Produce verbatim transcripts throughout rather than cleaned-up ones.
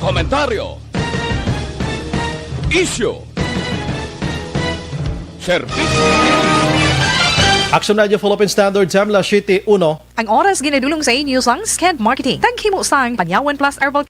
Komentaryo. Isyu. Serbisyo. Action Radio Philippine Standard Time, las siete uno. Ang oras ginadulong sa inyo sang Sked Marketing. Taghimo sang Panyawan Plus Herbal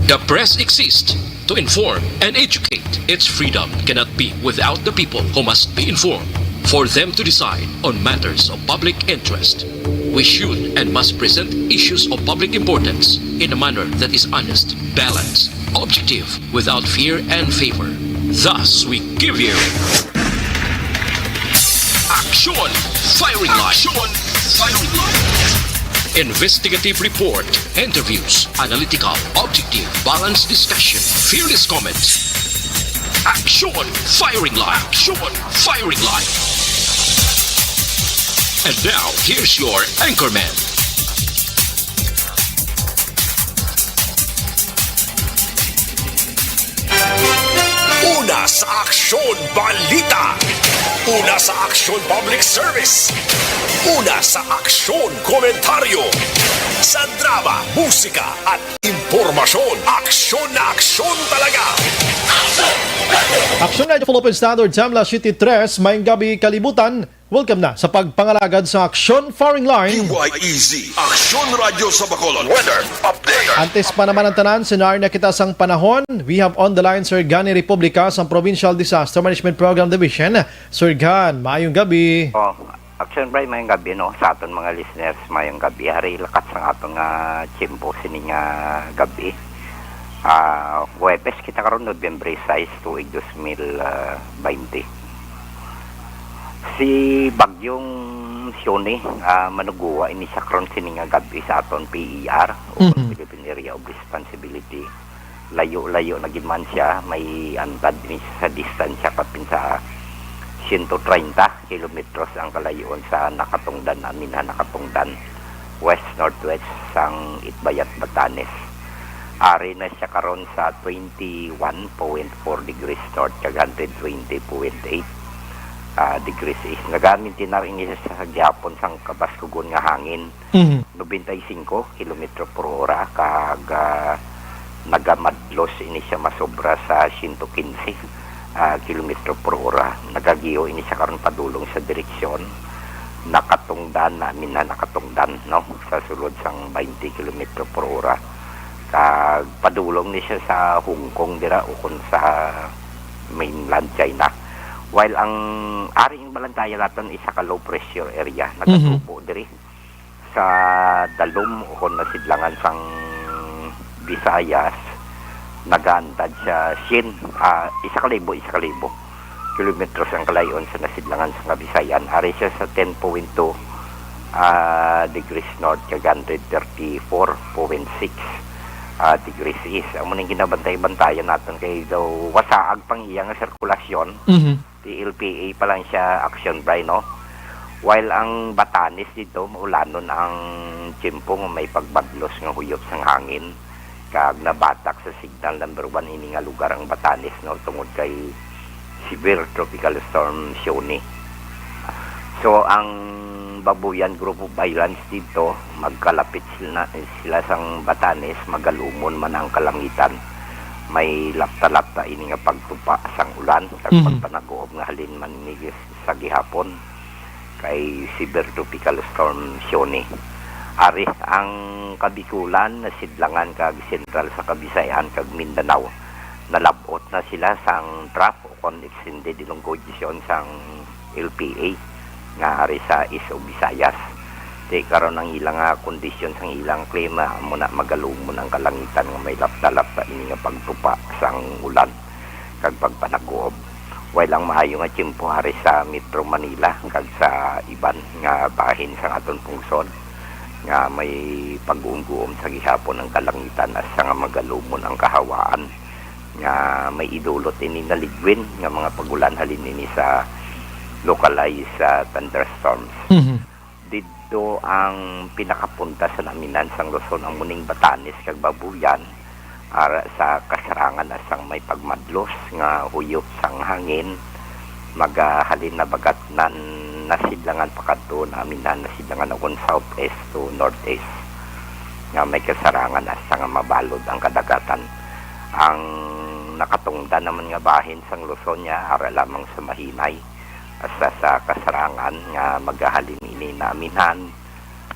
The press exists to inform and educate. Its freedom cannot be without the people who must be informed for them to decide on matters of public interest. We should and must present issues of public importance in a manner that is honest, balanced, objective, without fear and favor. Thus, we give you Action Firing Line. Action Firing Line. Investigative report, interviews, analytical, objective, balanced discussion, fearless comments. Action Firing Line. Action Firing Line. And now, here's your anchorman. Una sa aksyon, balita. Una sa aksyon, public service. Una sa aksyon, komentaryo. Sa drama, musika, at impormasyon, aksyon na aksyon talaga. Action Night of Philippine Standard Time, las siete tres, maayong gabi, kalibutan. Welcome na sa pagpangalagad sa Aksyon Firing Line. D Y E Z, Aksyon Radyo sa Bacolod. Weather update. Antes pa naman ang tanan, sinari na kita sang panahon. We have on the line Sir Gani Republica sang Provincial Disaster Management Program Division. Sir Gan, maayong gabi. Oh, Aksyon Brian, maayong gabi, no, sa aton mga listeners, maayong gabi. Ari lakat sang aton nga tiyempo sini nga gabi. Ah, Huwebes kita karon, Nobyembre sais, tuig dos mil, ah, baynte. Si Bagyong Sione, ah, manugwa ini siya karon sini nga gabi sa aton P E R o Mhm. Philippine Area of Responsibility. Layo-layo na gid man siya, may antad ini sa distansya kapin sa siyento treinta kilometros ang kalayoon sa Nakatungdan, Aminhan, Nakatungdan, west-northwest sang Itbayat, Batanes. Ari na siya karon sa twenty-one point four degrees north kag hundred twenty point eight, ah, degrees east. Nagamintinar ini sa gihapon sang kabaskugon nga hangin, Mhm. nobenta y singko kilometro por ora, kag, ah, nagamadlos ini siya masobra sa siyento kinse, ah, kilometro por ora. Nagagiyo ini siya karon padulong sa direksyon Nakatungdan, Aminhan, Nakatungdan, no, sa sulod sang baynte kilometro por ora. Kag padulong ni siya sa Hong Kong dira ukon sa mainland China. While ang ari ang balantayan naton isa ka low pressure area, Mhm. nagatubo diri sa dalom ukon nasidlangan sang Visayas, nagaantad siya syen, ah, isa ka libo, isa ka libo kilometros ang kalayon sa nasidlangan sang Kabisayan. Ari siya sa ten point two, ah, degrees north kag hundred thirty-four point six, ah, degrees east. Amo ning ginabantay-bantayan naton kay daw wasaag pang iya nga sirkulasyon. Mhm. T L P A pa lang siya, Action Bry, no? While ang Batanes dito, maulanon ang tiyempo nga may pagmadlos nga huyop sang hangin, kag nabatak sa signal number one ini nga lugar ang Batanes, no, tungod kay severe Tropical Storm Sione. So, ang Babuyan Group of Islands dito, magkalapit sila, sila sang Batanes, magalumon man ang kalangitan. May lapta-lapta ini nga pagtupa sang ulan, kag Mhm. pagpanaguob nga halin man ini sa gihapon kay severe Tropical Storm Sione. Ari ang Kabikulan, Sidlangan kag Sentral sa Kabisayan kag Mindanao. Nalab-ot na sila sang trough o kon extended elongation sang L P A nga ari sa East of Visayas. Ti karon ang ilang, ah, kondisyon sang ilang klima, amo na magalumon ang kalangitan nga may lapta-lapta ini nga pagtupa sang ulan kag pagpanaguob. Way lang maayo nga tiyempo ari sa Metro Manila kag sa iban nga bahin sang aton pungsod nga may pag-uumguom sa gihapon ang kalangitan asa nga magalumon ang kahawaan nga may idulot ini nga ligwin nga mga pag-ulan halin ini sa localized, ah, thunderstorms. Mhm. Did-, Do ang pinakapunta sa naminhan sang Luzon, ang muning Batanes kag Babuyan, ara sa kasarangan sang may pagmadlos nga huyop sang hangin, magahalin na bagat nan nasidlangan pakadto naminhan nasidlangan ukon southeast to northeast, nga may kasarangan sa nga mabalod ang kadagatan. Ang nakatungdan naman nga bahin sang Luzon niya ara lamang sa Mahinay, hasta sa kasarangan nga magahalin ini naminhan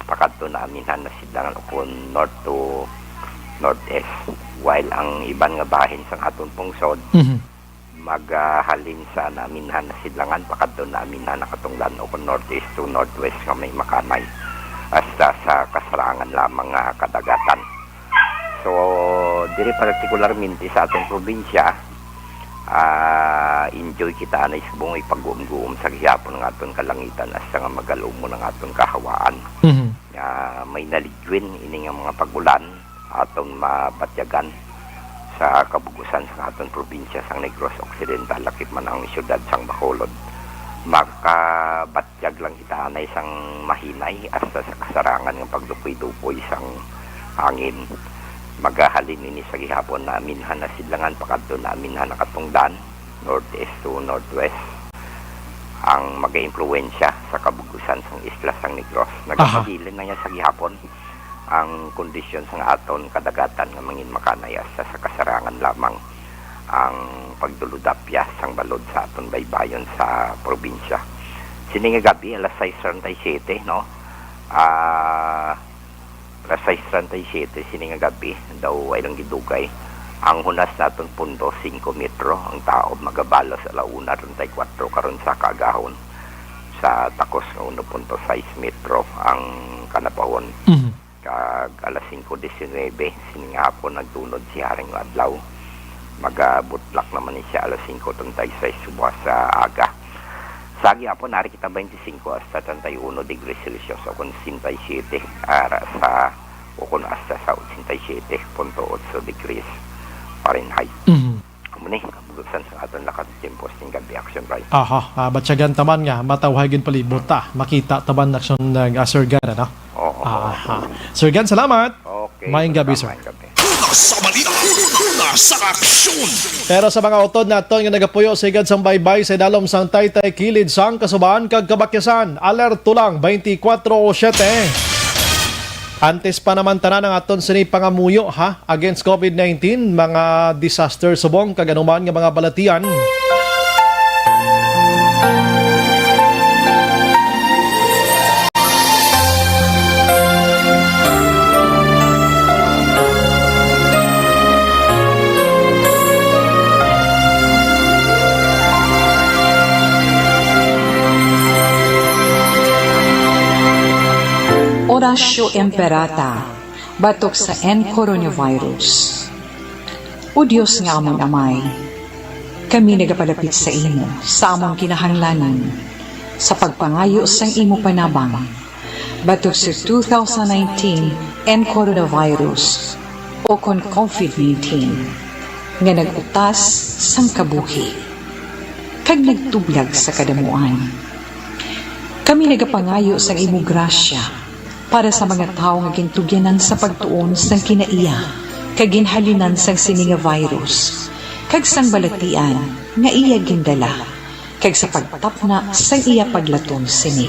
pakadto naminhan nasidlangan ukon north to northeast, while ang iban nga bahin sang aton pungsod Mhm. magahalin sa naminhan nasidlangan pakadto naminhan nakatungdan ukon northeast to northwest nga may makanay, hasta sa kasarangan lamang nga kadagatan. So, diri partikularmente sa aton probinsya, ah, enjoy kita anay subong ipagguom-guom sa gihapon nga aton kalangitan hasta nga magal-umon ang aton kahawaan. Mhm. Nga may naligwin ini nga mga pag-ulan aton mabatyagan sa kabug-usan sa aton probinsya sang Negros Occidental, lakip man ang siyudad sang Bacolod. Makabatyag lang kita anay sang Mahinay hasta sa kasarangan nga pagdupoy-dupoy sang hangin. Magahalin ini sa gihapon naminhan nasidlangan pakadto naminhan nakatungdan, northeast to northwest, ang magaimpluwensya sa kabug-usan sang isla sang Negros. Aha. Nagapabilin na niya sa gihapon ang kondisyon sang aton kadagatan nga mangin makanay hasta sa kasarangan lamang ang pagduludapya sang balod sa aton baybayon sa probinsya. Sini nga gabi, alas sais treinta y siete, no? Ah, alas sais treinta y siete sini nga gabi, daw way lang gidugay. Ang hunas naton punto singko metro, ang taob magabalos ala una treinta y kuwatro karon sa kaagahon. Sa takos nga uno punto sais metro ang kanapahon. Mhm. Kag alas singko diecinuebe, sini nga hapon nagtunod si Haring Adlaw. Magabutlak naman ni siya alas singko treinta y seis subong sa aga. Sa gihapon, ari kita twenty-five hasta treinta y uno degrees Celsius o kon sesenta y siete, ara sa, o kon hasta sa ochenta y siete punto otso degrees Fahrenheit. Mhm. Amo ni, kabug-usan sa aton lakat tiempo sing gabi, Action Ray. Aha, ah, batyagan taman nga matawhay gid palibot ta. Makita taman, Action, uh, Sir Gan, ano? Oo. Aha. Sir Gan, salamat. Okay, Maayong gabi, sir. Maayong gabi. Una sa balita, una sa aksyon. Pero sa mga utod naton nga nagapuyo sa higad sang baybay sa idalom sang taytay kilid sang kasubahan kag kabakyasan, alerto lang twenty-four siete. Antes pa naman tanan ang aton sini pangamuyo, ha, against covid nineteen, mga disaster subong kag anuman nga mga balatian. Oratio Imperata, batok sa N coronavirus. O Dios nga amon Amay, kami nagapalapit sa imo sa amon kinahanglanon sa pagpangayo sang imo panabang batok sa two thousand nineteen N coronavirus o kon covid nineteen nga nag-utas sang kabuhi kag nagtublag sa kadamuan. Kami nagapangayo sang imo grasya para sa mga tawo nga gintugyanan sa pagtuon sang kinaiya kag ginhalinan sang sini nga virus kag sang balatian nga iya gindala, kag sa pagtapna sang iya paglaton sini.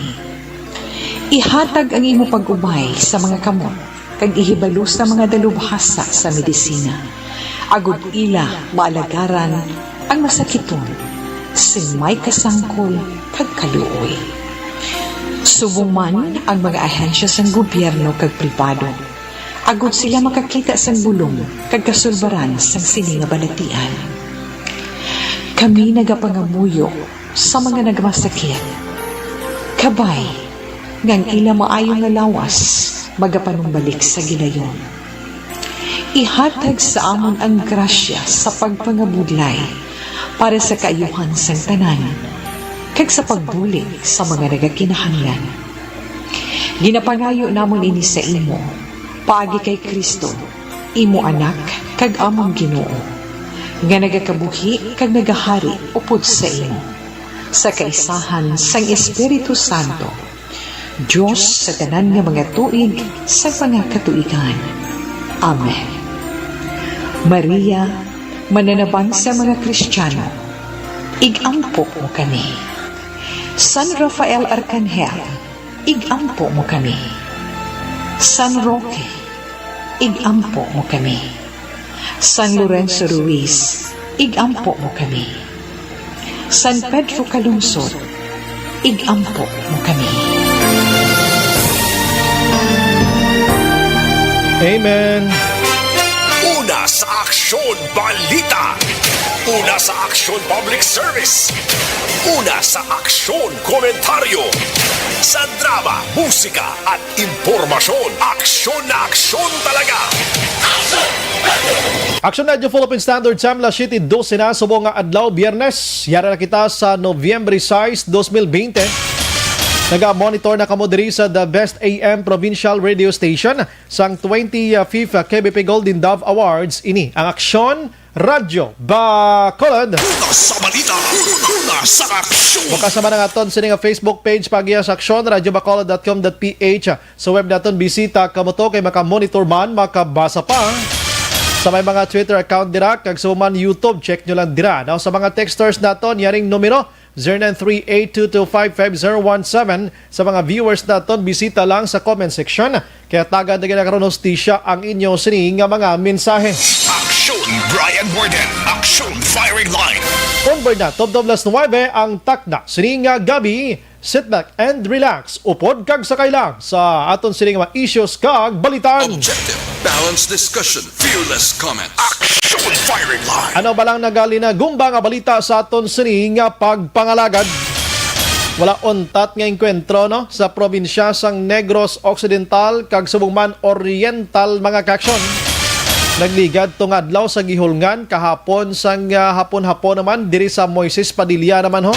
Ihatag ang imo pag-ubay sa mga kamot kag ihibalo sa mga dalubhasa sa medisina, agod ila maalagaran ang masakiton sing may kasangkol kag kaluoy. Subong man ang mga ahensya sang gobyerno kag pribado, agod sila makakita sang bulong kag kasulbaran sang sini nga balatian. Kami nagapangamuyo sa mga nagmasakit. Kabay nga ang ila maayo nga lawas magapanumbalik sa gilayon. Ihatag sa amon ang grasya sa pagpangabudlay para sa kaayuhan sang tanan kag sa pagbulig sa mga nagakinahanglan. Ginapangayo namon ini sa imo paagi kay Cristo, imo Anak kag amon Ginoo, nga nagakabuhi kag nagahari upod sa imo, sa kaisahan sang Espiritu Santo, Dios sa tanan nga mga tuig sa mga katuigan. Amen. Maria, mananabang sa mga Kristiyano, ig-ampo mo kami. San Rafael Arcangel, ig-ampo mo kami. San Roque, ig-ampo mo kami. San Lorenzo Ruiz, ig-ampo mo kami. San Pedro Calungsod, ig-ampo mo kami. Amen. Una sa Aksyon Balita. Una sa Aksyon Public Service. Una sa Aksyon Komentaryo. Sa drama, musika at impormasyon. Aksyon na aksyon talaga. Aksyon Radyo Philippine Standard Time, alas siyete dose na subong nga adlaw, Biyernes. Yara na kita sa Nobyembre sais, dos mil bente. Naga-monitor na kamo diri sa The Best A M Provincial Radio Station sang twenty-fifth K B P Golden Dove Awards. Ini ang Aksyon Radyo Bacolod. Una sa balita, una sa aksyon. Bukas naman ang aton sini nga Facebook page, pagiya sa aksyon radyo bacolod dot com dot P H. Sa web naton, bisita kamo to kay makamonitor man, makabasa pa. Sa may mga Twitter account dira, kag sa man YouTube, check nyo lang dira. Now, sa mga texters naton, yaring numero, zero nine three eight two two five five zero one seven. Sa mga viewers naton, bisita lang sa comment section. Kaya tagan na gina karon hustisya ang inyo sini nga mga mensahe. Aksyon Brian Warden. Aksyon Firing Line. Onboard na, tubtob las nuwebe ang takna sini nga gabi. Sit back and relax. Upod kag sakay lang sa aton sini nga mga issues kag balitan. Objective, balanced discussion, fearless comments. Aksyon Firing Line. Ano ba lang nagalinagumba nga balita sa aton sini nga pagpangalagad? Wala untat nga engkwentro, no, sa probinsya sang Negros Occidental kag subong man Oriental, mga kaaksyon. Nagligad tong adlaw sa gihulngan kahapon sang, ah, hapon-hapon naman diri sa Moises Padilla naman, ho.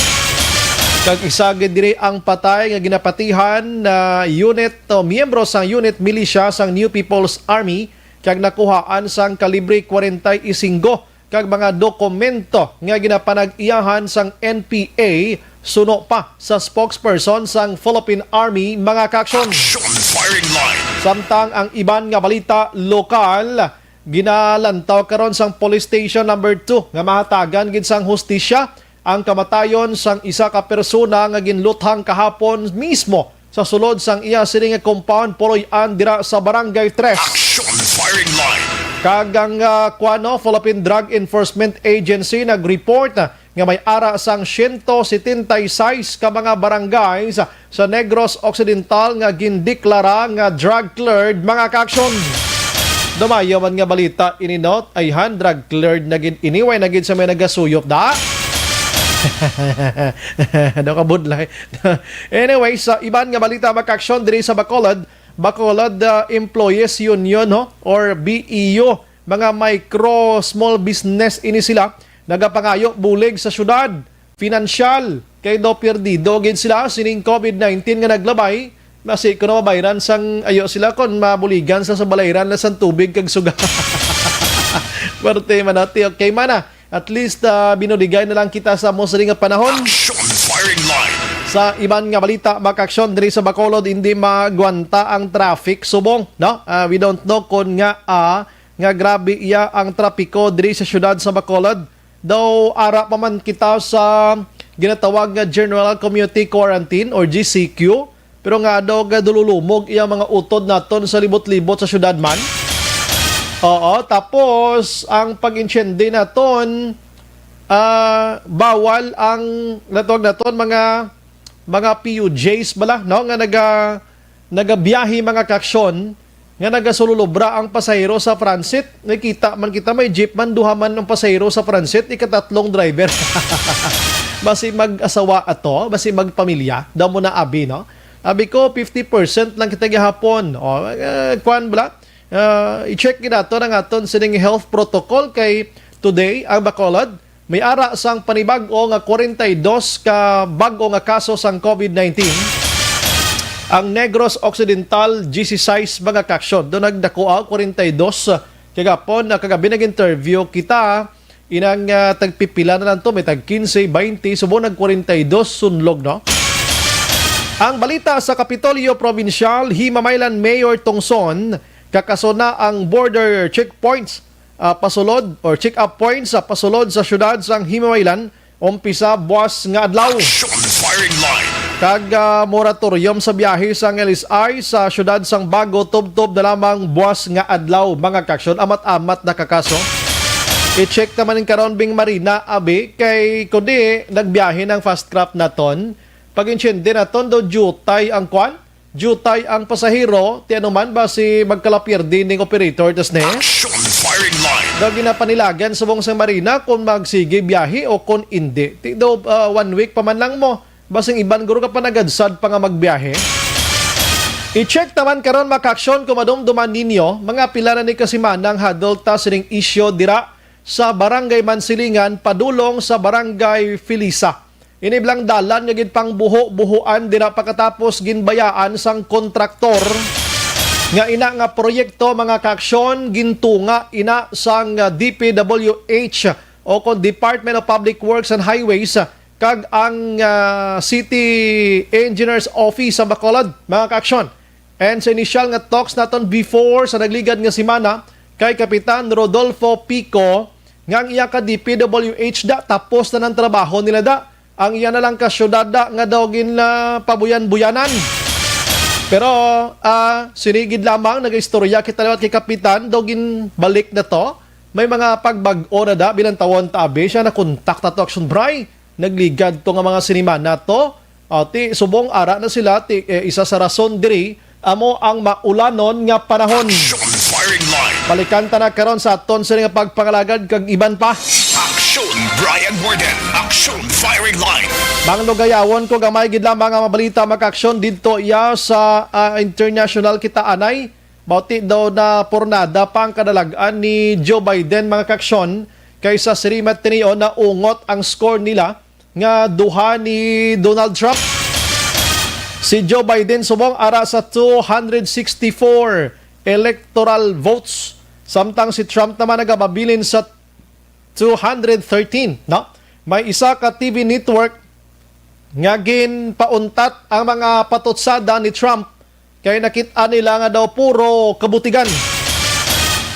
Kag isa gid diri ang patay nga ginapatihan na unit o miyembro sang unit militia sang New People's Army kag nakuhaan sang kalibre kwarenta y singko kag mga dokumento nga ginapanag-iyahan sang N P A suno pa sa spokesperson sang Philippine Army, mga kaaksyon. Aksyon Firing Line. Samtang ang iban nga balita lokal, ginalantaw karon sang Police Station Number Two nga mahatagan gid sang hustisya ang kamatayon sang isa ka persona nga ginluthang kahapon mismo sa sulod sang iya sini nga compound puloy-an dira sa Barangay Tres. Aksyon Firing Line. Kag ang, ah, kuwano, Philippine Drug Enforcement Agency nag-report nga may ara sang siyento setenta y seis ka mga barangays sa Negros Occidental nga gindeklara nga drug cleared, mga kaaksyon. Dumayo man nga balita ini, no? Ayhan, drug cleared na gid ini, way na gid sa may nagasuyop da. Ano ka budlay? Anyway, sa iban nga balita, mga kaaksyon, diri sa Bacolod, Bacolod, ah, Employees Union, no, or B E U, mga micro small business ini sila, nagapangayo bulig sa syudad, pinansyal, kay daw perdido gid sila sining COVID nineteen nga naglabay. Basi kuno mabayran sang ayo sila kon mabuligan sa, sa balayran na sang tubig kag suga. Pwerte man ati, okay man, ah. At least, ah, binuligay na lang kita sa amo sini nga panahon. Aksyon Firing Line. Sa iban nga balita, mga kaaksyon, diri sa Bacolod, hindi magwanta ang traffic subong, no? Ah, we don't know kon nga, ah, nga grabe iya ang trapiko diri sa syudad sa Bacolod. Daw ara pa man kita sa ginatawag nga General Community Quarantine or G C Q, pero nga daw gadululumog iya mga utod naton sa libot-libot sa syudad man. Oo, tapos ang pag-insyende naton, ah, bawal ang natawag naton mga, mga P U Js bala, no, nga naga nagabiyahe, mga kaaksyon, nga nagasululobra ang pasahero sa transit. Nakita man kita, may jeep man, duha man ang pasahero sa transit, ikatatlong driver. Basi mag-asawa ato, basi magpamilya, daw mo na abi, no? Abi ko, fifty percent lang kita gihapon. O, eh, kwan bala, ah, i-check gid nato ang aton sining health protocol kay today, ang Bacolod, may ara sang panibag-o nga kwarenta y dos ka bag-o nga kaso sang COVID nineteen. Ang Negros Occidental, disisais mga kaaksyon. Doon nagdako, ah, kwarenta y dos. Kagapon, ah, kagabi nag-interview kita. Inang, ah, tagpipila na lang to, may tag quince, twenty, subong nag kwarenta y dos sunlog, no? Ang balita sa Kapitolyo Probinsyal, Himamaylan Mayor Tongson, kakasona ang border checkpoints, ah, pasulod or check-up points sa pasulod sa syudad sang Himamaylan, umpisa buwas nga adlaw. Action firing line. Kag, ah, moratorium sa biyahe sang L S I sa syudad sang Bago tubtob na lamang buwas nga adlaw, mga kaaksyon. Amat-amat na ka kaso. I-check naman ning karon, Bing Marina, abi, kay kundi nagbiyahe ng fast craft naton. Pag-insyende naton, do jutay ang kwan? Jutay ang pasahero, ti ano man ba si magkalapyerdi ning operator, tas ne? Action firing line. Daw ginapanilagan subong sa Marina kung magsige biyahe o kung indi. Ti daw, ah, one week pa man lang mo. Basing iban guro ka pa nagadsad pa nga magbiyahe. I-check naman karon, mga kaaksyon, kung madumduman ninyo, mga pila na ni kasimana ang hadol ta sining isyu dira sa Barangay Mansilingan, padulong sa Barangay Felisa. Ini blang dalan nga ginpangbuho-buhoan dira pagkatapos ginbayaan sang kontraktor nga ina nga proyekto, mga kaaksyon, gintunga ina sang, ah, D P W H o kon Department of Public Works and Highways, ah, kag ang, ah, City Engineer's Office sa Bacolod, mga kaaksyon. And sa initial nga talks naton before sa nagligad nga semana kay Kapitan Rodolfo Pico nga ang iya ka D P W H da, tapos na ang trabaho nila da. Ang iya na lang ka syudad da nga daw gin, ah, pabuyan-buyanan. Pero, ah, sinigid lamang nagaistorya kita liwat kay Kapitan, daw ginbalik na to. May mga pagbag-o na da, binantawon ta, abi, siya nakontak ta to, Action Bray. Nagligad to nga mga sinimana to. Ah, ti, subong ara na sila, ti, eh, isa sa rason diri, amo ang maulanon nga panahon. Action firing line. Balikan ta na karon sa aton sini nga pagpangalagad kag iban pa. Action Brian Warden. Action firing line. Manglugayawon ko gamay gid lamang ang mga balita, mga kaaksyon, didto iya sa, ah, international kita anay. Bauti daw na pornada pa ang kadalag-an ni Joe Biden, mga kaaksyon, kaysa siri matinion na ungot ang score nila nga duha ni Donald Trump. Si Joe Biden subong ara sa two hundred sixty-four electoral votes, samtang si Trump naman nagababilin sa two hundred thirteen, no? May isa ka T V network nga ginpauntat ang mga patutsada ni Trump kay nakit-an nila nga daw puro kabutigan.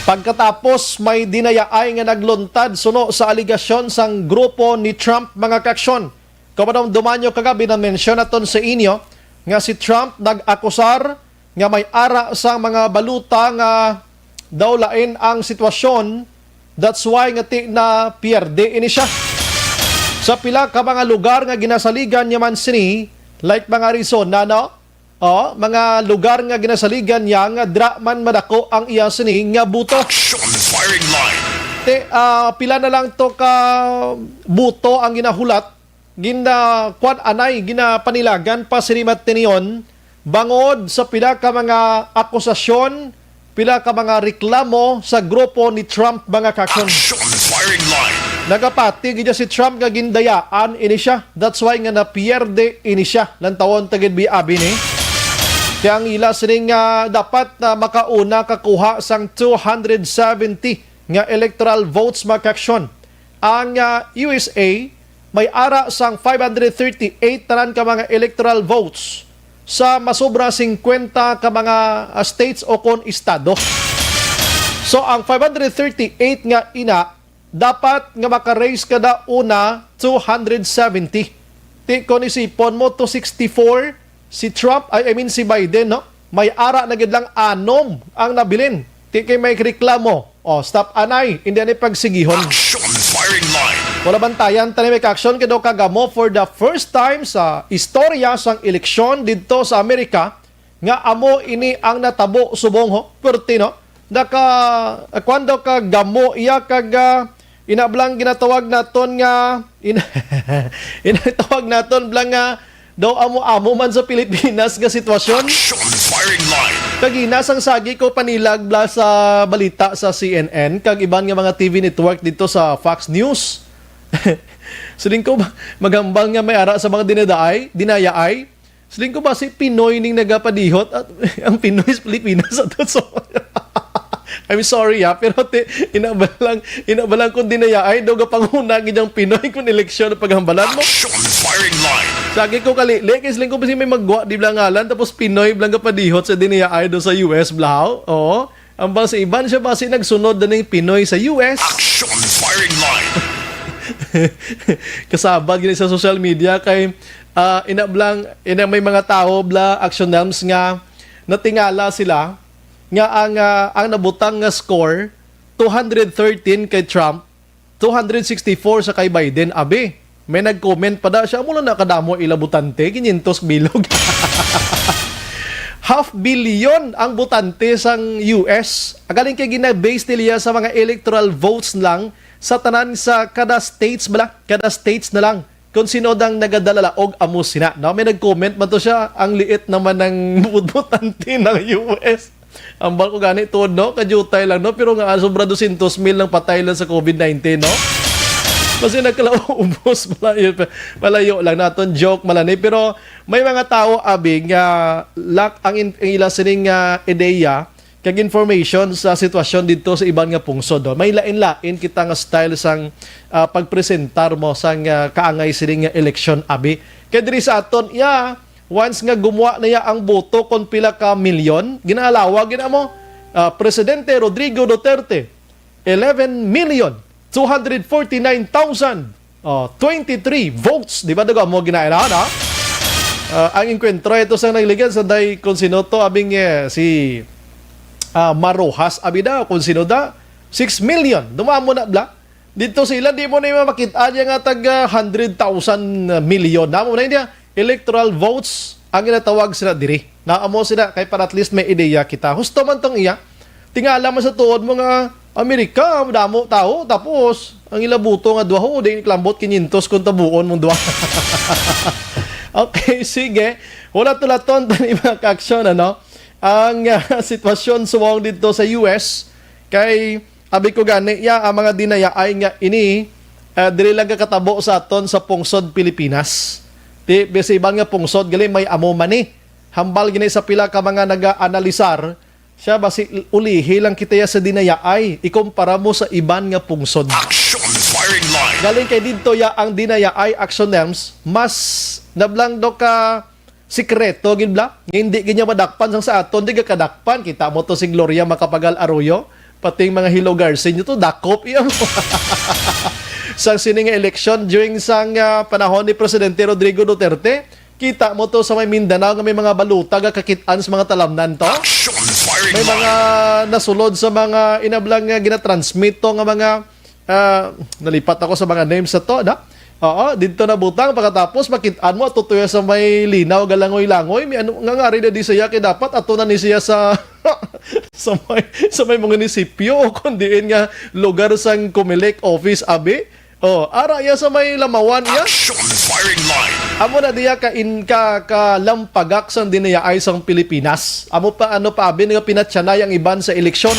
Pagkatapos, may dinayaay nga nagluntad suno sa aligasyon sang grupo ni Trump, mga kaaksyon. Kung madumduman nyo kagabi, na-mention naton sa inyo nga si Trump nag-akusar nga may ara sang mga baluta nga daw lain ang sitwasyon. That's why nga ti na pierde ini siya. Sa pila ka mga lugar nga ginasaligan niya man sini, like mga Arizona, no? Oh, mga lugar nga ginasaligan niya nga dira man madako ang iya sini nga buto. Action firing line. Te, ah, pila na lang to ka buto ang ginahulat, gina-, kwan anay, ginapanilagan pa sini matinion bangod sa pila ka mga akusasyon, pila ka mga reklamo sa grupo ni Trump, mga kaaksyon. Action firing line. Nagapati gid si Trump nga gindayaan ini siya. That's why nga napierde ini siya. Lantawon ta gid bi abi ni. Kaya ang ila sining nga dapat na makauna kakuha sang two hundred seventy nga electoral votes, mga kaaksyon. Ang, ah, U S A may ara sang five hundred thirty-eight tanan ka mga electoral votes sa masobra singkwenta ka mga, ah, states o kon estado. So, ang five hundred thirty-eight nga ina, dapat nga maka-raise kada una two hundred seventy. Ti kon isipon mo, two sixty-four, si Trump, ay, I mean, si Biden, no? May ara na gid lang anom ang nabilin. Ti kay may reklamo. Oh, stop anay, hindi anay pagsigihon. Action firing line. Wala bantayan tani may action kay daw kagamo for the first time sa istorya sang eleksyon didto sa Amerika nga amo ini ang natabo subong ho. Perti, no? Naka, kuwan daw ka gamo iya kag, ah, ina blang ginatawag naton nga, ina, inatawag naton blang nga daw amo-amo man sa Pilipinas nga sitwasyon. Action firing line. Kagina sang sagi ko panilag bla sa balita sa C N N kag iban nga mga T V network dito sa Fox News. Siling ko ba, maghambal nga may ara sa mga dinadaay, dinayaay. Siling ko ba si Pinoy ning nagapadihot at ang Pinoy sa Pilipinas ato so. I'm sorry, ha, pero ti, ina ba lang, ina ba lang kung dinayaay daw gapanguna gid ang Pinoy kung eleksyon ang paghambalan mo? Action firing line. Sa agi ko kali, lekis lang ko basi may magwa di bla ngalan tapos Pinoy bla gapadihot sa dinayaay daw sa U S blahaw. Oo. Ang bang sa iban siya basi nagsunod na ning Pinoy sa U S. Action firing line. Kasabad gini sa social media kay ah, ina blang ina may mga tawo bla action norms nga natingala sila nga ang ah, ang nabutang nga score two hundred thirteen kay Trump, two hundred sixty-four sa kay Biden. Abi, may nag-comment pa da siya, "Amo lang na kadamo ila botante, kinyentos bilog." Half billion ang botante sang U S. Galing kay gina-base nila sa mga electoral votes lang sa tanan sa kada states bala, kada states na lang. Kung sino dang nagadala og amo sina, no? May nag-comment man to siya, ang liit naman ng botante ng U S. Ambal ko gani tuod, no? Kajutay lang, no? Pero nga, sobra dosyentos mil lang patay lang sa covid nineteen, no? Kasi nagkalaubos, malayo, malayo lang naton joke malani. Pero may mga tao, abi, nga lak ang, in, ang ila sining ah, ideya kag information sa sitwasyon didto sa iban nga pungsod, no? May lain-lain kita nga style sang ah, pagpresentar mo sang ah, kaangay sini nga eleksyon, abi. Kay diri sa aton, iya, once nga gumuha na iya ang boto kon pila ka milyon, ginalawa gid amo. Ah, Presidente Rodrigo Duterte, eleven million two hundred forty-nine thousand, oh, twenty-three votes. Di ba, dago mo ginaira, no? Ah, ang enkwentro ito sa nagligad sa day kung sino to, abing eh, si ah, Marojas, abi daw, kung sino da, six million. Dumamo na bla. Dito sa ila, di mo na yung makita niya nga tag ah, hundred thousand million. Namo na niya, electoral votes ang ginatawag sila diri. Naamo sila kay para at least may ideya kita. Husto man tong iya. Tingala man sa tuod mo nga Amerika, damo tao, tapos ang ila buto nga duha, oh, di klambot kinyentos kung tabuon mong duha. Okay, sige. Wala tulaton tani mga kaaksyon, ano? Ang ah, sitwasyon subong dito sa U S kay abi ko gani, ya, ang mga dinayaay nga ini ah, dili lang kakatabo sa aton sa pungsod Pilipinas. Ti, sa iban nga pungsod gali may amo man ni. Hambal gini sa pila ka mga naga-analisar, siya basi ulihi lang kita ya sa dinayaay ikumpara mo sa iban nga pungsod. Action firing line. Galing kay didto ya ang dinayaay action norms mas nablang do ka sikreto gid bla nga hindi gid niya madakpan sang sa aton di ka kadakpan. Kita mo to si Gloria Macapagal Arroyo, pati ang mga Hilo Garcia nyo to dakop iya mo. Sang sini nga eleksyon during sang ah, panahon ni Presidente Rodrigo Duterte, kita mo to sa may Mindanao nga may mga baluta nga kakit-an sa mga talamnan to. Action firing May mga line. Nasulod sa mga inablang nga ginatransmit to nga mga ah, nalipat ako sa mga names sa to, na? Oo, dito na butang pagkatapos makit-an mo tutuya sa may linaw galangoy-langoy, may ano nga ngari na di siya kay dapat ato na ni siya sa sa may sa may munisipyo o kung diin nga lugar sang Comelec office, abi. Oh, ara iya sa may lamawan iya. Action firing line. Amo na diya ka in ka kalampagak sang dinayaay sang Pilipinas. Amo pa ano pa abi nga pinatyanay ang iban sa eleksyon.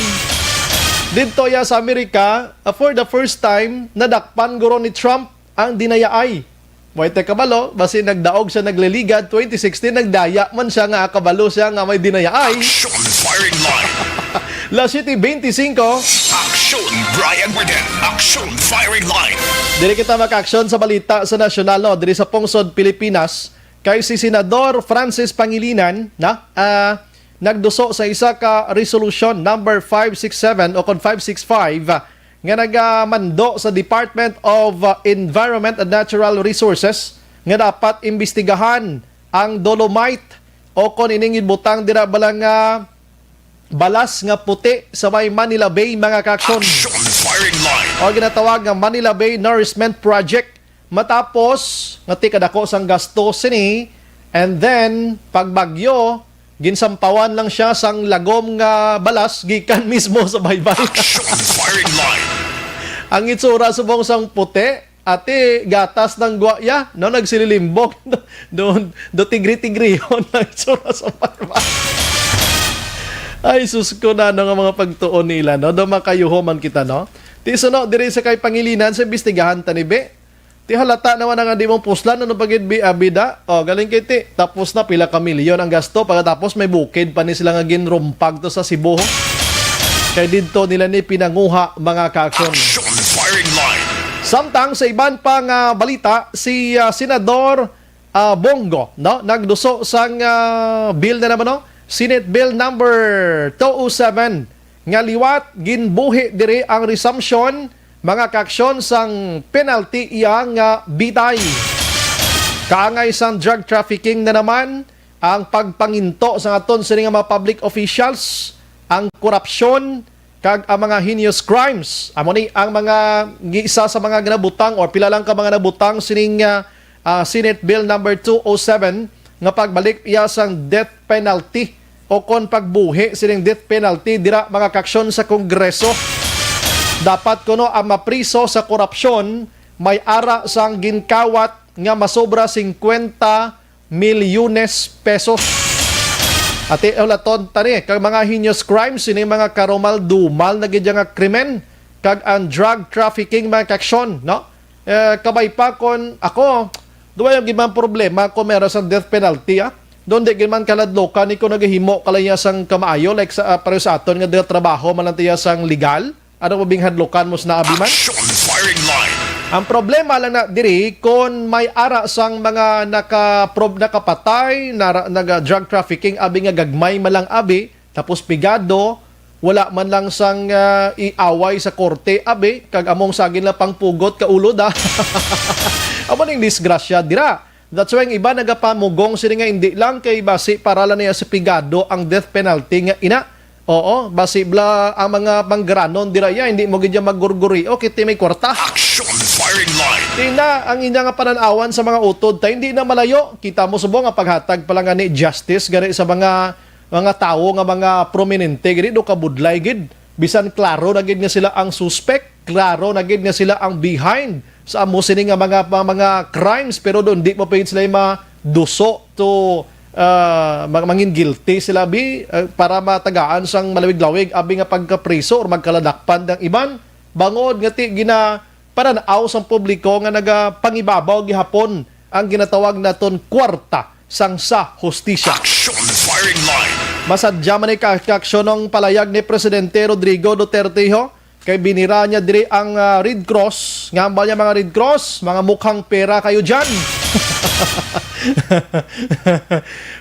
Didto iya sa Amerika, ah, for the first time, nadakpan guro ni Trump ang dinayaay. Way te kabalo, basi nagdaog siya nagliligad twenty sixteen, nagdaya man siya nga kabalo siya nga may dinayaay. Action firing line. La City twenty-five. Action Brian Martin. Action firing line. Diri kita maka-action sa balita sa nasyonal, no? Diri sa pungsod Pilipinas, kay si Senador Francis Pangilinan na ah, nagduso sa isa ka resolution number five six seven o kon five six five, ah, nga nagamando sa Department of ah, Environment and Natural Resources nga dapat imbestigahan ang dolomite o kon ining gibutang dira bala nga balas nga puti sa may Manila Bay, mga kaaksyon. Action firing line. O ginatawag nga Manila Bay Nourishment Project. Matapos nga ti kadako sang gasto sini, and then pagbagyo, ginsampawan lang siya sang lagom nga balas gikan mismo sa baybay. Action firing line. Ang itsura subong sang puti, ati gatas ng guaya, no, nagsililimbok. Do, do tigri-tigrion ang itsura sa baybay. Ay, sus ko na, no, nga mga pagtuon nila, no? Do makayuho man kita, no? Ti suno diri sa kay Pangilinan sa imbestigahan ta ni be. Ti halata naman nga di mo puslan, ano pa gid bi-, ah, bida? O, galing kay ti, tapos na pila ka milyon ang gasto, pagkatapos may bukid pa ni sila nga ginrumpag to sa Cebu. Kay didto nila ni pinanguha, mga ka-aksyon. Action Firing Line. Samtang sa iban pa nga balita, si, ah, Senador, ah, Bong Go, no, nagduso sang, ah, bill na naman, no? Senate Bill number two oh seven, nga liwat ginbuhi diri ang resumption, mga ka-aksyon, sang penalty iya nga bitay. Kaangay sang drug trafficking na naman ang pagpanginto sa aton sini nga mga public officials, ang korupsyon, kag ang mga heinous crimes. Amo ni ang mga gi-, isa sa mga ginabutang or pila lang ka mga nabutang sining, ah, ah, Senate Bill number two oh seven nga pagbalik iya sang death penalty o kon pagbuhi sining death penalty dira, mga ka-aksyon, sa Kongreso. Dapat kuno ang mapriso sa korupsyon may ara sang ginkawat nga masobra singkwenta milyones pesos. Ati, ulaton ta ni, kag mga heinous crimes, sini mga karumal-dumal na gid nga krimen, kag ang drug trafficking, mga ka-aksyon, no? Eh, kabay pa kon ako, duwa yung gibang problema kung meron sa death penalty, ah. Doon di gid man kaladlokan ni kung nagahimo ka lang iya sang kamaayo, like sa, ah, pareho sa aton nga nagatrabaho man lang tiya sang legal. Ano mo bing hadlokan mo sa naabi man? Action Firing Line. Ang problema lang na diri, kon may ara sang mga naka-, prob-, nakapatay, nara-, naga-drug trafficking, abi nga gagmay man lang abi, tapos pigado, wala man lang sang, ah, iaway sa korte, abi, kag among sagin lang pangpugot ka ulo da. Amo ning disgrasya dira. That's why ang iba nagapamugong sini nga hindi lang kay basi para lang niya sa pigado ang death penalty nga ina. Oo, basi bla ang mga manggranon dira iya, hindi mo gid magurguri. O, kiti may kwarta. Action Firing Line. Tina, ang inya nga panan-awan sa mga utod, ta hindi na malayo. Kita mo subong nga paghatag pa lang ani justice gani sa mga, mga tawo nga mga prominente gid, do kabudlay gid. Bisan klaro na gid nga sila ang suspect, klaro na gid nga sila ang behind sa amo sini nga mga, mga, mga crimes, pero doon di mo pa gid sila maduso to, ah, mag-, mangin guilty sila, bi, ah, para matagaan sang malawig-lawig abi nga pagkapriso or magkaladakpan ang iban. Bangod nga ti gina-, panan-aw sang publiko nga nagapangibabaw gihapon ang ginatawag naton kwarta sang sa hustisya. Action Firing Line. Masadya man ni ka-, kaaksyon ang palayag ni Presidente Rodrigo Duterte, ho, kay binira niya diri ang, ah, Red Cross. Nga hambal niya, mga Red Cross, mga mukhang pera kayo dyan.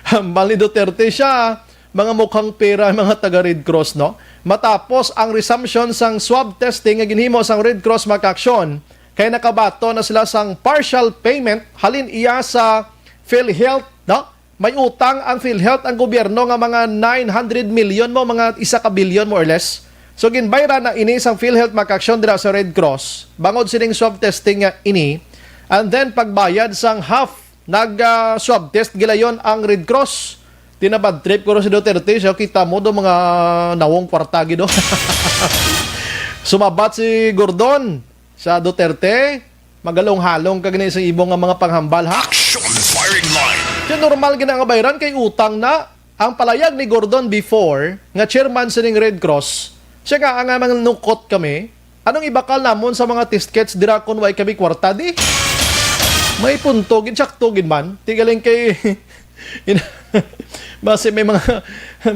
Hambal ni Duterte siya, mga mukhang pera, mga taga Red Cross, no? Matapos ang resumption sang swab testing nga ginhimo sang Red Cross, mga kaaksyon, kay nakabaton na sila sang partial payment halin iya sa PhilHealth, no? May utang ang PhilHealth ang gobyerno nga mga nine hundred million mo, mga isa ka bilyon more or less. So, ginbayran na ini sang PhilHealth, mga kaaksyon, dira sa Red Cross bangod sining swab testing nga ini. And then, pagbayad sang half, nag, ah, swab test gilayon ang Red Cross. Tinabad trip ko si Duterte, siya kita mo do mga nawong kwarta gid, oh. Sumabat si Gordon sa Duterte, magalong-halong ka gani sa imo nga mga panghambal, ha? Action Firing Line. Siya normal gid nga bayran kay utang na. Ang palayag ni Gordon before, nga chairman sining Red Cross, siya nga ang manukot kami, anong ibakal namon sa mga test kits dira kung way kami kwarta, di? May punto gid, sakto gid man. Ti galing kay, in-, basi may mga,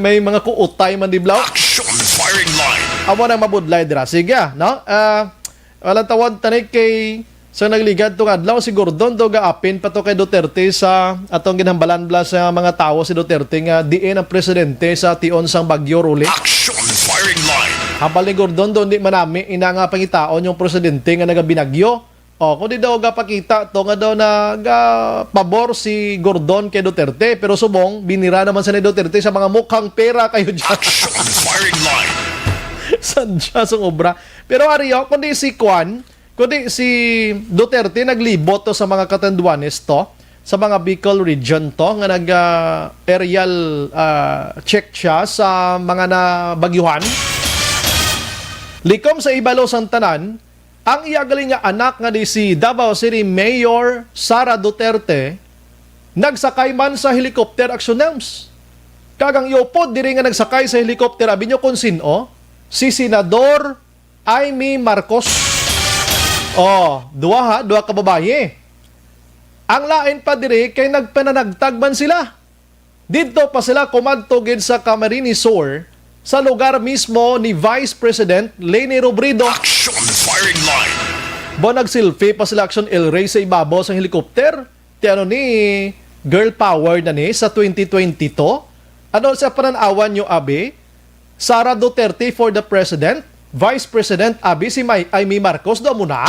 may mga kuutay man di blaw. Action Firing Line. Amo nang mabudlay dira. Sige, ah, no? Ah, walang tawad tani kay sa nagligad tong adlaw si Gordon do gaapin pa to kay Duterte sa atong ginhambalan bla sa mga tawo si Duterte nga diin ang presidente sa tion sang Bagyo, Ruli. Action Firing Line. Hambal ni Gordon do, di manami ina nga pangitaon yung presidente nga nagabinagyo. O, kung di daw gapakita to nga daw nagapabor si Gordon kay Duterte, pero subong, binira naman sa ni Duterte sa mga mukhang pera kayo dyan. Action Firing Line. Saan siya sa obra? Pero ari, oh, kundi si Kwan, kundi si Duterte naglibot to sa mga Catanduanes to, sa mga Bicol region to, nga nag, ah, aerial, ah, check siya sa mga nabagyuhan. Likom sa ibalo sang tanan, ang iya gali nga anak nga di si Davao City Mayor Sara Duterte nagsakay man sa helicopter, Action News. Kag ang iupod diri nga nagsakay sa helicopter, abi nyo kung sin-o? Si Senador Imee Marcos. Oh, duha ha, duha ka babayi. Ang lain pa diri kay nagpananagtag man sila. Didto pa sila kumadto gid sa Camarines Sur, sa lugar mismo ni Vice President Leni Robredo. Action Firing Line. Ba, nag-selfie pa sila, Action, El Rey, sa ibabaw sang helicopter? Ti ano ni girl power na ni sa twenty twenty-two? Ano sa pananawan nyo, abi? Sara Duterte for the president? Vice President, abi, si May, Imee Marcos daw mo na?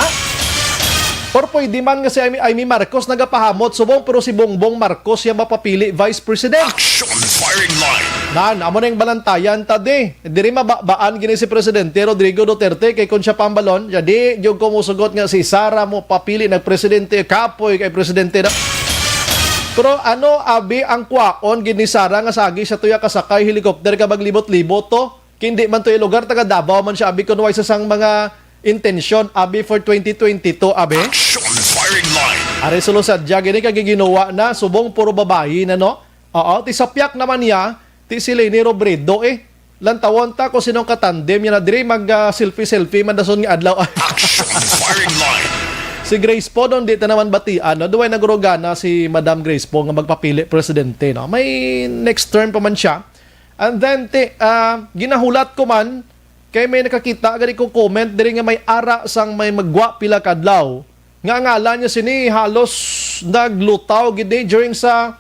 Or pwede man nga si Imee, Imee Marcos nagapahamot subong, pero si Bongbong Marcos siya mapapili Vice President? Action Firing Line. Nan, amo na yung balantayan ta di. Diri mababaan gini si Presidente Rodrigo Duterte kay kung siya pambalon, siya di jud ko musugot nga si Sara mo papili nag presidente, kapoy kay presidente na. Pero ano abi ang kwaon gid ni Sara nga sagi sa tuya kasakay helicopter ka maglibot-libot to? Kindi man to yung lugar, taga Davao man siya, abi, kun way sa sang mga intensyon, abi, for twenty twenty-two, abi. Action Firing Line. Ari solo sadya gini kag ginawa na, subong puro babayi na, no? Oo, ti sapyak naman niya, ti si Leni Robredo, eh. Lantawon ta kung sinong katandem niya na diri mag, ah, selfie-selfie man dason nga adlaw. Action Firing Line. Si Grace po, doon di ta naman batian, no? Duway nagurugana si Madam Grace po nga magpapili presidente, no? May next term pa man siya. And then, ti, ah, ginahulat ko man, kay may nakakita gani ko comment diri nga may ara sang may magwa pila ka adlaw. Nga ngalan niya sini halos naglutaw gid ni during sa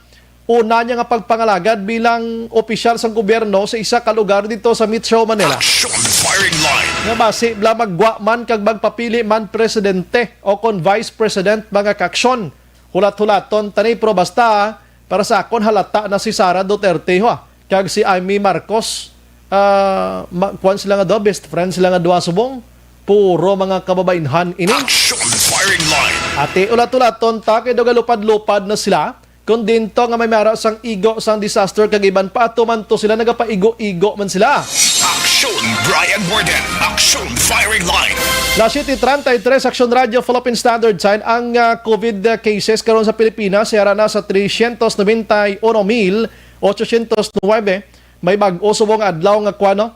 una niya nga pagpangalagad bilang opisyal sang gobyerno sa isa ka lugar dito sa Metro Manila. Action Firing Line. Nga basi bla magwa man kag magpapili man presidente o kon vice president, mga kaaksyon. Hulat-hulaton tani, pero basta para sa akon halata na si Sara Duterte, ha, kag si Imee Marcos, ah, ma-, kuwan sila nga duha, best friend sila nga duha subong. Puro mga kababainhan ini. Action Firing Line. Ati, ulat-ulaton ta kay daw galupad-lupad na sila. Kung dinto nga may mara sang igo sang disaster kag iban pa, ato man to sila, nagapaigo-igo man sila. Action Brian Warden. Action Firing Line. Las siete treinta y tres, Action Radio, Philippine Standard Time. Ang, ah, COVID cases karon sa Pilipinas, yara na sa trescientos noventa y uno mil ochocientos nueve. May bag-o subong nga adlaw nga kwano,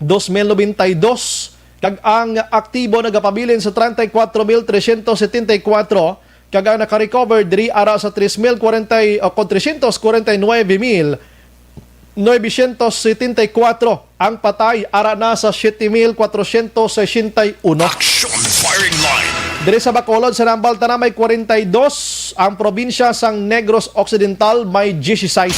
dos mil noventa y dos. Kag ang aktibo nagapabilin sa treinta y cuatro mil trescientos setenta y cuatro. Kag ang nakarecover diri ara sa tres mil kwarenta, o, kon trescientos kwarenta y nuebe mil novecientos setenta y cuatro. Ang patay ara na sa siete mil kwatrocientos sesenta y uno. Action Firing Line. Diri sa Bacolod, sa Nambal, tana may kwarenta y dos, ang probinsya sang Negros Occidental may dieciséis.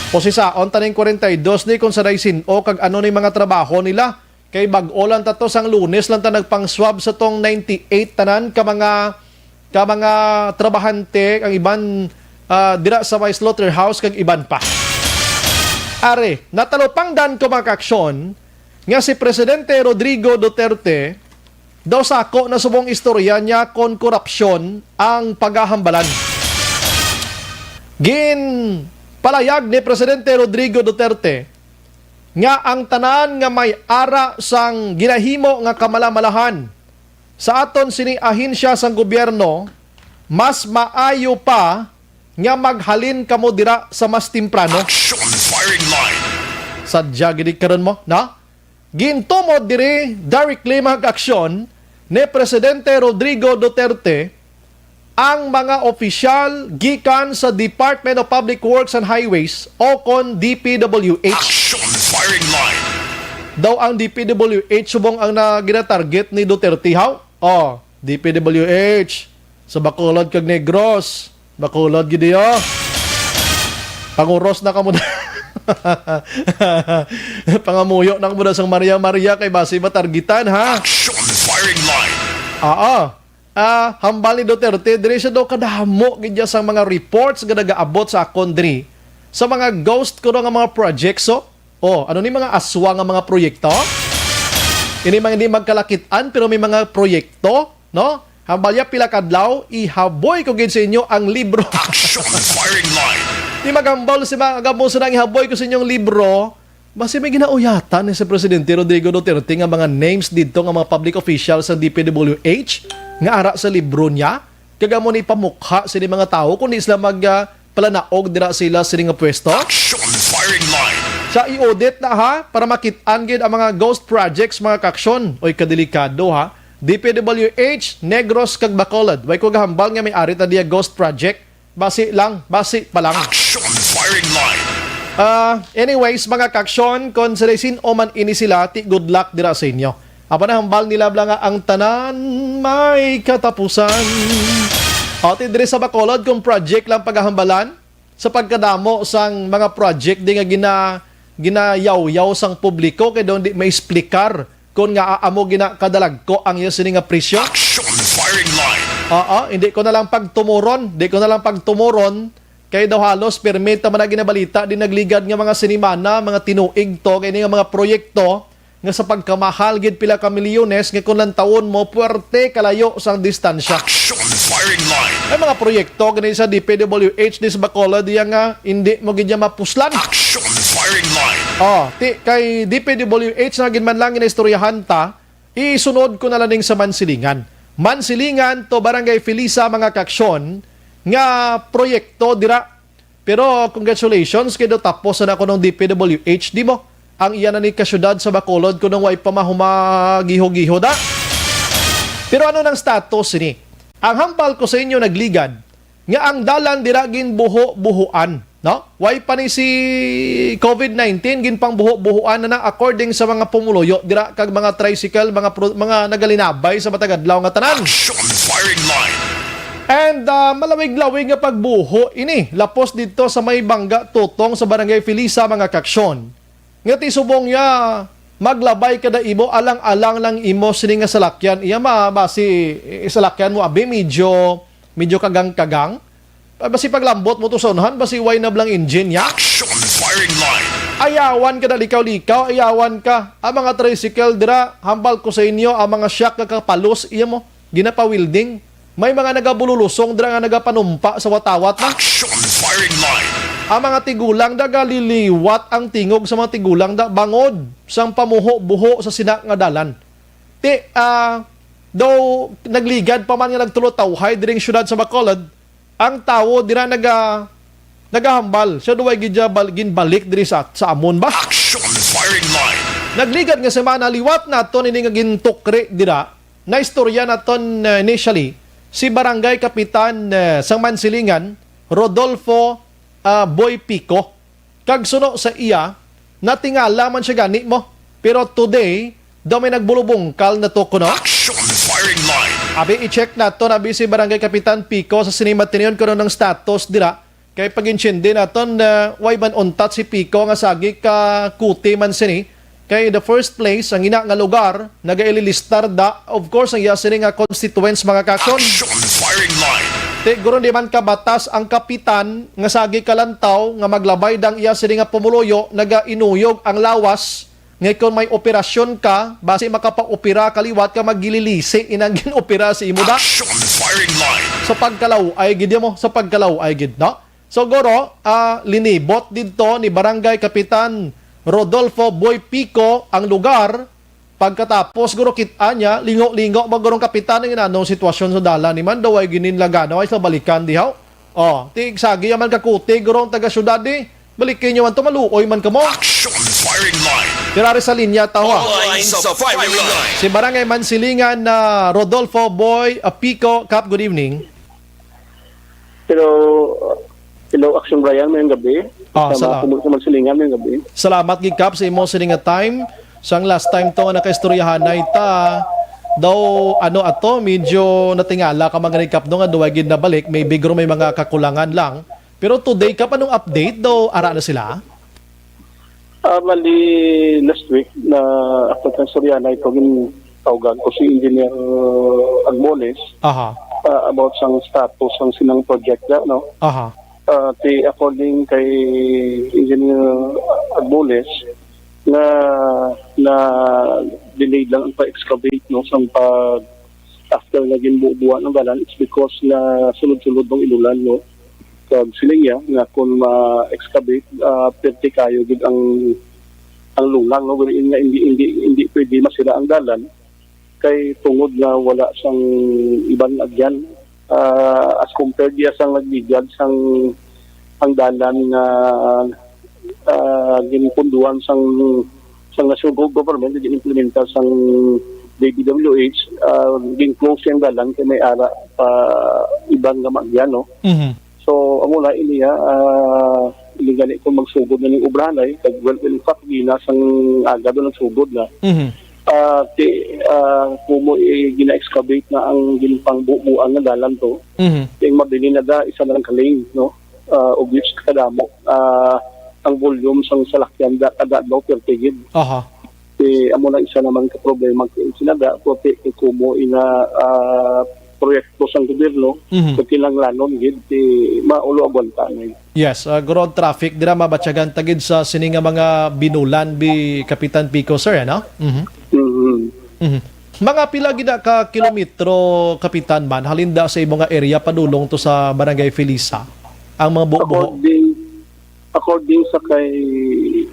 Posisaon ta ning kwarenta y dos ni kung sa sin-o kag ano ni mga trabaho nila. Kay bag-o lang ta to, sang Lunes lang ta nagpang-swab sa tong ninety-eight tanan ka mga, ka mga trabahante, ang iban, ah, dira sa may slaughterhouse kag iban pa. Are, natalupangdan ko, mga kaaksyon, nga si Presidente Rodrigo Duterte daw sako na subong istorya niya kon korupsyon ang pagahambalan. Ginpalayag ni Presidente Rodrigo Duterte nga ang tanan nga may ara sang ginahimo nga kamalamalahan sa aton sini ahensya sang gobyerno, mas maayo pa nga maghalin kamo dira sa mas temprano. Action Firing Line. Sadya gid karon mo, no? Gintumod diri directly, mga kaaksyon, ni Presidente Rodrigo Duterte ang mga opisyal gikan sa Department of Public Works and Highways o kon D P W H. Action Firing Line. Daw ang D P W H subong ang na ginatarget ni Duterte, haw? Oh, D P W H sa Bacolod kag Negros. Bacolod gid, oh. Panguros na kamo. Pangamuyo na kamo sang Maria Maria kay basi matargetan, ha? Action Firing Line. Oo. Ah, hambal ni Duterte, diri siya daw kadamo gid niya sang mga reports nga nagaabot sa akon diri sa mga ghost kuno nga mga projects, oh. Oh, ano ni mga aswa nga mga proyekto? Ini mga hindi magkalakit-an, pero may mga proyekto, no? Hambal niya, pila kadlaw, ihaboy ko gid sa inyo ang libro. Action Firing Line. Di magambal si mga gamo sa nang ihaboy ko sa inyong libro. Basi may ginauyatan ni si Presidente Rodrigo Duterte nga mga names didto nga mga public officials sa D P W H nga ara sa libro niya. Kag amo ni pamukha sini mga tawo, kundi sila mag, ah, palanaog dira sila sini nga pwesto. Action Firing Line. Sa i-audit na, ha, para makit-an gid ang mga ghost projects, mga kaaksyon. Oy, kadelikado, ha. D P W H, Negros kag Bacolod. Way ko gahambal nga may ari ta diya ghost project. Basi lang, basi pa lang. Action Firing Line. Ah, anyways, mga kaaksyon, kung sa sin-o man ini sila, ti good luck dira sa inyo. Aba, nahambal nila bala nga ang tanan may katapusan. O, ti diri sa Bacolod, kung project lang pagahambalan, sa pagkadamo sang mga project di nga gina-, ginayawyaw sang publiko, kay daw di maexplikar kung nga amo gina kadalagko ang iya sini nga presyo. Action firing line. Oo, hindi ko na lang pagtumuron, di ko na lang pagtumuron, kay daw halos permi ta man na ginabalita di nagligad nga mga sinimana, mga tinuig to, kay ini nga mga proyekto nga sa pagkamahal gid pila ka milyones nga kung lantawon mo, puwerte kalayo sang distansya. Action firing line. May mga proyekto gani sa D P W H di sa Bacolod diya nga hindi mo gid niya mapuslan. Action firing line. Oh, ti kay D P W H na gid man lang ginaistoryahan ta, isunod ko na lang ning sa Mansilingan. Mansilingan to Barangay Felisa, mga kaaksyon, nga proyekto dira. Pero congratulations kay do tapos na kuno ang D P W H, di mo? Ang iya na ni kasyudad sa Bacolod kuno way pa mahumagiho-giho da. Pero ano nang status sini? Ang hambal ko sa inyo nagligad nga ang dalan dira ginbuho-buhuan, no? Way pa ni si covid nineteen, ginpangbuho-buhuan na na according sa mga pumuluyo dira kag mga tricycle, mga pro-, mga nagalinabay sa matag adlaw nga tanan. Action firing line. And, ah, malawig-lawig nga pagbuho ini, lapos didto sa may Bangga Tutong sa Barangay Felisa, mga kaaksyon. Nga ti subong niya, maglabay kada imo, alang-alang lang imo sini nga salakyan. Iya ma-, basi, eh, salakyan mo, abi, medyo, medyo kagang-kagang. Ah, basi paglambot mo to sa unahan, basi way na blang engine niya. Action firing line. Ayawan ka na likaw-likaw, ayawan ka. Ang mga tricycle dira, hambal ko sa inyo, ang mga shock nga kapalos, iya mo, ginapa-welding. May mga nagabululusong dira nga nagapanumpa sa watawat na. Action firing line. Ang mga tigulang da galiliwat ang tingog sa mga tigulang da bangod sang pamuho-buho sa sina nga dalan. Ti, ah, daw nagligad pa man nga nagtulotawhay diring siyudad sa Bacolod, ang tawo dira naga-, nagahambal. Siya daw ay gidya bal-, ginbalik diri sa, sa amon ba? Action firing line. Nagligad nga semana, liwat naton ini nga gintukri dira. Naistorya naton, uh, initially, si Barangay Kapitan, uh, sang Mansilingan, Rodolfo, uh, Boy Pico. Kag suno sa iya, natingala man siya gani mo. Pero today, daw may nagbulubungkal na to kuno. Action firing line. Abi, i-check naton, abi, si Barangay Kapitan Pico sa sini matinion kuno ng status dira. Kay pag-intindi naton, uh, way man untat si Pico nga sagi ka kuti man sini. Kay in the first place, ang ina nga lugar, nagaililistar da, of course, ang iya sini nga constituents, mga kaaksyon. Action firing line. Ti, guro, di man kabatas ang kapitan nga sagi kalantaw nga maglabay dang iya sini nga pumuluyo, nagainuyog ang lawas, nga kon may operasyon ka, basi makapaopera ka liwat ka magililisi inang ginopera sa imo da. Action firing line. Sa pagkalaw-ay gid mo, sa pagkalaw-ay gid, no? So, guro, ah, linibot didto ni Barangay Kapitan Rodolfo Boy Pico ang lugar. Pagkatapos, guro, kit-a niya, lingo-lingo, magurong kapitan ang inanong sitwasyon sa dalan. Ni man daw ay gininlagano, ay sa balikan, dihaw. Oh, ti, sagi man kakuti, guro, ang taga-syudad, di. Balikin niyo man to, maluoy man kamo. Action firing line. Pero ari sa linya, tawa. All lines of firing line. Si Barangay Mansilingan na Rodolfo Boy Apico. Kap, good evening. Hello, hello, Action Brian, mayong gabi. Ah, Sa mga salamat. Pumulo sa Mansilingan, mayong gabi. Salamat gid, Kap, sa imo sini nga time. Sang last time to nga nakaistoryahanay ta, daw, ano ato, medyo natingala ka man gani, Kap, no, nga duwa gid nabalik, maybe guro may mga kakulangan lang. Pero today, Kap, anong update daw? Ara na sila? Ah, bali, last week na ako sa Soriana ito, gintawgan ko si Engineer Agmoles, Aha. Ah, about sang status sang sinang project na, no? Aha. Ah, ti according kay Engineer Agmoles, na, na delayed lang ang pa-excavate, no, sang pag after nga ginbubuan ang dalan, it's because na sulod-sulod ang ilulan, no? Kag siling niya nga kung ma-excavate, ah, perti kayo gid ang, ang lulang, no? Wherein nga hindi, hindi, hindi pwede masira ang dalan kay tungod nga wala sang iban agyan. Ah, as compared diya sang nagligad sang ang dalan nga, ah, ginpunduan sang, sang national go-, government, gin-implementa sang D P W H, ah, gin-close yang dalan kay may ara pa iban nga maagyan, no? Mhm. So, amo na ini, ah, Gani kung magsugod na ning obrahan ay, kag, well, in fact, gina sang aga do nagsugod na. Mhm. Ah, ti, ah, kumo, eh, gina-excavate na ang ginpangbubuan nga dalan to. Mhm. Kay mabilin na da, isa na lang ka lane, no? Ah, of which kadamo, ah, ang volume sang salakyan da, kada adlaw, thirty gid. Aha. Ti, amo na isa naman ka problema kay sinada, puti kay kumo ina, ah, proyekto sang gobyerno, Mhm. so kinahanglanon gid ti maulo agwanta na. Yes, ah, guro, ang traffic dira mabatyagan ta gid sa sini nga mga binulan bi Kapitan Pico, sir, ano? Mhm. Mhm. Mhm. Mga pila gid na ka kilometro, Kapitan, man, halin da sa imo nga area padulong to sa Barangay Felisa? Ang mga buho-buho? According, according sa kay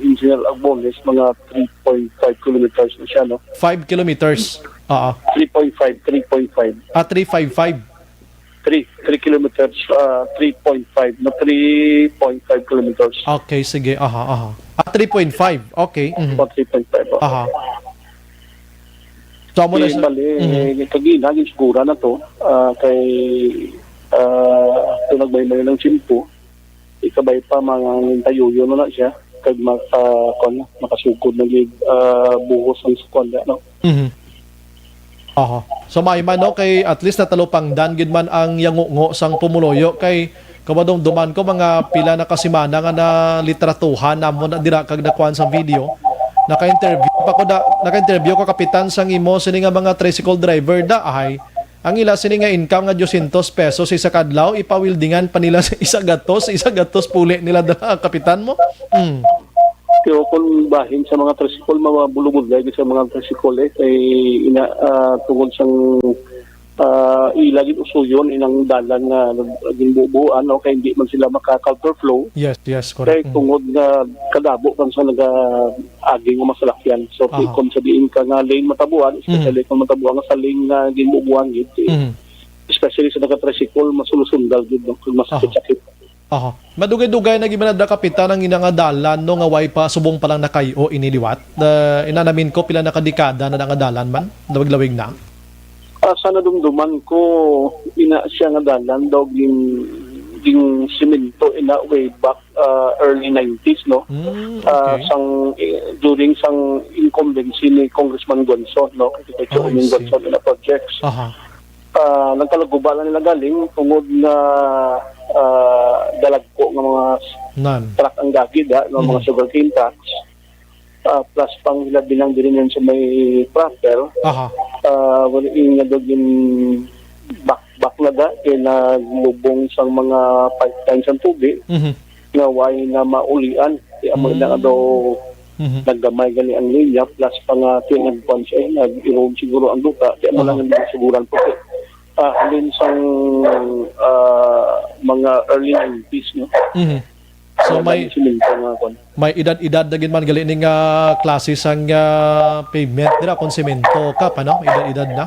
Engineer Agbones, mga three point five kilometers na siya, no? Five kilometers. Oo. Three point five, three point five. Ah, three five five. Three, three kilometers, ah, three point five, no, three point five kilometers. Okay, sige. Aha, aha. Ah, three point five. Okay. Mhm. O, three point five, oh. Aha. So, amo na Di sa bali, Mhm. eh, kagina, ginsugura na to, ah, kay, ah, to nagmaymay ng tiyempo, ikabay pa, mga tayuyo na na siya, kag maka-, kuwan na, makasugod na gid, ah, buhos ang sukuan na, no? Mhm. Aha. So, may man, no, kay at least natalupangdan gid man ang yangungo sang pumuluyo, kay kamadumduman ko, mga pila na ka semana nga nalitratuhan namo na dira kag nakuan sa video. Naka-interview pa ko da, naka-interview ko, Kapitan, sang imo sini nga mga tricycle driver da, ay, ang ila sini nga income nga dosyentos pesos isa ka adlaw, ipawildingan pa nila sa isa gatos, isa gatos puli nila da, Kapitan mo? Mm. Pero kung bahin sa mga tricycle, mabulubudlay sa mga tricycle, eh, kay ina, ah, tungod sang, ah, ila gid usuyon inang dalan nga ginbubuan, no, kay hindi man sila maka-counterflow. Yes, yes, correct. Kay Mm. tungod nga kadabo kan sa naga-agi nga masalakyan. So, Aha. kung sa diin ka nga lane matabuan, especially Mhm. kung matabuan nga sa lane nga ginbubuan gid, eh, Mhm. especially sa naga-tricycle, masulusundal gid, no, kung masakit-sakit. Aha. Madugay-dugay na gid man da, Kapitan, ang ina nga dalan, no, nga way pa, subong pa lang nakayo ini liwat. Ah, ina namin ko, pila na ka dekada na nga dalan man, lawig-lawig na. Ah, sa nadumduman ko, ina siya nga dalan daw gin-, gin-semento ina way back, ah, early nineties, no? Mm, Ah, okay. sang, eh, during sang incumbency ni Congressman Gonzo, no? Kay kay Oh, I Congressman see. Gonzo ina projects. Aha. Ah, nagkalaguba lang nila galing tungod nga, ah, dalagko nga mga Nan. truck ang gagid, ha, nga mga Mhm. sugarcane trucks. Ah, plus pang hilabinang diri nun sa may proper. Aha. Ah, wala yung nga daw yung back, back na da, kay naglubong sang mga pipelines ang tubig. Mhm. Nga way na maulian. Kaya mo Mm. na daw Mhm. naggamay gani ang linya, plus pa nga ti nagkuan siya, eh, nag-erode siguro ang lupa. Kaya mo Aha. lang ang siguran po, eh. Ah, halin sang, ah, mga early nineties, no? Mhm. So, Wala may, na silinto nga kuan. may edad-edad na gid man gali ning, ah, klase sang, ah, pavement dira kung semento ka pa, no? Edad-edad na.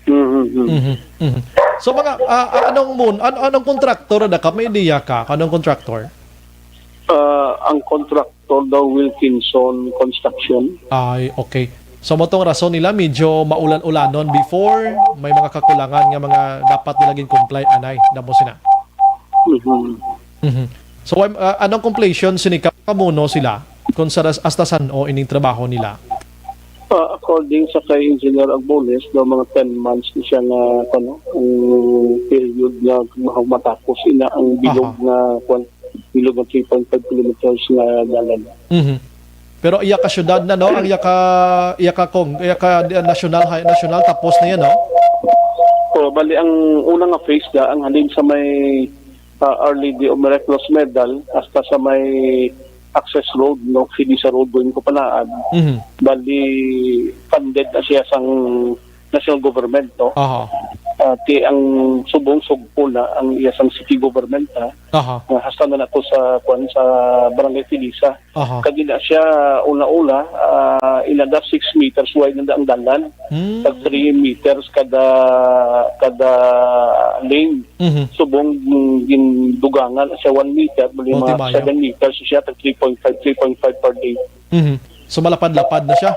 Mhm, mhm. Mhm, mhm. So, mga, ah, ah, anong mun-, an-, anong kontraktor na ka? May ideya ka? Anong kontraktor? Ah, ang kontraktor daw Wilkinson Construction. Ay, okay. So, mo tong rason nila, medyo maulan-ulanon before, may mga kakulangan nga mga dapat nila gin-comply, anay, damo sina. Mhm. Mhm. So, um, ah, anong completion sini ka, kamuno sila? Kung sa, hasta san-o ining trabaho nila? Ah, according sa kay Engineer Agbones, daw mga ten months na siya nga, ano, ang period nga ma-, matapos ina ang bilog Aha. nga, kwan, bilog nga three point five kilometers nga dalan. Mhm. Pero iya ka syudad na, no? Ang iya ka, iya ka kong, iya ka, ah, national, hi-, national, tapos na yan, no? So, bali, ang una nga phase da, ang halin sa may, ah, Arlene D. Omerec Los Medal, hasta sa may access road, no? Felisa Road, going ko Panaan. Mhm. Bali, funded na siya sang national government, no? Aha. Ah, ti ang subong sugpo na ang iya sang city government, ha? Aha. Nga hasta na nato sa, kuwan, sa Barangay Felisa. Aha. Kag ina siya, una-una, ah, inada six meters wide na ang dalan. Hmm. Tag three meters kada, kada lane. Mhm. Subong, mm, gindugangan siya one meter, bali Oh, mga timayo. seven meters siya, tag three point five, three point five per day. Mhm. So, malapad-lapad na siya?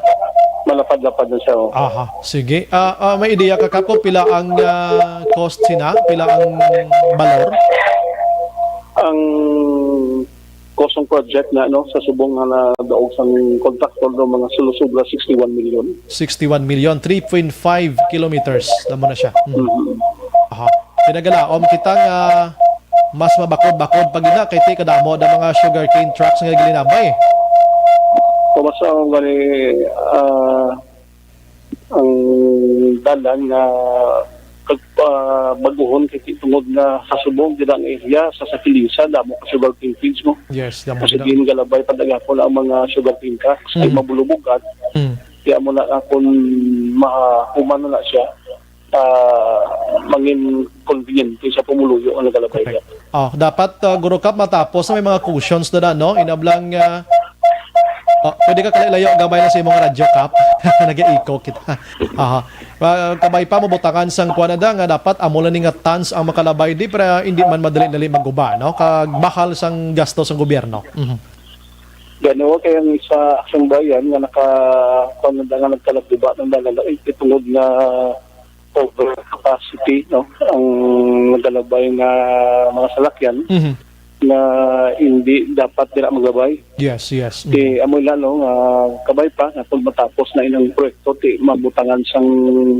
Malapad-lapad na siya, oh. Aha, sige. Ah, ah, may ideya ka, Kap, kung pila ang, ah, cost sina? Pila ang balor? Ang cost ng project na, no, sa subong nga nadaog sang contractor, no, mga sulo-sobra sixty-one million. Sixty-one million, three point five kilometers na mo na siya. Mhm. Mhm. Aha. Pinagalaom kita nga mas mabakod-bakod pa gina kay ti kadamo na mga sugarcane trucks nga gilinabay. Kung mas ang gani, ah, ang dalan nga kag, ah, baguhon kay ti-, tungod nga sa subong dira nga area sa, sa Kilisa, damo ka sugarcane fields mo. Yes, damo. Kasi gina. Din galabay padagapon ang mga sugarcane trucks ay, mm, mabulubog at, mm, kaya mo na akong mahuman na, na siya, ah, mangin convenient sa pumuluyo ang nagalabay. Correct. Niya. Oh, dapat, ah, Guro Kap, matapos na may mga cushions na, na, no? Inablang, ah, oh, pwede ka kalayo-layo gamay na sa imong radyo, Kap. Nag-echo kita. Aha. Ah, kabay pa, mabutangan sang kuwan na da nga dapat amo lang ni nga tons ang makalabay di para hindi man madali-dali maguba, no? Kag mahal sang gasto sang gobyerno. Mhm. Gano kay ang sa Aksyon Bayan nga naka, kuwan na da nga nagkalagduba ng dalan, eh, tungod nga over capacity, no? Ang nagalabay nga mga salakyan, mhm, na hindi dapat dira maglabay. Yes, yes. Mm. Eh, amo na, no, nga kabay pa nga kung matapos na inang proyekto, ti mabutangan sang,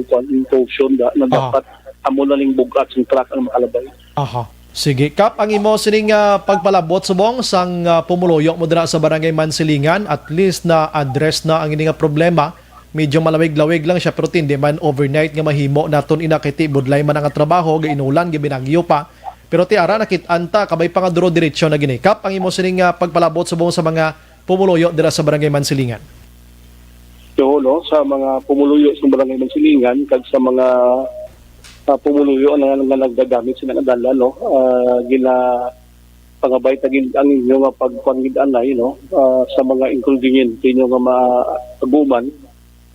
kuwan, caution da, na, aha, dapat amo na ning bug-at sang truck ang makalabay. Aha. Sige, Kap, ang imo sining, ah, pagpalabot subong sang, ah, pumuluyo mo dira sa Barangay Mansilingan, at least na address na ang ini nga problema. Medyo malawig-lawig lang siya, pero ti hindi man overnight nga mahimo naton ina kay ti budlay man ang trabaho, gainulan, gibinagyo pa. Pero ti ara nakit-an ta, kabay pa nga duro diretso na gini. Kap, ang imo sining, ah, pagpalabot subong sa mga pumuluyo dira sa Barangay Mansilingan. So, no, sa mga pumuluyo sa Barangay Mansilingan kag sa mga, ah, pumuluyo na nga naggagamit sila nga dalan, no, ah, gina pangabay tagin ang inyo nga pagkuan gid anay, no, ah, sa mga inconvenient inyo nga maaguman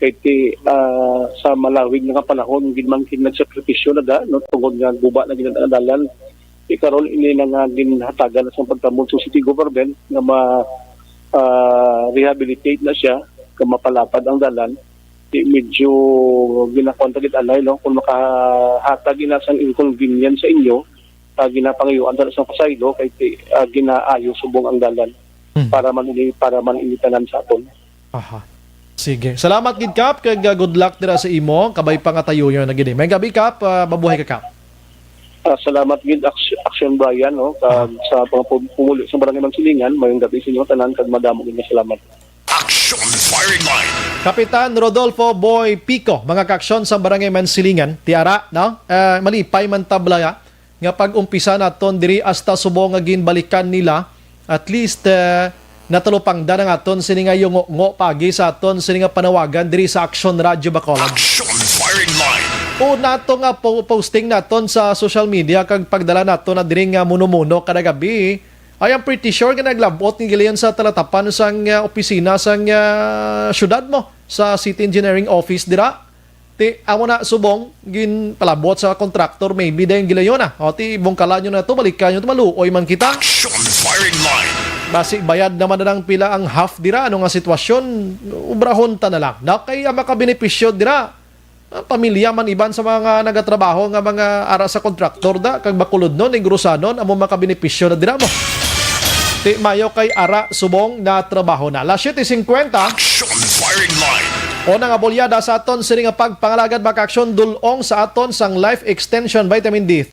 kay ti, ah, sa malawig na nga panahon gid man kin nagsakripisyo na da, no, tungod nga guba na gid ang dalan. Ti karon ini na nga ginhatagan na sa pagtambong sa city government nga ma, ah, rehabilitate na siya, nga mapalapad ang dalan. Ti medyo ginakuan ta gid anay, no, kung makahatag ina sang inconvenience sa inyo, ah, ginapangayuan ta sa pasaylo kay ti, ah, ginaayo subong ang dalan. Hmm. Para man ini, para man ini tanan sa aton. Aha. Sige. Salamat gid, Kap, kag, ah, good luck dira sa imo. Kabay pa nga tayo yun na gid. May gabi, Kap. Ah, mabuhay ka, Kap. Ah, salamat gid, Aks-, Action Brian, no, kag, aha, sa mga pum-, pumuli sa Barangay Mansilingan. Mayong gabi sa inyo tanan, kag madamo gid nga salamat. Action Firing Line. Kapitan Rodolfo Boy Pico, mga kaaksyon sa Barangay Mansilingan, ti ara, no? Eh, malipay man tabla ya, nga pag-umpisa naton diri hasta subong nga ginbalikan nila, at least, eh, natalupangdan ang aton sini nga yungo-ngo pagi sa aton sini nga panawagan diri sa Action Radio Bacolod. Action Firing Line. Una to nga po-, posting naton sa social media kag pagdala naton na diri nga muno-muno kada gabi. I am pretty sure nga naglabot nga gilayon sa talatapan sang, ah, opisina sang, ah, syudad mo sa City Engineering Office dira. Ti, amo na subong, ginpalabot sa contractor, maybe dayon gilayon na. O, ti, bungkalan nyo na to, balikan nyo to, maluoy man kita. Action Firing Line. Basi bayad naman na lang pila ang half dira, ano nga sitwasyon, ubrahon ta na lang. Na kay ang makabenepisyo dira, ah, pamilya man iban sa mga nagatrabaho nga mga ara sa contractor da, kag Bacolodnon, Negrosanon, amo makabenepisyo na dira mo. Ti mayo kay ara subong na trabaho na. Las siete cincuenta. Action Firing Line. O nga bulyada sa aton sini nga pagpangalagad, mga kaaksyon, dul-ong sa aton sang Life Extension Vitamin D.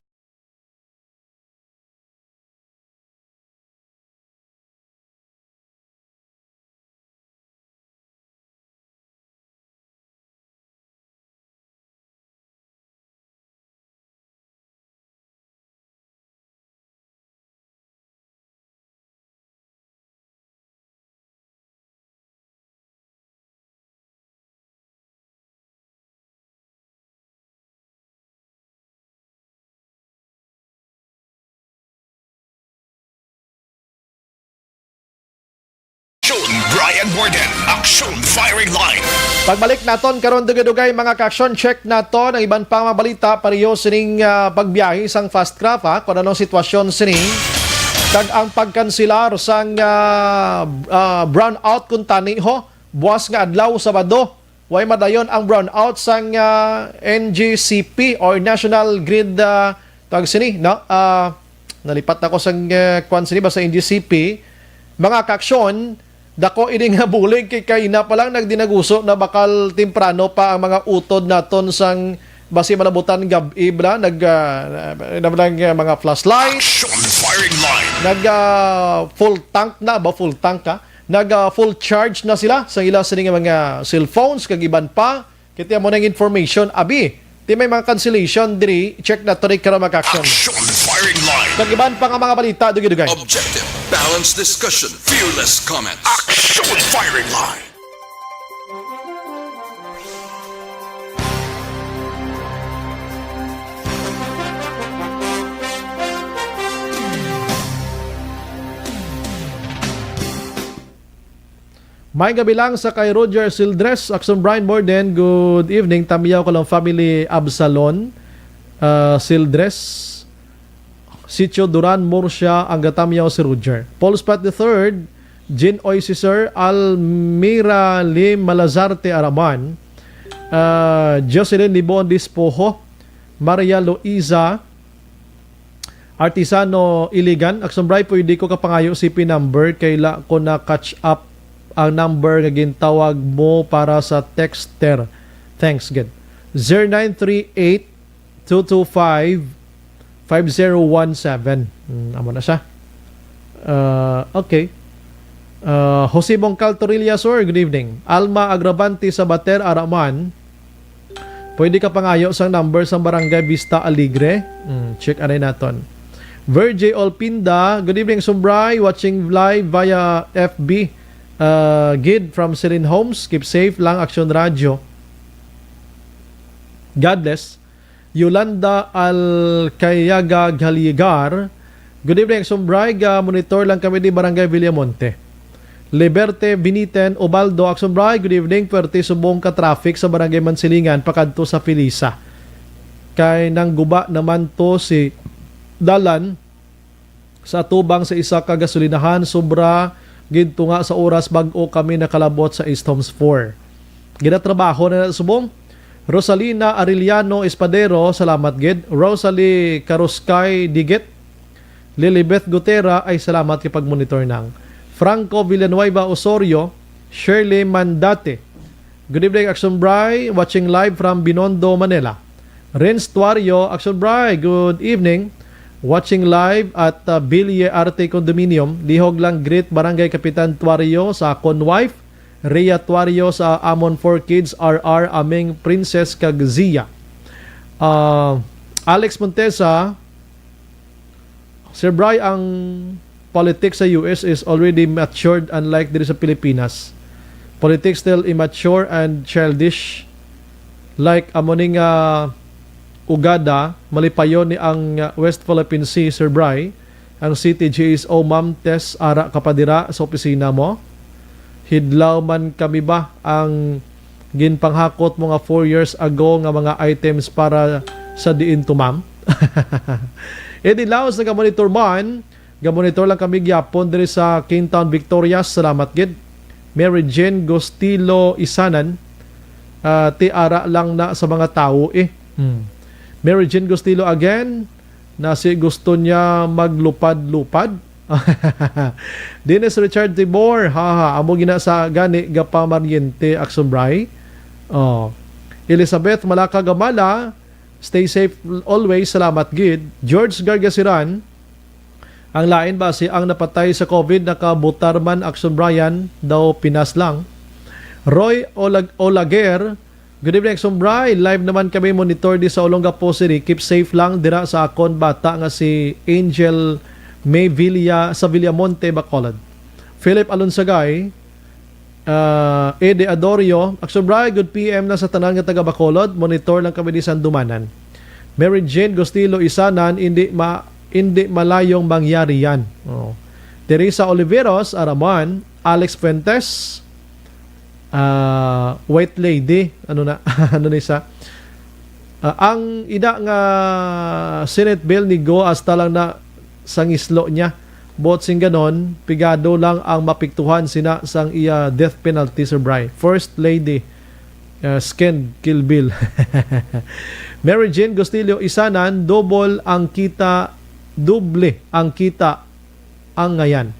Action, Brian Warden. Action Firing Line. Pagbalik naton karon, dugay-dugay, mga kaaksyon, check naton ang iban pang mga balita pareho sining, ah, pagbiyahe sang fast craft, ha, kung anong sitwasyon sini. Kag ang pagkansilar sang, ah, ah, brownout kuntani, ho, buwas nga adlaw, Sabado. Way madayon ang brownout sang, ah, N G C P or National Grid, ah, tawag sini, no? Ah, nalipat ako sang, ah, kwan sini, basta N G C P. Mga kaaksyon, dako ini nga bulig kay kaina pa lang nagdinaguso na bakal temprano pa ang mga utod naton sang basi malabutan gab-i bala nag ah, na lang, ah, mga flashlight, Action firing line. Nag ah, full tank na ba, full tank ka? Nag ah, full charge na sila sa ila sini nga mga cellphones kag iban pa. Kiti amo nang information, abi. Ti may mga cancellation diri, check na to rin karong mag-action. Action firing line. Kag iban pa nga mga balita, dugay-dugay. Objective, balanced discussion, fearless comments. Action firing line. May gabi lang sa kay Roger Sildres, Akson Brian Morden. Good evening, Tamiyaw ko lang family Absalon, ah, Sildres, Sitio Duran, Murcia, ang gatamyaw si Roger. Paul Spot the third, Jean Oy Cesar, Almira Lim Malazarte Araman, ah, Jocelyn Libon Dispoho, Maria Luisa, Artisano Iligan, Akson Bri, pwede ko kapangayo C P number, kaila ko na catch up ang number nga gintawag mo para sa texter. Thanks, good. Zero nine three eight two two five five zero one seven. Hmm, amo na siya. Ah, okay. Ah, Jose Bongcal Torilla, sir, good evening. Alma Agravante Sabater Araman, pwede ka pangayo sang number sang Barangay Vista Alegre? Hmm, check anay naton. Virgie Olpinda, good evening, Sumbray. Watching live via F B. Uh, Gid from Celine Homes. Keep safe lang, Action Radio. God bless. Yolanda Alcayaga Galigar, good evening, Sumbray. Ga monitor lang kami di Barangay Villamonte. Liberte Biniten Ubaldo, Akson Bri, good evening. Puwerte subong ka traffic sa Barangay Mansilingan pakadto sa Felisa. Kay nang guba naman to si dalan sa atubang sa isa ka gasolinahan, sobra gid tunga sa oras bag-o kami nakalabot sa East Homes four. Ginatrabaho na na subong. Rosalina Arellano Espadero, salamat gid. Rosalie Karuskay Digit, Lilibeth Gutera, ay salamat kay pagmonitor nang. Franco Villanueva Osorio, Shirley Mandate. Good evening, Action Bri. Watching live from Binondo, Manila. Renz Tuario, Action Bri, good evening. Watching live at uh, Ville Arte Condominium. Lihog lang greet Barangay Kapitan Tuario sa akon wife, Rhea Tuario sa amon four kids, R R, Aming, Princess, kag Zia. Uh, Alex Montesa, Sir Bry, ang politics sa U S is already matured, unlike diri sa Pilipinas. Politics still immature and childish. Like amo ni nga ugada, malipayon ni ang, uh, West Philippine Sea, Sir Bry. Ang C T G S O, Ma'am Tess, ara ka pa dira sa opisina mo? Hidlaw man kami ba ang ginpanghakot mo nga four years ago nga mga items para sa diin to, ma'am? Eddie Laos, naga-monitor man. Ga-monitor lang kami gyapon diri sa Kingtown, Victorias. Salamat gid. Mary Jane Gostilo Isanan, ah, ti ara lang na sa mga tawo, eh. Hmm. Mary Jane Gostilo again, na si gusto niya maglupad-lupad. Dennis Richard Tibor, haha, amo gina sa gani gapamaryente, Action Bry. Oh. Elizabeth Malaka Gamala, stay safe always, salamat gid. George Gargasiran, ang lain ba si ang napatay sa COVID nakabutar man, Action Brian, daw Pinas lang. Roy Olag-, Olaguer, good evening, Action Bry. Live naman kami monitor di sa Olongapo City. Keep safe lang dira sa akon bata nga si Angel May Villa sa Villamonte, Bacolod. Philip Alonsagay, ah, Ede Adorio, Action Bry, good P M na sa tanan nga taga Bacolod. Monitor lang kami di Sandumanan. Mary Jane Gostilo Isanan, hindi ma-, hindi malayong mangyari yan. Oh. Teresa Oliveros, Araman, Alex Fuentes, ah, White Lady, ano na, ano ni sa? Ah, ang ida nga Senate bill ni Go hasta lang na sa ngislo niya. Buot sing ganon, pigado lang ang mapiktuhan sina sang iya death penalty, Sir Bry. First Lady, ah, Skin Kill Bill. Mary Jane Gostillo Isanan, double ang kita, doble ang kita ang ngayan.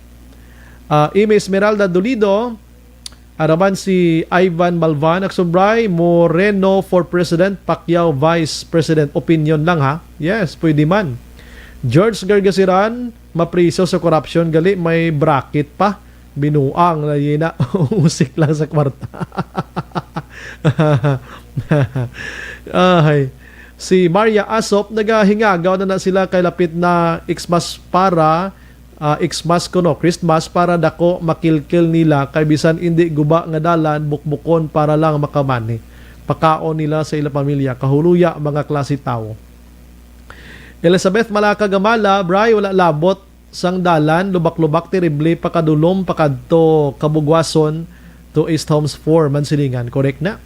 Ah, Amy Esmeralda Dolido, araman si Ivan Malvan, Akson Bri, Moreno for President, Pacquiao Vice President. Opinion lang, ha? Yes, pwede man. George Gargasiran, mapriso sa korupsyon, gali may bracket pa. Binuang na yun na. Usik lang sa kwarta. Ahay. Si Maria Asop, nagahingagaw na na sila kay lapit na Xmas para, ah, Xmas kuno, Christmas para dako makilkil nila kay bisan indi guba nga dalan, bukbukon para lang makamani. Pakaon nila sa ila pamilya. Kahuluya, mga klase tawo. Elizabeth Malaka Gamala, Bri, wala labot sang dalan, lubak-lubak, terrible, pakadulom, pakadto Kabugwason to East Homes four, Mansilingan. Correct na.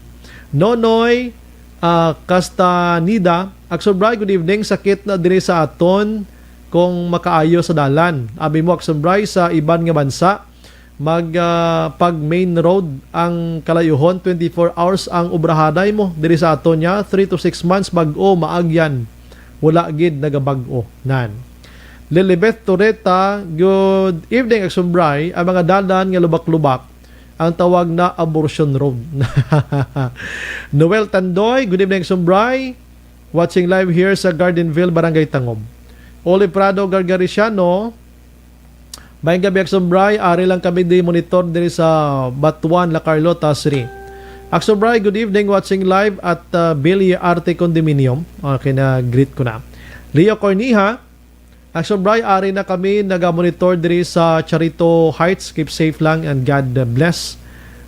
Nonoy, ah, Castaneda, Akson Bri, good evening. Sakit na diri sa aton kung makaayo sa dalan. Abi mo, Akson Bri, sa iban nga bansa, mag, ah, pag main road ang kalayuhon, twenty-four hours ang obrahaday mo. Diri sa aton niya, three to six months, bag-o, maagyan. Wala gid nagabag-o. Nan. Lilibeth Toreta, good evening, Akson Bri. Ang mga dalan nga lubak-lubak, ang tawag na Abortion Road. Noel Tandoy, good evening, Akson Bri. Watching live here sa Gardenville, Barangay Tangub. Oli Prado Gargariciano, maayong gabi, Akson Bri. Ari lang kami di monitor diri sa Batuan, La Carlota City. Akson Bri, good evening. Watching live at, uh, Billy Arte Condominium. Okay, na-greet ko na. Leo Corniha, Akson Bri, ari na kami naga-monitor diri sa Charito Heights. Keep safe lang and God bless.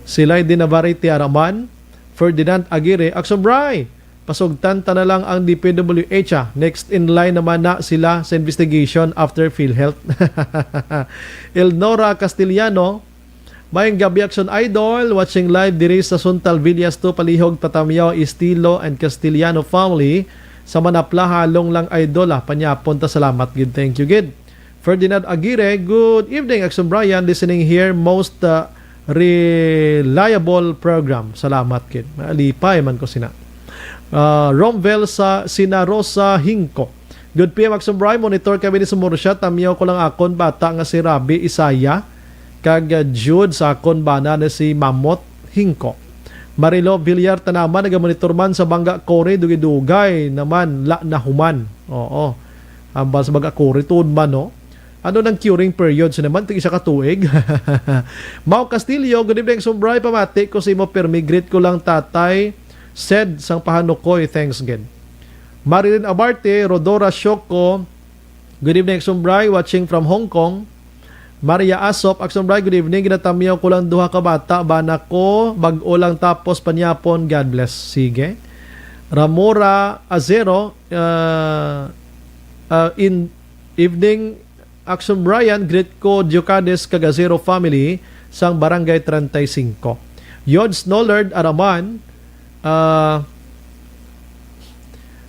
Silay Dinavari Tiaraman, Ferdinand Aguirre, Akson Bri, pasugtan ta na lang ang D P W H, ah. Next in line naman na sila sa investigation after PhilHealth. Elnora Castellano, maayong gabi, Akson Idol. Watching live diri sa Suntal Villas two, palihog Tatamyaw Estilo and Castellano family sa Manaplaha, Longlang Idol, ah. Panyapon ta, salamat gid. Thank you gid. Ferdinand Aguirre, good evening, Akson Brian. Listening here, most, uh, reliable program. Salamat gid. Malipay man ko sina. Uh, Romvel sa Sina Rosa Hingko. Good P M, Akson Brian. Monitor kami ni sa Murcia. Tamyaw ko lang akon bata nga si Rabi Isaya kag, uh, Jude sa akon bana na si Mamot Hingko. Marilo Villar Tanaman, nagamonitor man sa Bangga Cory, dugay-dugay naman, la nahuman. Oo. Ambal sa Bangga Cory, tuod man, no? Ano nang curing period sa naman? Tig isa ka tuig. Mau Castillo, good evening, Akson Bri. Pamati ko sa imo, permi greet ko lang tatay, said sang pahanukoy, thanks gid. Marilyn Abarte, Rodora Shoko, good evening, Akson Bri, watching from Hong Kong. Maria Asop, Akson Bri, good evening. Ginatamyaw ko lang duha ka bata, bana ko, bag-o lang tapos panyapon. God bless. Sige. Ramora Azero, uh, uh, in evening, Akson Brian, greet ko Diocades kag Azero family sang Barangay treinta y cinco. Yod Snollard Araman, uh,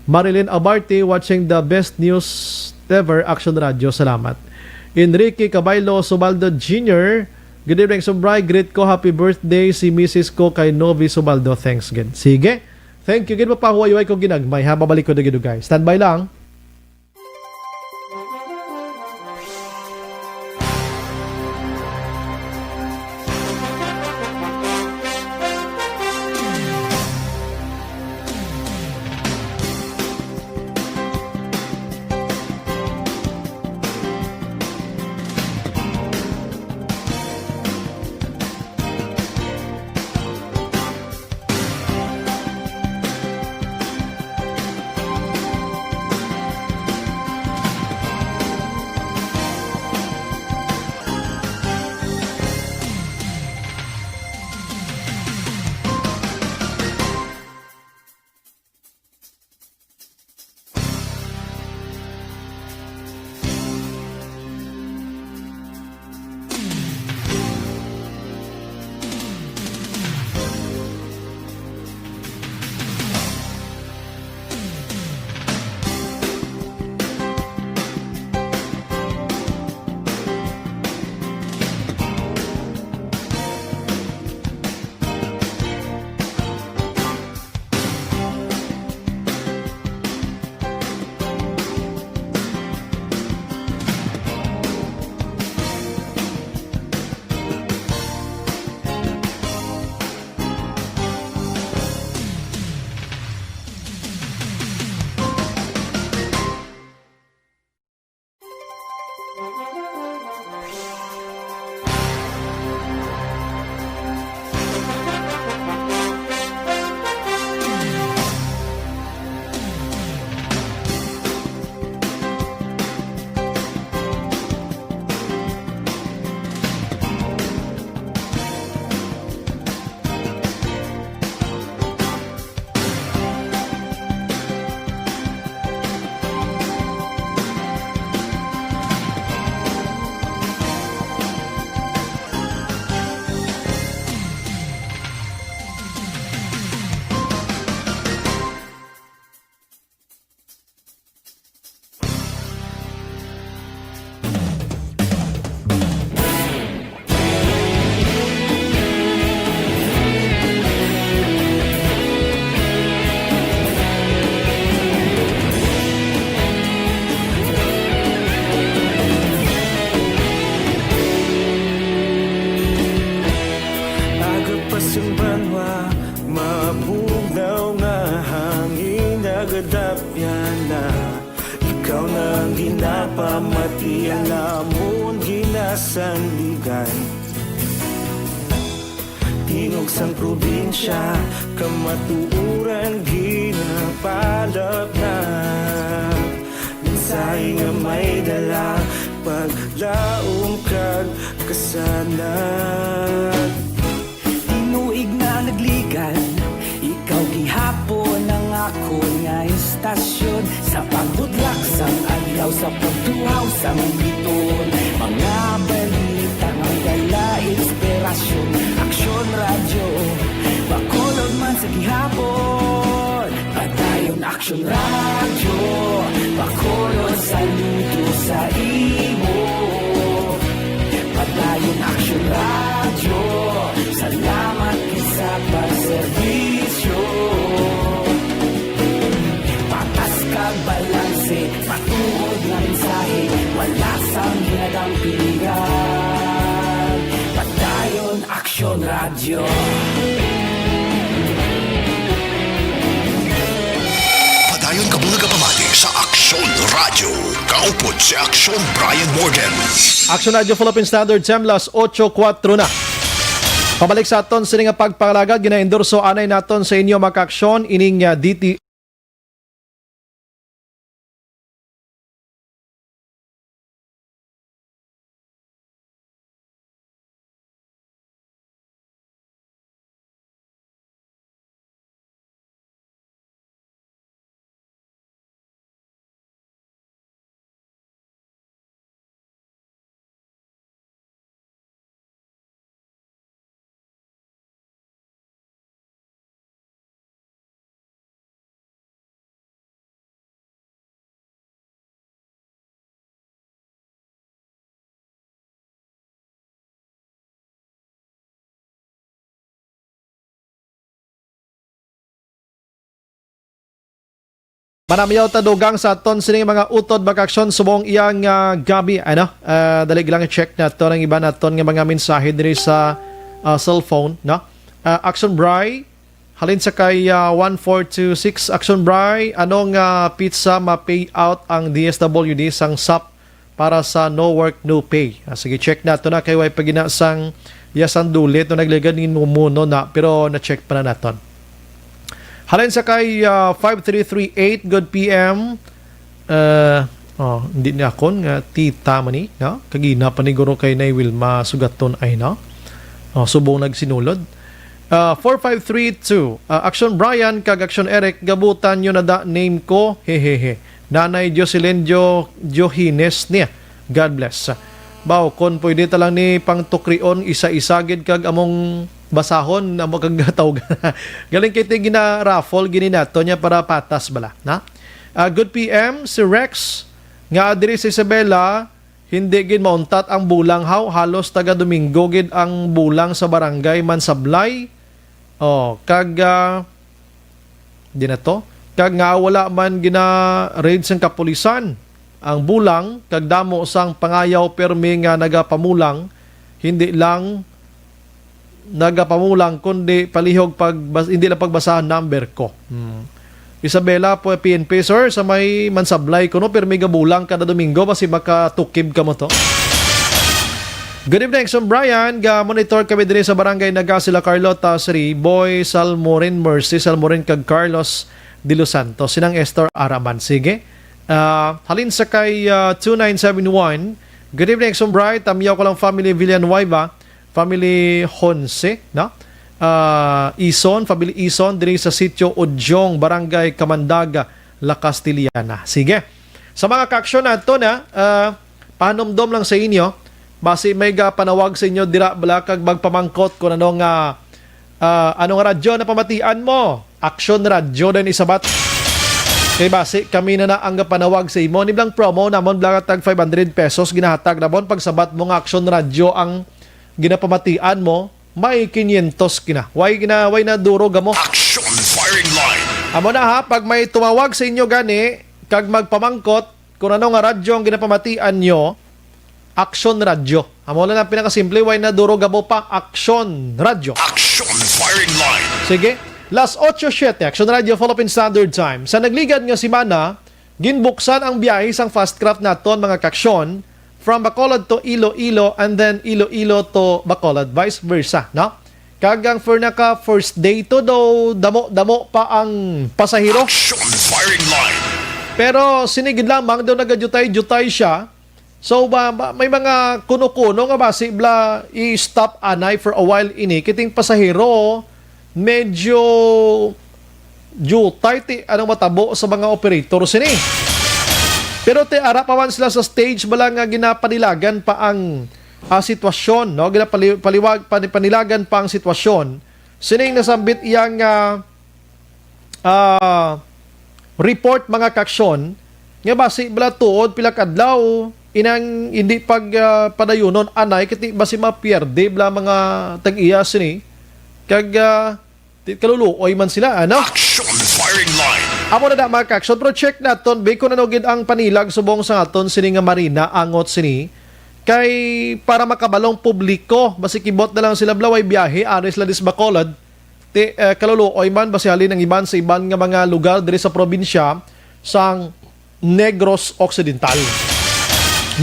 Marilyn Abarte, watching the best news ever, Action Radio. Salamat. Enrique Cabaylo Subaldo Junior, good evening, Akson Bri. Greet ko, happy birthday si misis ko kay Novi Subaldo. Thanks gid. Sige. Thank you gid, mapahuway-huway ko ginagmay, ha. Babalik ko dugay-dugay. Standby lang. Mati ang amon ginasandigan. Tingog sang probinsya, kamatuoran ginapalapnag. Mensahe nga may dala, paglaom kag kasanag. Tinuig na nagligan, ikaw gihapon ang akon nga istasyon. Sa pagbudlak sang adlaw, sa pagtuhaw sang biton, mga balita nga dala inspirasyon. Aksyon Radyo, Bacolod man sa gihapon. Padayon Aksyon Radyo, Bacolod saludo sa imo. Padayon Aksyon Radyo, salamat gid sa pagserbisyo. Patas kag balanse, matuod nga mensahe, wala sang ginadampigan. Padayon Aksyon Radyo. Padayon kamo nagapamati sa Aksyon Radyo. Kaupod si Aksyon Brian Morgan. Aksyon Radyo Philippine Standard Time, las otso kuwatro na. Pabalik sa aton sini nga pagpalagad, ginaendorso anay naton sa inyo, mga kaaksyon, ining, ah, D T Manamyaw ta dugang sa aton sining mga utod, mga kaaksyon, subong iyang, ah, gabi, ano? Ah, dali lang i-check naton ang iban naton nga mga mensahe diri sa, ah, cellphone, no? Ah, Action Bry, halin sa kay, ah, one four two six, Action Bry, ano nga petsa ma-pay out ang D S W D sang sap para sa no work, no pay. Ah, sige, check nato na kay way pa gina sang iya sang duli to nagligad ni numuno na, pero na-check pa na naton. Halin sa kay, ah, five three three eight, good P M. Ah, oh, hindi ni akon nga tita man ni, no? Kagina pa ni guro kay Nay Wilma Sugaton ay, no? Oh, subong nagsinulod. Ah, four five three two, ah, Action Brian kag Action Eric, gabutan nyo na da name ko. Hehehe. Nanay Jocelyn Jo-, Johines niya. God bless. Baw, kon pwede ta lang ni pangtukrion isa-isa gid kag among basahon, amo kag tawag. Galing kay ti gina-raffle gini nato niya para patas bala, na? Ah, good P M, si Rex nga diri sa Isabela, hindi gid mauntat ang bulang, haw. Halos taga Domingo gid ang bulang sa barangay Mansablay. Oh, kag, ah, di na to. Kag nga wala man gina-raid sang kapulisan ang bulang, kag damo sang pangayaw permi nga nagapamulang, hindi lang nagapamulang, kundi palihog pag-, bas-, hindi lang pagbasa ang number ko. Hmm. Isabela po, P N P, sir, sa may Mansablay kuno, pirmi gabulang kada Domingo, basi makatukib kamo to. Good evening, Sir Brian. Ga monitor kami diri sa Barangay Naga, sila Carlota, Sri Boy Salmorin, Mercy Salmorin, kag Carlos de los Santos. Sinang Estor Araman. Sige. Ah, halin sa kay, ah, two nine seven one. Good evening, Sir Brian. Tamyaw ko lang family Villanueva. Family Honce, no? Ah, Ison, family Ison, diri sa Sitio Udyong, Barangay Kamandag, La Castellana. Sige. Sa mga kaaksyon nato na, ah, pahanumdom lang sa inyo, basi may gapanawag sa inyo dira bala kag magpamangkot kung ano nga, ah, ano nga radyo na pamatian mo? Action Radyo din isabat. Kay basi kami na na ang gapanawag sa imo. Ni blang promo namon bala tag five hundred pesos ginahatag namon pagsabat mo nga Action Radyo ang ginapamatian mo, may quinientos kina. Way gina-, way na duro gamo. Action firing line. Amo na ha, pag may tumawag sa inyo gani, kag magpamangkot kung ano nga radyo ang ginapamatian nyo, Action Radyo. Amo lang ang pinakasimple, way na duro gamo pa, Action Radyo. Action firing line. Sige, las otso siete, Action Radyo, Philippine Standard Time. Sa nagligad nga semana, Ginbuksan ang biyahe sang Fastcraft naton, mga kaaksyon, from Bacolod to Iloilo and then Iloilo to Bacolod, vice versa, no? Kag ang for naka first day to daw, damo-damo pa ang pasahero. Action firing line. Pero sini gid lamang daw nagadutay-dutay siya. So, ba, ba, may mga kuno-kuno nga basi bala i-stop anay for a while ini. Kiting pasahero, medyo jutay ti anong matabo sa mga operator sini. Pero ti ara pa man sila sa stage bala nga ginapanilagan pa ang, ah, sitwasyon, no? Ginapali-, paliwag-, pani-, panilagan pa ang sitwasyon. Sining nasambit iyang, ah, ah, report, mga kaaksyon, nga basi bala tuod pila ka adlaw inang hindi pag, ah, padayunon anay, kiti basi mapierde bala mga tag-iya sini. Kag, ah, Ti-, kaluluoy man sila, ano? Action firing line. Amo na na, mga kaaksyon, pero check naton, bi, kung ano gid ang panilag subong sa aton sini nga Marina, angot sini. Kay para makabalong publiko, basi kibot na lang sila bala way biyahe, ari sila dis Bacolod. Ti, eh, kaluluoy man, basi halin ang iban sa iban nga mga lugar diri sa probinsya sang Negros Occidental.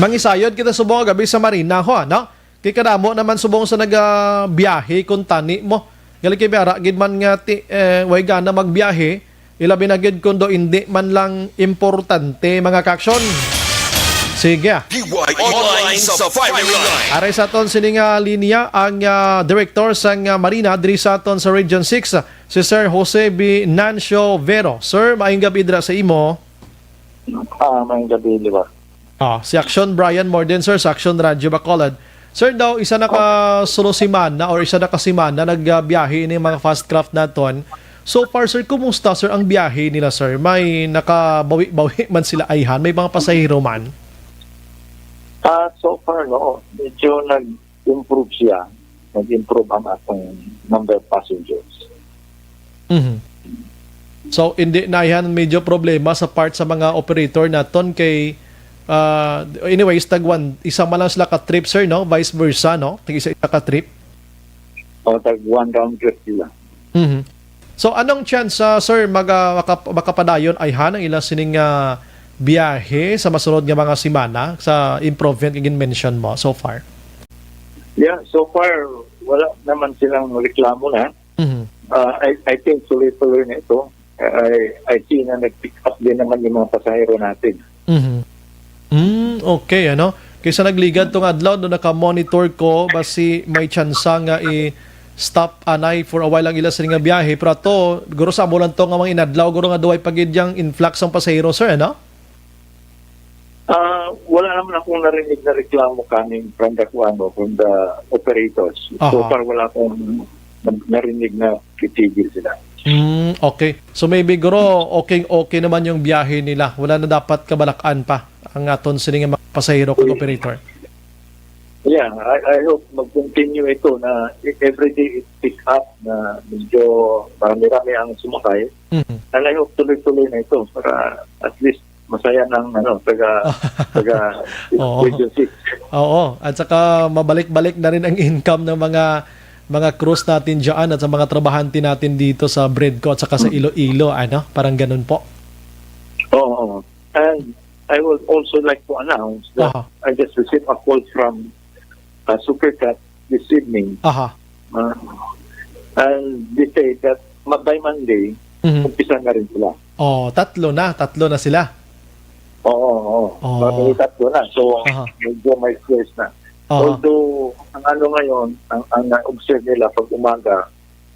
Mangisayod kita subong nga gabi sa Marina, ho, ano? Kay kadamo naman subong sa nagabiyahe kuntani mo. Gali kay biara gid man nga ti-, eh, way gana magbiyahe, ilabi na gid kun do indi man lang importante, mga kaaksyon. Sige. D Y online sa firing line. Aray sa aton sini nga linya ang, ah, direktor sang, ah, Marina diri sa aton sa Region six, si Sir Jose Venancio Vero. Sir, maayong gabi dira sa imo. Ah, maayong gabi, di ba? Ah, si Action Brian Morden, sir, sa Action Radio Bacolod. Sir, daw, isa na ka sulo semana or isa na ka semana nagbiyahe ini mga fast craft naton. So far, sir, kumusta, sir, ang biyahe nila, sir? May nakabawi-bawi man sila ayhan? May mga pasahero man? Ah, so far, no, medyo nag-improve siya. Nag-improve ang atong number of passengers. Mhm. So, hindi na yan medyo problema sa part sa mga operator naton kay, ah, anyways, tag one, isa man lang sila ka trip, sir, no? Vice versa, no? Tag isa-isa ka trip. O, tag one round trip sila. Mhm. So, anong chance, ah, sir, maga-, maka-, makapadayon ayhan ang ilang sining, ah, biyahe sa masunod nga mga semana sa improvement nga gin-mention mo so far? Yeah, so far, wala naman silang reklamo na. Mhm. Ah, I, I think tuloy-tuloy na ito. I, I see na nag-pick up din naman yung mga pasahero natin. Mhm. Mm, okay, ano? Kaysa nagligad tong adlaw, do naka-monitor ko, basi may tsansa nga i-stop anay for a while ang ila sini nga biyahe. Pero ato, guro sa amo lang to nga mga inadlaw, guro nga duway pa gid yang influx ang pasahero, sir, ano? Ah, wala naman akong narinig na reklamo coming from the, ano, from the operators. So Aha. far, wala akong narinig na titigil sila. Mm, okay. So maybe, guro, okay, okay naman yung biyahe nila. Wala na dapat kabalakan pa ang aton sini nga mga pasahero kag operator. Yeah, I, I hope mag-continue ito na e-, every day it pick up na medyo marami-rami ang sumakay. Mhm. And I hope tuloy-tuloy na ito para at least masaya ng, ano, taga, taga Oo. Region six. Oo, at saka mabalik-balik na rin ang income ng mga, mga crews natin dyan at sa mga trabahante natin dito sa Bredco at saka sa Iloilo, ano? Parang ganun po. Oo. And I would also like to announce that Aha. I just received a call from uh, Supercat this evening. Aha. Uh, and they say that ma-, by Monday, Mhm. umpisa na rin sila. Oh, tatlo na, tatlo na sila. Oo, oo. Oh. May tatlo na. So, Aha. medyo may stress na. Aha. Although, ang ano ngayon, ang, ang na-observe nila pag umaga,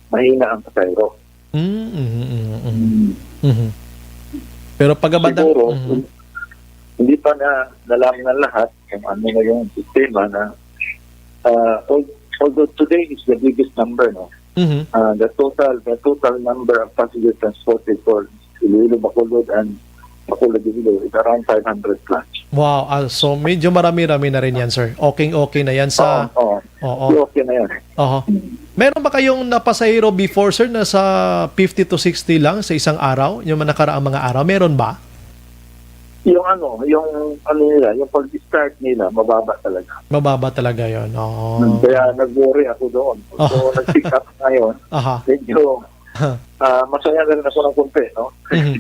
mahina ang pasahero. Mm, mhm, mhm, mhm. Mm. Mhm. Pero pagabandang Siguro, mhm. hindi pa na nalaman ng lahat kung ano na yung sistema na, ah, al-, although today is the biggest number, no? Mhm. Ah, the total, the total number of passengers transported for Iloilo, Bacolod, and Bacolod, Iloilo is around five hundred plus. Wow, ah, so medyo marami-rami na rin yan, sir. Okay, okay na yan sa Oo, oo. Oo. Okay na yan. Oho. Mm. Meron ba kayong napasahero before, sir, na sa fifty to sixty lang sa isang araw? Yung mga nakaraang mga araw, meron ba? Yung ano, yung ano nila, yung pag-start nila, mababa talaga. Mababa talaga yon. Oo. Kaya nag-worry ako doon. So, Oh. nag-pick up ngayon. Aha. Medyo, ah, masaya na rin ako ng konti, no? Mhm.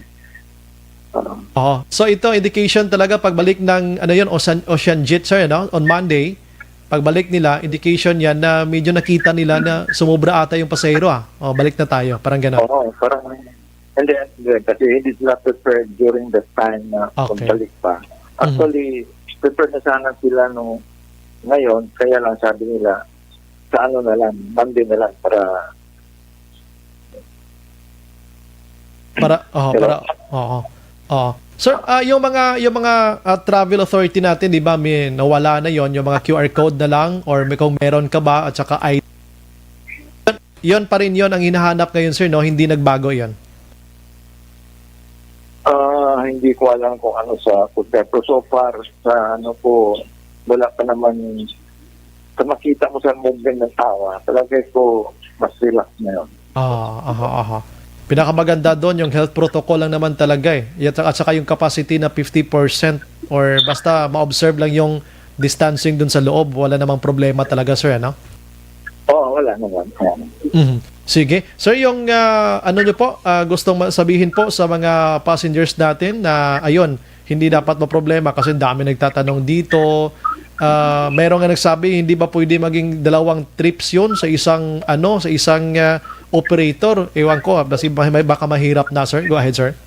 Oo. So ito, indication talaga pagbalik ng, ano yun, Ocean, Ocean Jet, sir, no? On Monday, pagbalik nila, indication yan na medyo nakita nila na sumobra ata yung pasahero, ah. O, balik na tayo. Parang ganon. Oo, parang, hindi, hindi, kasi hindi sila prepared during the time na Okay. pagbalik pa. Mhm. Actually, prepared na sana sila nung ngayon, kaya lang sabi nila, sa ano na lang, Monday na lang para Para, oh, Hello? para, oo. Oo. Sir, ah, yung mga, yung mga, ah, travel authority natin, di ba, may nawala na yon, yung mga Q R code na lang, or may, kung meron ka ba, at saka I D, yon pa rin yon ang hinahanap ngayon, sir, no? Hindi nagbago yon. Ah, hindi ko alam kung ano sa hotel. Pero so far, sa ano po, wala pa naman, sa makita mo sa movement ng tao, ah, talaga ko mas relax na yun. Ah, aha, aha. Pinakamaganda doon, yung health protocol lang naman talaga eh. At, at saka yung capacity na fifty percent or basta ma-observe lang yung distancing dun sa loob, wala namang problema talaga, sir, ano? Oo, wala naman. Oo. Mhm. Sige. Sir, yung, ah, ano nyo po, ah, gustong ma-, sabihin po sa mga passengers natin na, ayun, hindi dapat maproblema kasi ang dami nagtatanong dito. Ah, meron nga nagsabi, hindi ba pwede maging dalawang trips yun sa isang, ano, sa isang, ah, operator? Ewan ko, ah, basi may, may baka mahirap na, sir. Go ahead, sir.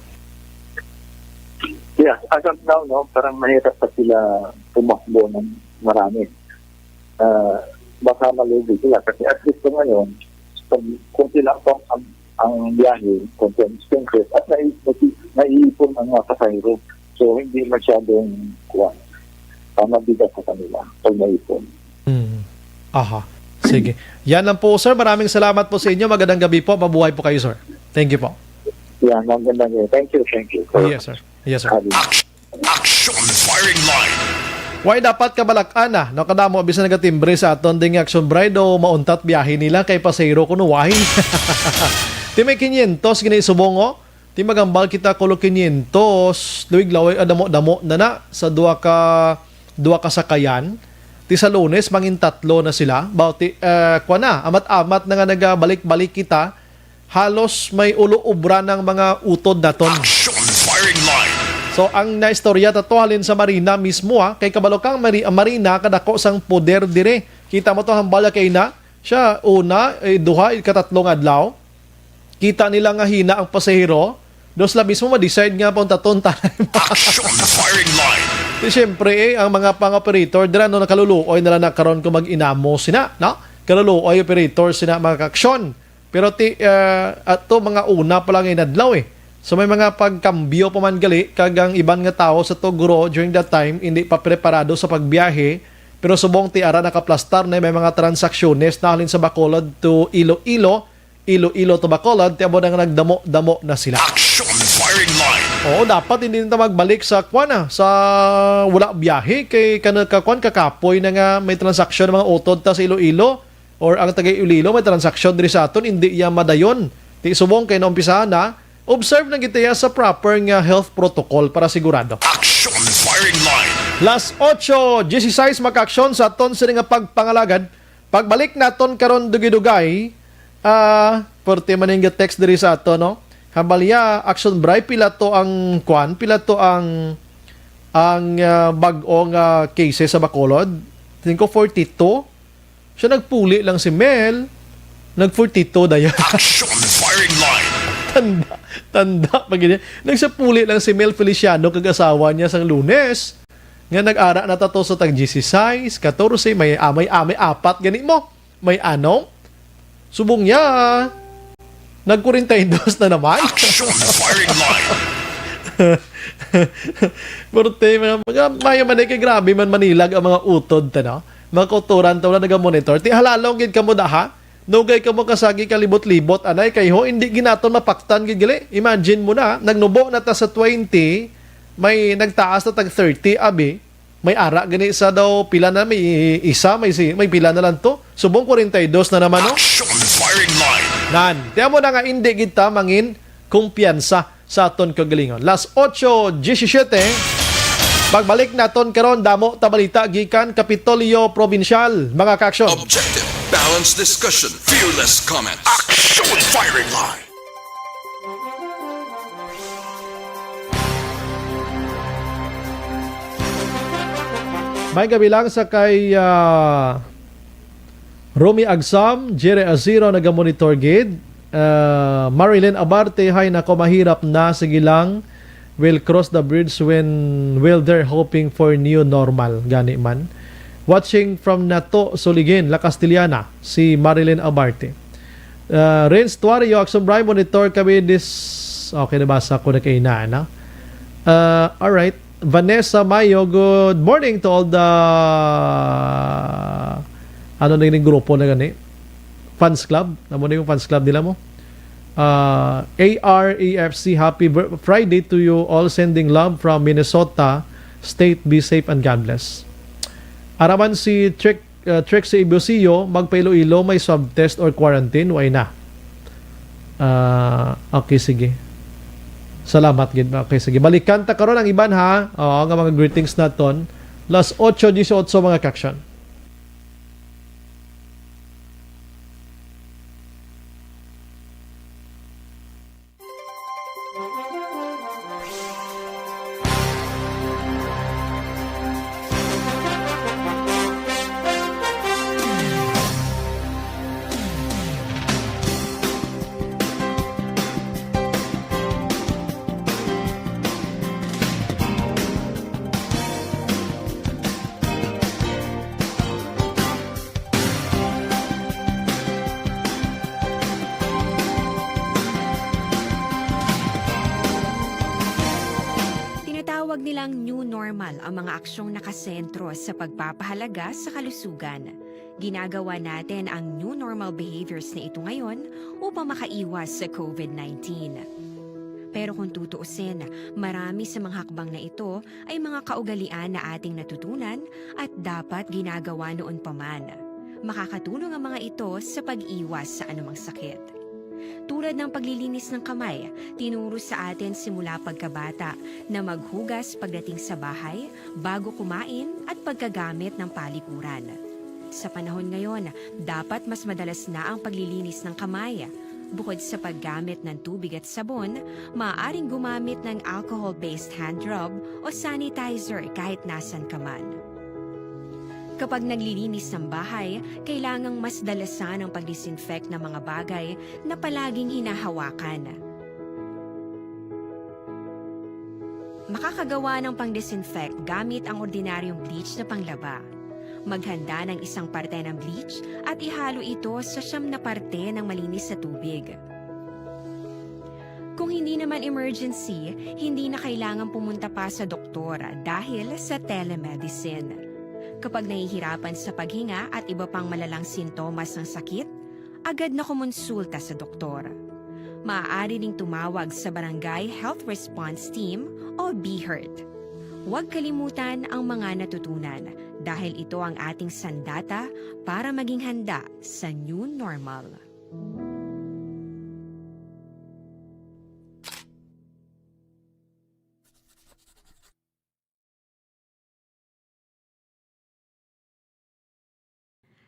Yeah, as of now, no, parang mahirap pa sila tumakbo ng marami. Ah, baka malugi sila kasi at least kung ngayon, kung, kung sila ang, ang, ang biyahe, kung sila expensive, at nai-, nai-, naiipon ang mga pasahero. So, hindi masyadong, kuwan, ah, mabigat sa kanila pag naipon. Hmm. Aha. Sige. Yan lang po, sir. Maraming salamat po sa inyo. Magandang gabi po. Mabuhay po kayo, sir. Thank you po. Yeah, magandang gabi. Thank you, thank you. Yes, sir. Yes, sir. Action, action firing line. Why dapat kabalak-an na, no, kadamo bisan nagatimbre sa aton ding action bride o mauntat biyahe nila kay pasahero kuno why? Ti may kinyentos gini subong, oh. Ti magambal kita kulo kinyentos, luwig-lawig, ah, damo-damo na na sa duha ka, duha ka sakayan. Ti sa Lunes, mangin tatlo na sila. Bauti, eh, kwa na, amat-amat na nga nagabalik-balik kita. Halos may ulo ubra ng mga utod naton. Action firing line. So, ang naistorya ta to halin sa Marina mismo, ha. Kay kabalo kang Mari-, Marina, kadako sang poder dire. Kita mo to, hambal ya kay na. Siya, una, eh, duha, ikatatlong adlaw. Kita nila nga hina ang pasahero. Dos la mismo ma-decide nga pauntaton ta. Action firing line. Di siyempre, eh, ang mga pang-operator dira, no, nakaluluoy na lang na karon kung mag-inamo sina, no? Kaluluoy operator sina, mga kaaksyon. Pero ti, ah, ato mga una pa lang inadlaw, eh. So may mga pagkambyo pa man gali, kag ang iban nga tawo sa Tugro during that time hindi pa preparado sa pagbiyahe, pero subong ti ara nakaplastar na may mga transaksyones na halin sa Bacolod to Iloilo, Iloilo to Bacolod, ti amo na nga nagdamo-damo na sila. Action firing line. Oo, dapat hindi na magbalik sa kwan, ah, sa wala biyahe kay kana ka kwan, kakapoy na nga may transaksyon mga utod ta sa Iloilo. Or ang taga Iloilo may transaksyon diri sa aton, hindi iya madayon. Ti subong kay naumpisahan na, observe lang kita iya sa proper nga health protocol para sigurado. Action firing line. Las ocho dieciséis, makaaksyon sa aton sini nga pagpangalagad. Pagbalik naton karon dugay-dugay, ah, perti man ning text diri sa aton, no? Hambal ya, Action Bri, pila to ang kwan? Pila to ang, ang, ah, bag-o nga cases sa Bacolod? Tingin ko forty-two. Siya nagpuli lang si Mel, nag forty-two dayon. Action firing line. Tanda, tanda pa gid. Nagsapuli lang si Mel Feliciano kag asawa niya sang Lunes. Nga nag-ara na ta to sa tag dieciséis, catorce, may, ah, may, ah, may apat gani mo. May ano? Subong niya, nag-forty-two na naman. Action firing line. Pero te, mga, mga, mayo man eh, kay grabe man manilag ang mga utod, ta, no? Mga kautoran, ta, wala naga-monitor. Ti halalong gid kamo daha. Nugay kamo kasagi kalibot-libot, anay, kay ho, hindi gid naton mapaktan gid gali. Imagine mo na, nagnubo na ta sa twenty, may nagtaas na tag thirty, abi. May ara gani sa daw pila na, may isa, may si-, may pila na lang to. Subong forty-two na naman, no? Action firing line. Nan, tiyan mo na nga, hindi gid ta mangin kumpiyansa sa aton kagalingon. Las ocho diecisiete, pagbalik naton karon, damo ta balita gikan Kapitolyo Provincial, mga kaaksyon. Objective, balanced discussion, fearless comments. Action firing line. May gabi lang sa kay, ah, Romy Agsam, Jerry Aziro nagamonitor gid. Ah, Marilyn Abarte, "Hay nako, mahirap na, sige lang. We'll cross the bridge when we'll there, hoping for new normal." Gani man. Watching from Nato, Suligin, La Castellana, si Marilyn Abarte. Ah, Renz Tuario, Aksum Bray, monitor kami this, okay, nabasa ko na kaina, ano? Ah, alright. Vanessa Mayo, good morning to all the, ano na yung grupo na gani? Fans club? Amo na yung fans club nila mo? Ah, A R A F C, happy bir-, Friday to you all. Sending love from Minnesota State. Be safe and God bless. Araman si Trick, uh, Trixie Ibusio, magpa-Iloilo, may swab test or quarantine? Way na. Ah, okay, sige. Salamat gid. Okay, sige. Balikan ta karon ang iban, ha. Oo, nga mga greetings naton. Las ocho dieciocho, mga kaksyon. Tinatawag nilang new normal ang mga aksyong nakasentro sa pagpapahalaga sa kalusugan. Ginagawa natin ang new normal behaviors na ito ngayon upang makaiwas sa covid nineteen. Pero kung tutuusin, marami sa mga hakbang na ito ay mga kaugalian na ating natutunan at dapat ginagawa noon pa man. Makakatulong ang mga ito sa pag-iwas sa anumang sakit. Tulad ng paglilinis ng kamay, tinuro sa atin simula pagkabata na maghugas pagdating sa bahay, bago kumain at pagkagamit ng palikuran. Sa panahon ngayon, dapat mas madalas na ang paglilinis ng kamay. Bukod sa paggamit ng tubig at sabon, maaaring gumamit ng alcohol-based hand rub o sanitizer kahit nasan ka man. Kapag naglilinis ng bahay, kailangang mas dalasan ang pag-disinfect ng mga bagay na palaging hinahawakan. Makakagawa ng pang-disinfect gamit ang ordinaryong bleach na panglaba. Maghanda ng isang parte ng bleach at ihalo ito sa siyam na parte ng malinis na tubig. Kung hindi naman emergency, hindi na kailangan pumunta pa sa doktor dahil sa telemedicine. Kapag nahihirapan sa paghinga at iba pang malalang sintomas ng sakit, agad na kumonsulta sa doktor. Maaari ring tumawag sa Barangay Health Response Team o BHERT. Huwag kalimutan ang mga natutunan dahil ito ang ating sandata para maging handa sa new normal.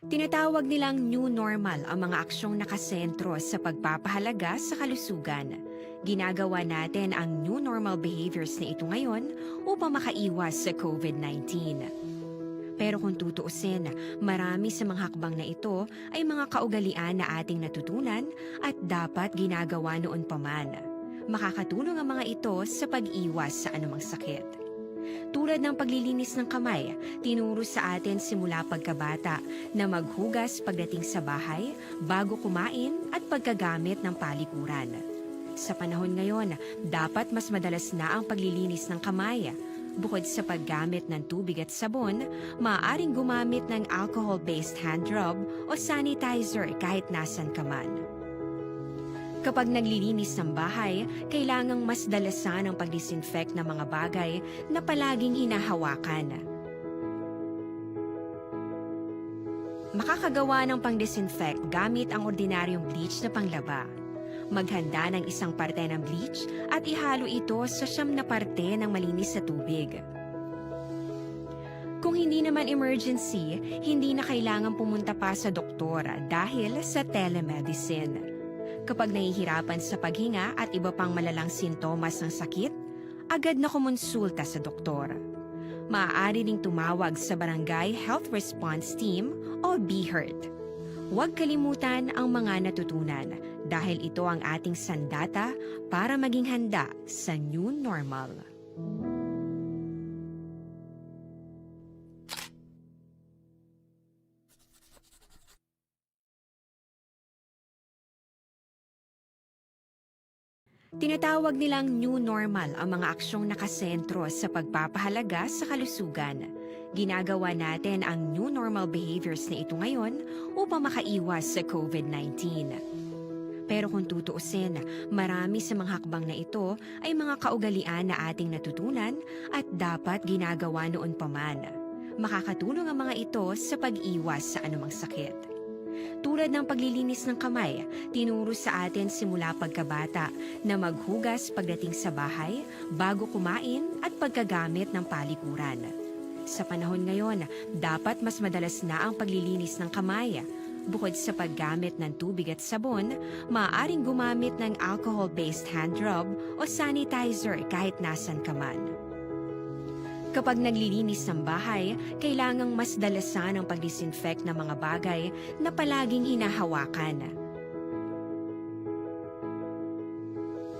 Tinatawag nilang new normal ang mga aksyong nakasentro sa pagpapahalaga sa kalusugan. Ginagawa natin ang new normal behaviors na ito ngayon upang makaiwas sa covid nineteen. Pero kung tutuusin, marami sa mga hakbang na ito ay mga kaugalian na ating natutunan at dapat ginagawa noon pa man. Makakatulong ang mga ito sa pag-iwas sa anumang sakit. Tulad ng paglilinis ng kamay, tinuro sa atin simula pagkabata na maghugas pagdating sa bahay, bago kumain at pagkagamit ng palikuran. Sa panahon ngayon, dapat mas madalas na ang paglilinis ng kamay. Bukod sa paggamit ng tubig at sabon, maaaring gumamit ng alcohol-based hand rub o sanitizer kahit nasan ka man. Kapag naglilinis ng bahay, kailangang mas dalasan ang pag-disinfect ng mga bagay na palaging hinahawakan. Makakagawa ng pang-disinfect gamit ang ordinaryong bleach na panglaba. Maghanda ng isang parte ng bleach at ihalo ito sa siyam na parte ng malinis na tubig. Kung hindi naman emergency, hindi na kailangan pumunta pa sa doktor dahil sa telemedicine. Kapag nahihirapan sa paghinga at iba pang malalang sintomas ng sakit, agad na kumonsulta sa doktor. Maaari ring tumawag sa Barangay Health Response Team o BHERT. Huwag kalimutan ang mga natutunan dahil ito ang ating sandata para maging handa sa new normal. Tinatawag nilang new normal ang mga aksyong nakasentro sa pagpapahalaga sa kalusugan. Ginagawa natin ang new normal behaviors na ito ngayon upang makaiwas sa COVID nineteen. Pero kung tutuusin, marami sa mga hakbang na ito ay mga kaugalian na ating natutunan at dapat ginagawa noon pa man. Makakatulong ang mga ito sa pag-iwas sa anumang sakit. Tulad ng paglilinis ng kamay, tinuro sa atin simula pagkabata na maghugas pagdating sa bahay, bago kumain, at pagkagamit ng palikuran. Sa panahon ngayon, dapat mas madalas na ang paglilinis ng kamay. Bukod sa paggamit ng tubig at sabon, maaaring gumamit ng alcohol-based hand rub o sanitizer kahit nasan ka man. Kapag naglilinis ng bahay, kailangang mas dalasan ang pag-disinfect ng mga bagay na palaging hinahawakan.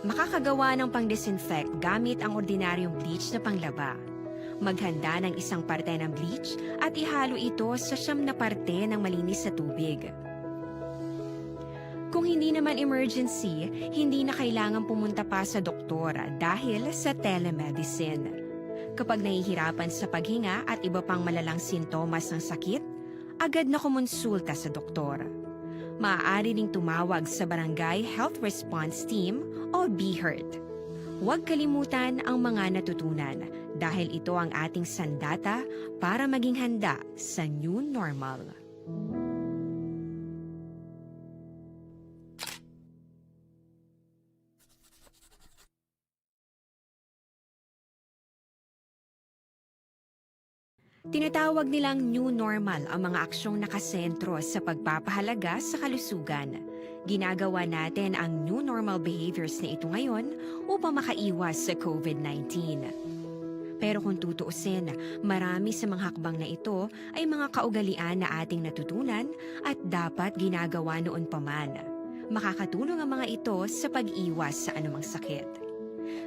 Makakagawa ng pang-disinfect gamit ang ordinaryong bleach na panglaba. Maghanda ng isang parte ng bleach at ihalo ito sa siyam na parte ng malinis na tubig. Kung hindi naman emergency, hindi na kailangan pumunta pa sa doktor dahil sa telemedicine. Kapag nahihirapan sa paghinga at iba pang malalang sintomas ng sakit, agad na kumonsulta sa doktor. Maaari ring tumawag sa Barangay Health Response Team o BHERT. Huwag kalimutan ang mga natutunan dahil ito ang ating sandata para maging handa sa new normal. Tinatawag nilang new normal ang mga aksyong nakasentro sa pagpapahalaga sa kalusugan. Ginagawa natin ang new normal behaviors na ito ngayon upang makaiwas sa COVID nineteen. Pero kung tutuusin, marami sa mga hakbang na ito ay mga kaugalian na ating natutunan at dapat ginagawa noon pa man. Makakatulong ang mga ito sa pag-iwas sa anumang sakit.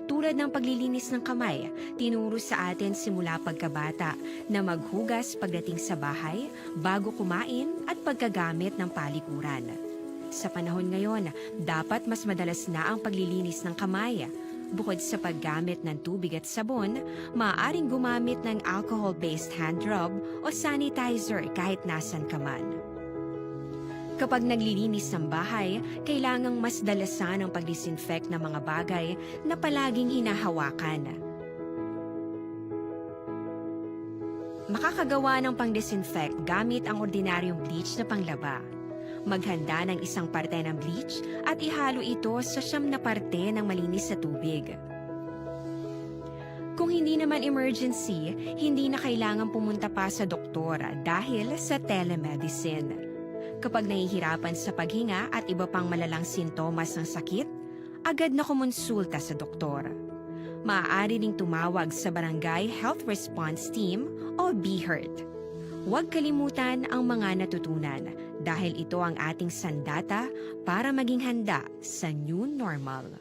Tulad ng paglilinis ng kamay, tinuro sa atin simula pagkabata na maghugas pagdating sa bahay, bago kumain, at pagkagamit ng palikuran. Sa panahon ngayon, dapat mas madalas na ang paglilinis ng kamay. Bukod sa paggamit ng tubig at sabon, maaaring gumamit ng alcohol-based hand rub o sanitizer kahit nasan ka man. Kapag naglilinis ng bahay, kailangang mas dalasan ang pag-disinfect ng mga bagay na palaging hinahawakan. Makakagawa ng pang-disinfect gamit ang ordinaryong bleach na panglaba. Maghanda ng isang parte ng bleach at ihalo ito sa siyam na parte ng malinis na tubig. Kung hindi naman emergency, hindi na kailangan pumunta pa sa doktor dahil sa telemedicine. Kapag nahihirapan sa paghinga at iba pang malalang sintomas ng sakit, agad na kumonsulta sa doktor. Maaari ring tumawag sa Barangay Health Response Team o BHERT. Huwag kalimutan ang mga natutunan dahil ito ang ating sandata para maging handa sa new normal.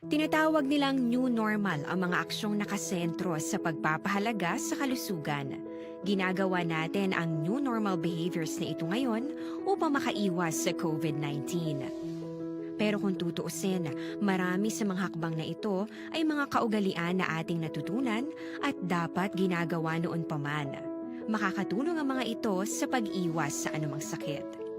Tinatawag nilang new normal ang mga aksyong nakasentro sa pagpapahalaga sa kalusugan. Ginagawa natin ang new normal behaviors na ito ngayon upang makaiwas sa COVID nineteen. Pero kung tutuusin, marami sa mga hakbang na ito ay mga kaugalian na ating natutunan at dapat ginagawa noon pa man. Makakatulong ang mga ito sa pag-iwas sa anumang sakit.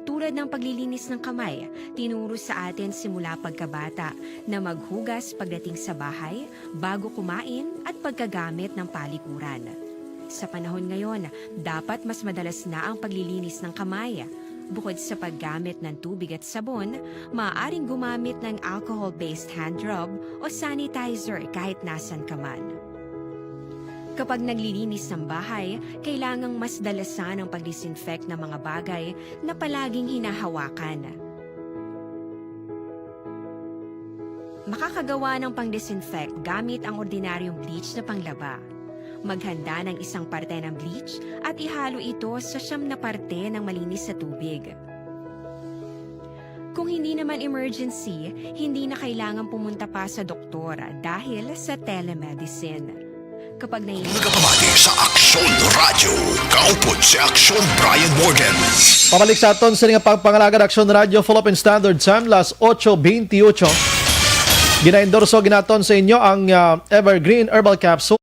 Tulad ng paglilinis ng kamay, tinuro sa atin simula pagkabata na maghugas pagdating sa bahay, bago kumain, at pagkagamit ng palikuran. Sa panahon ngayon, dapat mas madalas na ang paglilinis ng kamay. Bukod sa paggamit ng tubig at sabon, maaaring gumamit ng alcohol-based hand rub o sanitizer kahit nasan ka man. Kapag naglilinis ng bahay, kailangang mas dalasan ang pag-disinfect ng mga bagay na palaging hinahawakan. Makakagawa ng pang-disinfect gamit ang ordinaryong bleach na panglaba. Maghanda ng isang parte ng bleach at ihalo ito sa siyam na parte ng malinis na tubig. Kung hindi naman emergency, hindi na kailangan pumunta pa sa doktor dahil sa telemedicine. Kapag nai- Nagapamati sa Aksyon Radyo, kaupod si Aksyon Brian Morgan. Pabalik sa aton sa nga pagpangalagad, Aksyon Radyo, Philippine Standard Time, las ocho veintiocho. Ginaendorso ginaton sa inyo ang, ah, Evergreen Herbal Capsule.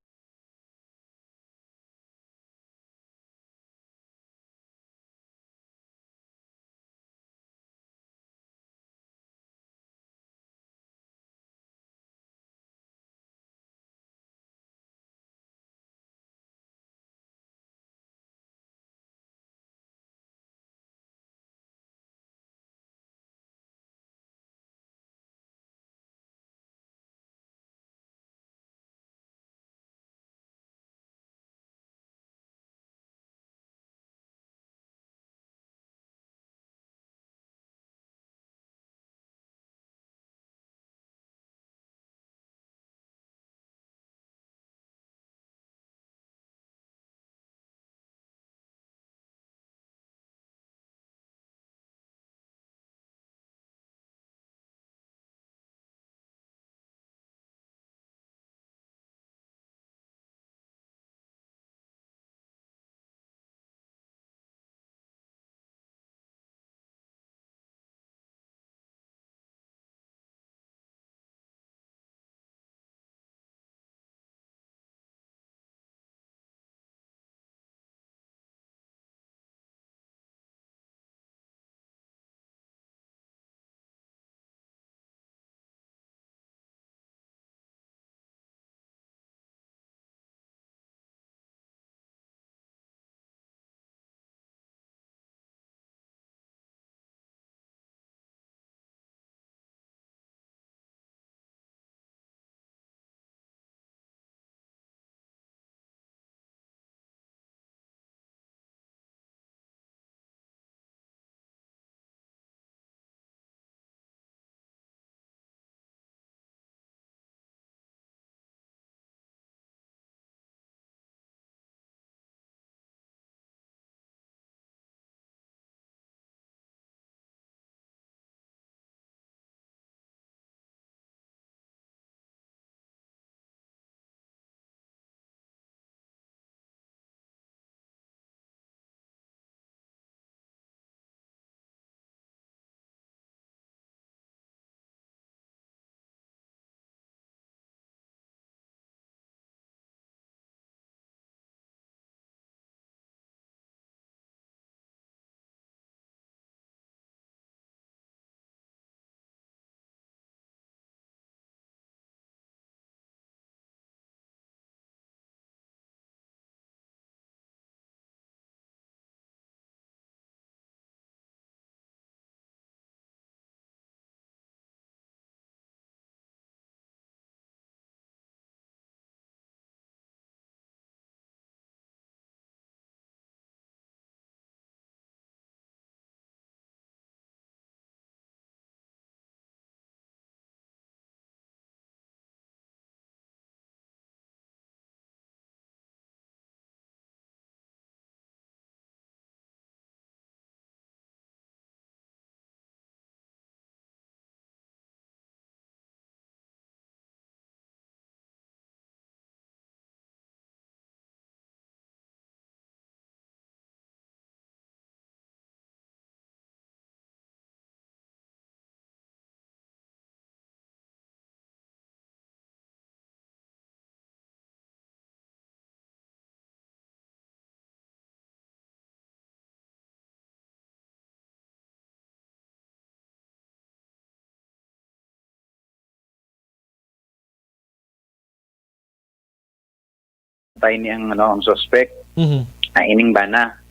Patay ni ang, ano, ang suspect. Mhm. Ah, ining bana.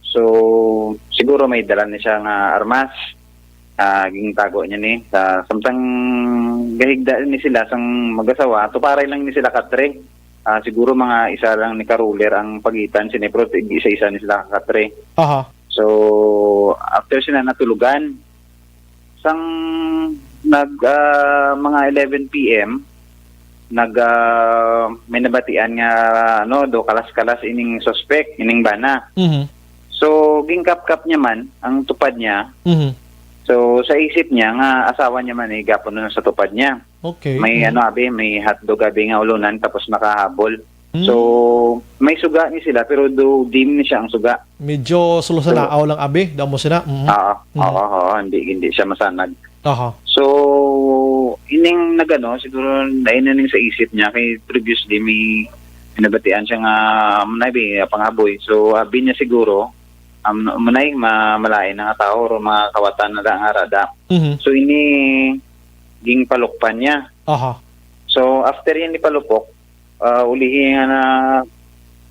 So, siguro may dala ni siya nga armas. Ah, gintago niya ni. Sa, samtang gahigda ni sila sang mag-asawa, tuparay lang ni sila katre. Ah, siguro mga isa lang ni ka-roller ang pagitan sini, pero di isa-isa ni sila kakatre. Aha. So, after sila natulugan, sang nag, ah, mga eleven P M, nag, ah, may nabatian nga, ano, do kalas-kalas ining suspect, ining bana. Mhm. So, gingkapkap niya man ang tupad niya. Mhm. So, sa isip niya nga asawa niya man, eh, gapon na sa tupad niya. Okay. May, mhm, ano, abi, may hotdog, abi, nga ulunan, tapos nakahabol. Mm. So, may suga ni sila, pero do dim ni siya ang suga. Medyo sulusanaaw lang, abi, daw mo sina. Mhm. Oo, mhm, oo, oo, hindi, hindi siya masanag. Aha. So, ining nagano, siguro, nainaning sa isip niya, kay previously may nabatian siya nga, um, nabi, panghaboy. So, abi niya siguro, um, munay, ma-, malain na nga tao, or mga kawatan na lang nga rada. Mhm. So, ini, gingpalukpan niya. Aha. So, after yan ipalupok, ah, ulihi nga na,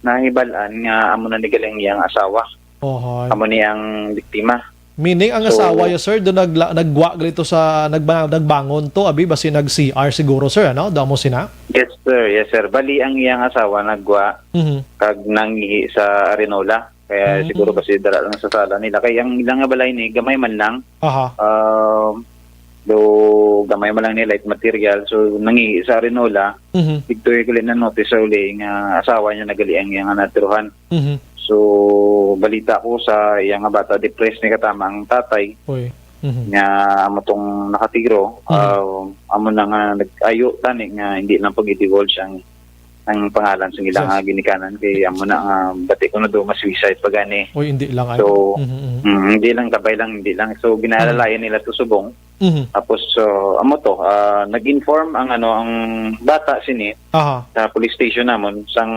nahibal-an nga amo na ni galing iyang asawa. Ohoy. Amo ni ang biktima. Meaning, ang, so, asawa niya, sir, do nagla-, nagwa gali to sa, nagba-, nagbangon to, abi, basi nag-C R siguro, sir, ano? Damo sina? Yes, sir. Yes, sir. Bali, ang iyang asawa nagwa, mhm, kag nangihi sa arinola. Kaya, mm, siguro kasi dala lang sa sala nila. Kaya ang ilang nga balay ni, gamay man lang. Aha. Um, do gamay man lang ni light material. So, nangihi sa arinola. Mhm. Dito yung kulit na notice sa uli nga asawa niya nagali ang iyang naturuhan. Mhm. So, balita ko sa iya nga bata, depressed ni katama ang tatay. Uy. Mhm. Nga amo tong nakatiro, mhm, ah, amo na nga nag-ayo tani nga hindi lang pag-divulge ang, ang pangalan sa ilang, yes, nga ginikanan kay amo na nga bati ko na do ma-suicide pa gani. Uy, hindi lang, so, ay. Mhm, mhm. Mm, hindi lang, kabay lang, hindi lang. So, ginaalalayan, mhm, nila to subong. Mhm. Tapos, so, amo to, ah, nag-inform ang, ano, ang bata sini, aha, sa police station namon sang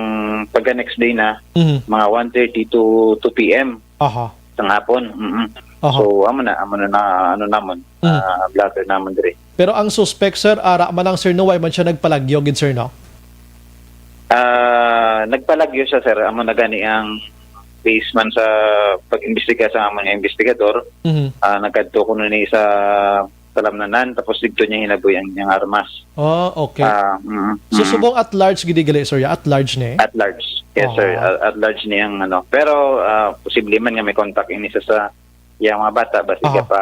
pagka next day na, mhm, mga one thirty to two P M, aha, sang hapon. Mm-mm. Aha. So, amo na, amo na, na ano namon, mhm, ah, blotter namon diri. Pero ang suspect, sir, ara man lang, sir, no, way man siya nagpalagyo gid, sir, no? Ah, nagpalagyo siya, sir. Amo na gani ang base man sa pag-imbestiga sa amon nga investigador. Mhm. Ah, nagkadto kuno ni sa talamnanan, tapos didto niya hinaboy ang iyang armas. Oh, okay. Ah, mm, so, mm, subong at large gid gali, sir, ya? At large ni? At large. Yes, sir. Ah. At, at large ni ang ano. Pero, ah, posible man nga may contact ini sa, sa iyang mga bata, basi, ah, ka pa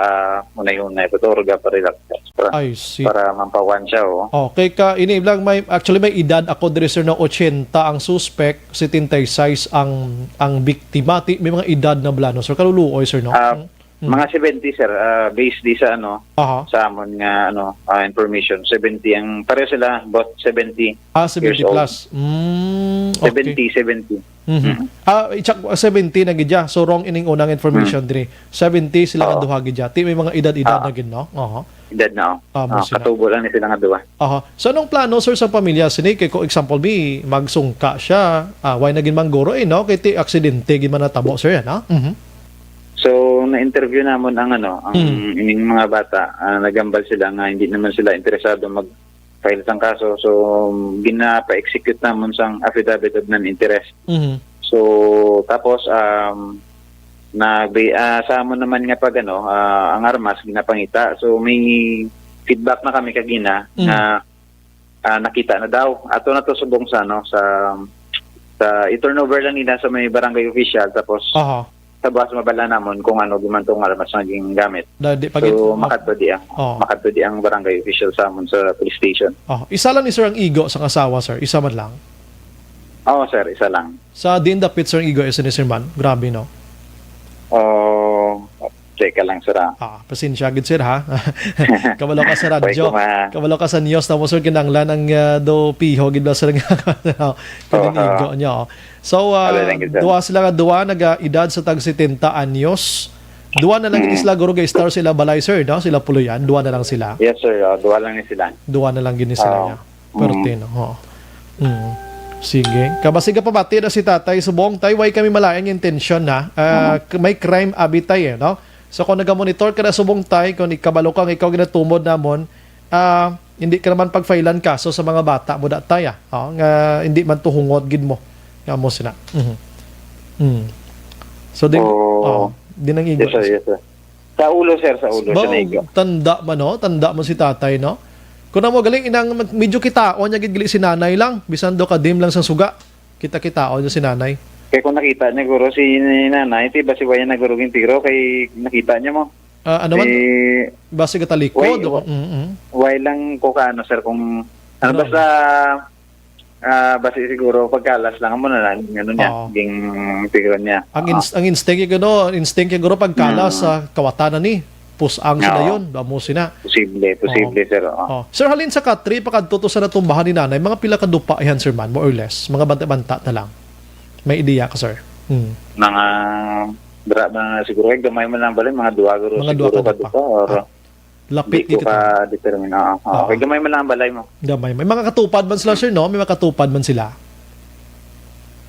hunay-hunay, pero ka pa relax. Para, I see, para mampawan siya, oh. Okay, ka, ini lang may, actually, may edad ako diri, sir, na ochenta ang suspect, setenta y seis ang, ang biktima. Ti, may mga edad na bala, no, sir? Kaluluoy, sir, no? Ah, mm, mga seventy, sir, ah, based di sa, ano, aha, sa amon nga, ano, ah, information. Seventy ang, pareho sila, both seventy years old. Ah, seventy plus. Mm, okay. Seventy, seventy. Mhm. Mm. Ah, i-check, ah, seventy na gid ya. So, wrong ining unang information, mm, diri. Seventy sila nga, oo, duha gid ya. Ti may mga edad-edad, ah, na gid, no? Oho. Edad na, oh. Ah, mo, ah, sila. Katubo lang ni sila nga duha. Aha. So, anong plano, sir, sa pamilya sini? Kay, kung example, bi, magsungka siya, ah, why na gid mangguro, eh, no? Kay ti aksidente gid man natabo, sir, yan, ha? Mhm. So, na-interview namon ang, ano, ang, mm, ining mga bata, ah, nagambal sila nga hindi naman sila interesado mag-file sang kaso. So, ginapa-execute namon sang affidavit of non-interest. Mhm. So, tapos, um, nagbi-, ah, sa amon naman nga pag, ano, ah, ang armas, ginapangita. So, may feedback na kami kagina, mm, nga, ah, nakita na daw. Ato na to subong sa, ano, sa, sa i-turnover lang nila sa may barangay official, tapos, aha, sa buwas mabala namon kung ano gid man tong armas nga gingamit. Da-, di pa gid, so, oh, makadto di ang, oh, makadto di ang barangay official sa amon sa police station. Oh, isa lang ni sir ang igo sa asawa, sir? Isa man lang? Oo, sir, isa lang. Sa diin dapit, sir, ang igo, isa ni sir man? Grabe, no? Oh, teka lang, sir, ah. Ah, pasensya gid, sir, ha? Kabalo ka sa radyo. Wait, kuma- Kabalo ka sa news. Tapos, sir, kinahanglan ang, ah, do piho gid ba, sir, nga kining, oho, igo niya, oh. So, ah, wala lang gid, sir, duha sila nga duha, naga-edad sa tag setenta anyos. Duha na lang gid, mm, sila, guro, ga-star sila balay, sir, no? Sila puloy-an, duha na lang sila. Yes, sir. Oh, duha lang ni sila. Duha na lang gid ni sila, oo, niya. Perte, mm, no? Oo. Mm. Sige. Kabasi ka pabati na si tatay subong, tay, way kami malain nga intensyon, ha? Ah, mm, k-, may crime abi, tay, eh, no? So, kung nagamonitor ka na subong, tay, kung ikabalo ka nga ikaw ginatumod namon, ah, hindi ka naman pagfailan kaso sa mga bata mo da, tay, ah. Oh, nga hindi man to hungod gid mo. Nga mo sina. Mhm. Mm. So, di, oh, oh, di nang igo. Yes, sir. Yes, sir. Sa ulo, sir, sa ulo, sa naigo. Tanda man, no? Tanda mo si tatay, no? Kung amo gali, inang mag-, medyo kitaon niya gid gali si nanay lang, bisan daw kadim lang sang suga, kita-kitaon niya si nanay. Kay kung nakita niya guro si nanay, ti basi wala niya guro gintiro kay nakita niya mo. Ah, ano man? Eh, basi gatalikod. Why, o, wa-, mm, mm. Why lang ko ka ano, sir, kung ano, ano? Basta, ah, basi siguro pagkalas lang mo na lang, ano niya, Oo. Ging tiro niya. Ang ins-, Oo. Ang instinct yung ano, instinct yung guro pagkalas Mm. sa kawatanan ni. Pusang sila Oo. Yun, damo sina. Posible, posible, Oo. Sir, oo. Oh. Sir, halin sa katri, pakadto to sa natumbahan ni nanay, mga pila ka dupa yan, sir, man, more or less? Mga banta-banta na lang. May ideya ka, sir? Hmm. Mga, dra, mga siguro, eh, gamay man lang balay, mga duha, guro, Mga duha siguro ka ka dupa. Dupa, or Ah, lapit di ko dito. Ka-determine. Oo, oo. Oo. Okay, gamay man lang ang balay mo. Gamay. May mga katupad man sila, sir, no? May mga katupad man sila.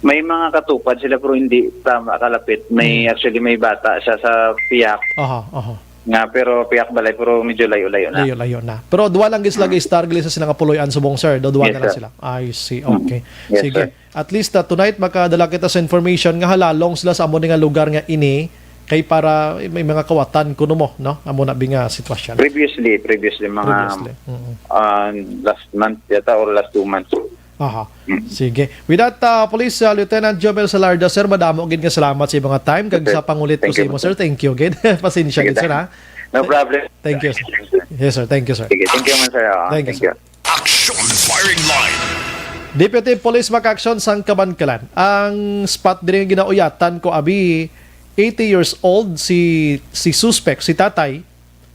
May mga katupad sila, pero hindi tama kalapit. May, Hmm. actually, may bata siya sa piyak. Aha, aha. Nga, pero piyak balay, pero medyo layo-layo na. Layo-layo na. Pero duha lang gid sila Hmm. Star gali sa sila nga puloy-an subong, sir. Do duha Yes, na lang sir. Sila. I see. Hmm. Okay. Yes, Sige. Sir. At least, ah, tonight, makadala kita sa information nga halalong sila sa amo ni nga lugar nga ini kay para may mga kawatan kuno mo, no? Amo na bi nga sitwasyon. Previously, previously, mga, Previously. Mm. Ah, last month yata or last two months. Aha. Mm. Sige. With that, ah, Police, ah, Lieutenant Jomel Salarda, sir, madamo gid nga salamat sa imong time. Kag Okay. Sa pangulit ko Thank sa you, imo, sir. Sir. Thank you gid. Pasensya Sige, gid, sir, thank ha? No problem. Thank you, sir. Yes, sir. Thank you, sir. Sige, thank you man, sir. Ah, Thank you, thank sir. You. Action Firing Line. Deputy Police Mac Action sang Kabankalan. Ang spot diri nga ginauyatan ko, abi, eighty years old si, si suspect, si tatay.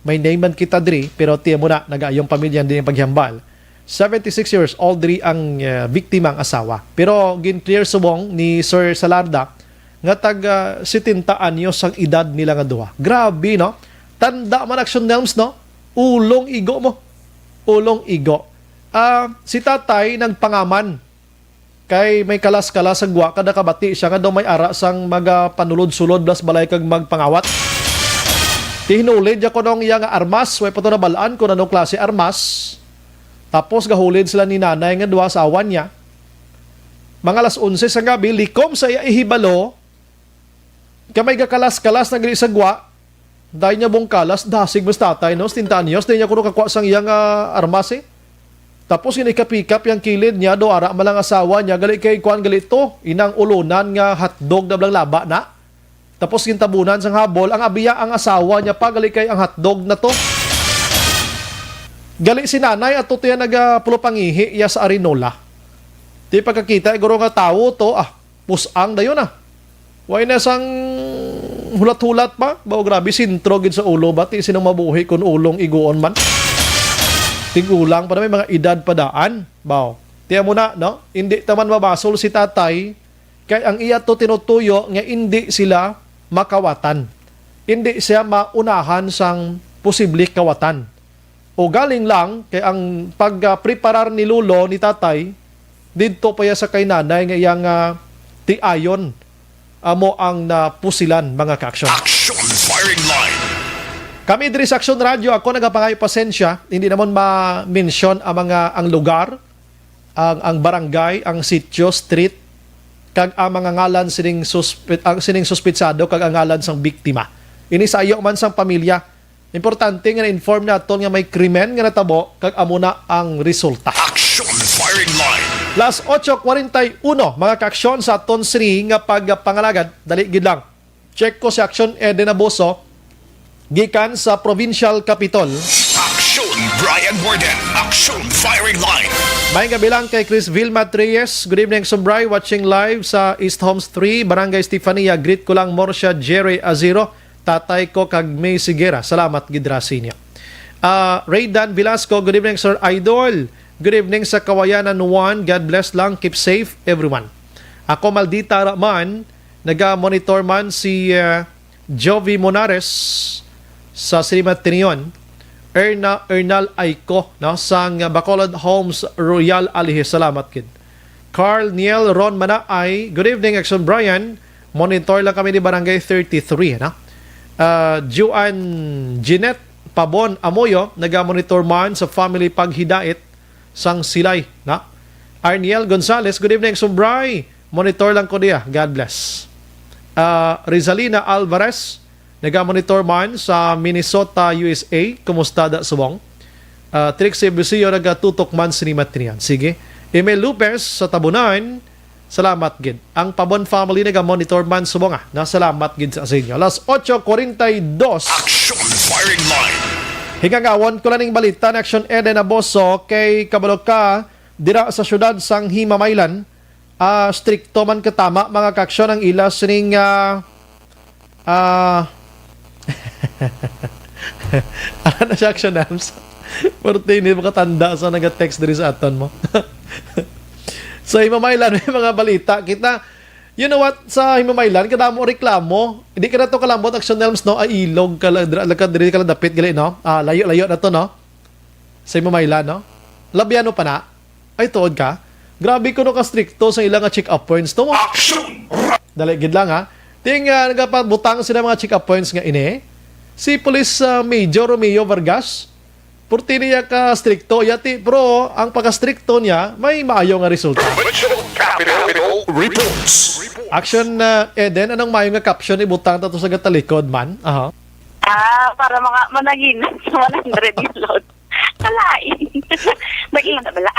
May name man kita diri, pero tiyan mo na, nagaayong pamilya din ang paghambal. Seventy-six years old diri ang, eh, biktima, ang asawa. Pero gin-clear subong ni Sir Salarda nga tag, ah, setenta anyos ang edad nila nga duha. Grabe, no? Tanda man, Action Nelms, no? Ulong igo mo. Ulong igo. Ah, si tatay nagpangaman. Kay may kalas-kalas sa gwa, kada kabati siya nga daw may ara sang magapanulod-sulod blas balay kag magpangawat. Tihinulid niya kuno ang iya nga armas, way pa to nabalaan kung anong klase armas. Tapos gahulid sila ni nanay nga duha sa awan niya. Mga alas onse sa gabi, likom sa iya ihibalo, Kay may gakalas-kalas na gali sa gwa, dahil niya bungkalas, dasig mas tatay, no? Setenta anyos, dahil niya kuno kakwa sang iyang, ah, armas, eh. Tapos ginikap-ikap yang kilid niya, do ara man lang asawa niya, gali kay kuan gali to, inang ulunan nga hotdog na blang laba na. Tapos gintabunan sang habol, ang abiya ang asawa niya pa, gali kay ang hotdog na to. Gali si nanay, ato to yan nagapulopangihi iya sa arinola. Di pagkakita, guro nga tawo to, ah. Pus-ang dayon na. Way na sang hulat-hulat pa. Bao, grabe, sentro gid sa ulo ba? Ti sino mabuhi kun ulong iguon man? Tigulang pa na, may mga edad pa daan. Bao. Tiyan mo na, no? Hindi taman mabasol si tatay, kay ang iya to tinutuyo nga hindi sila makawatan. Hindi siya maunahan sang posible kawatan. O galing lang kay ang pagpreparar ni lolo, ni tatay, didto pa iya sa kay nanay nga iyang, ah, tiayon amo ang napusilan, mga ka-aksyon. Action Firing Line. Kami diri sa Action Radio, ako nagapangayo pasensya, hindi namon ma-mention ang mga, ang lugar, ang, ang barangay, ang sitio, street, kag ang mga ngalan sining suspe-, ang sining suspetsado kag ang ngalan sang biktima. Ini sa iyo man sang pamilya. Importante nga na-inform naton nga may krimen nga natabo kag amo na ang resulta. Action Firing Line. Las ocho cuarenta y uno, mga ka-aksyon, sa aton sini nga pagpangalagad. Dali gid lang. Check ko si Action Eden Abuso, gikan sa Provincial Capitol. Action Brian Warden. Action Firing Line. May gabi lang kay Chris Vilma Reyes. Good evening, Sumbray. Watching live sa East Homes three, Barangay Stefania. Greet ko lang Morsia Jerry Aziro. Tatay ko kag May Sigera. Salamat gid ra sa inyo. Ah, Raydan Velasco, good evening, Sir Idol. Good evening sa Kawayanan one. God bless lang. Keep safe, everyone. Ako, Maldita Raman, naga-monitor man si, ah, Jovi Monares sa Silimatrion. Erna, Ernal Aiko, no, sang Bacolod Homes Royal Alihe. Salamat gid. Carl Niel Ron Manaay, good evening, Action Brian. Monitor lang kami ni Barangay thirty-three, no? Ah, Juan Jeanette Pabon Amoyo, naga-monitor man sa family paghidait sang Silay, no? Arniel Gonzalez, good evening, Sumbray. Monitor lang ko diya. God bless. Ah, Rizalina Alvarez, naga-monitor man sa Minnesota, U S A. Kumusta da subong? Ah, Trixie Busio nagatutok man sini matinian. Sige. Emil Lopez sa Tabunan, salamat gid. Ang Pabon family naga-monitor man subong, ah. Nasalamat gid sa, sa inyo. Alas ocho cuarenta y dos. Action Firing Line. Hingangawon ko na ning balita ni Action Eden Aboso kay kabalo ka dira sa siyudad sang Himamaylan. Ah, strikto man katama mga kaaksyon ang ila sining, ah, ah, ano na siya, Action Nams? Purti ni makatanda sa naga-text diri sa aton mo. Sa Himamaylan, may mga balita. Kita, you know what? Sa Himamaylan, kadamo reklamo. Hindi ka na to kalambot, Action Nams, no? Ay, ilog ka lang, dra-, lagka diri ka lang dapit, gali, no? Ah, layo-layo na to, no? Sa Himamaylan, no? Labiano pa na? Ay, tuod ka? Grabe kuno ka strikto sa ila nga check-up points to mo. Action! Dali gid lang, ha. Ting, ah, nagapabutang sila mga check-up points nga ini. Si Police, ah, Major Romeo Vargas, purti niya ka strikto, yati, pero ang pagka-strikto niya may maayo nga resulta. Provincial Capitol Reports. Action, ah, Eden, anong maayo nga caption ibutang ta to sa gatalikod man? Aha. Ah, para mga managinat sa one hundred nga load. Kalain. May ila na bala.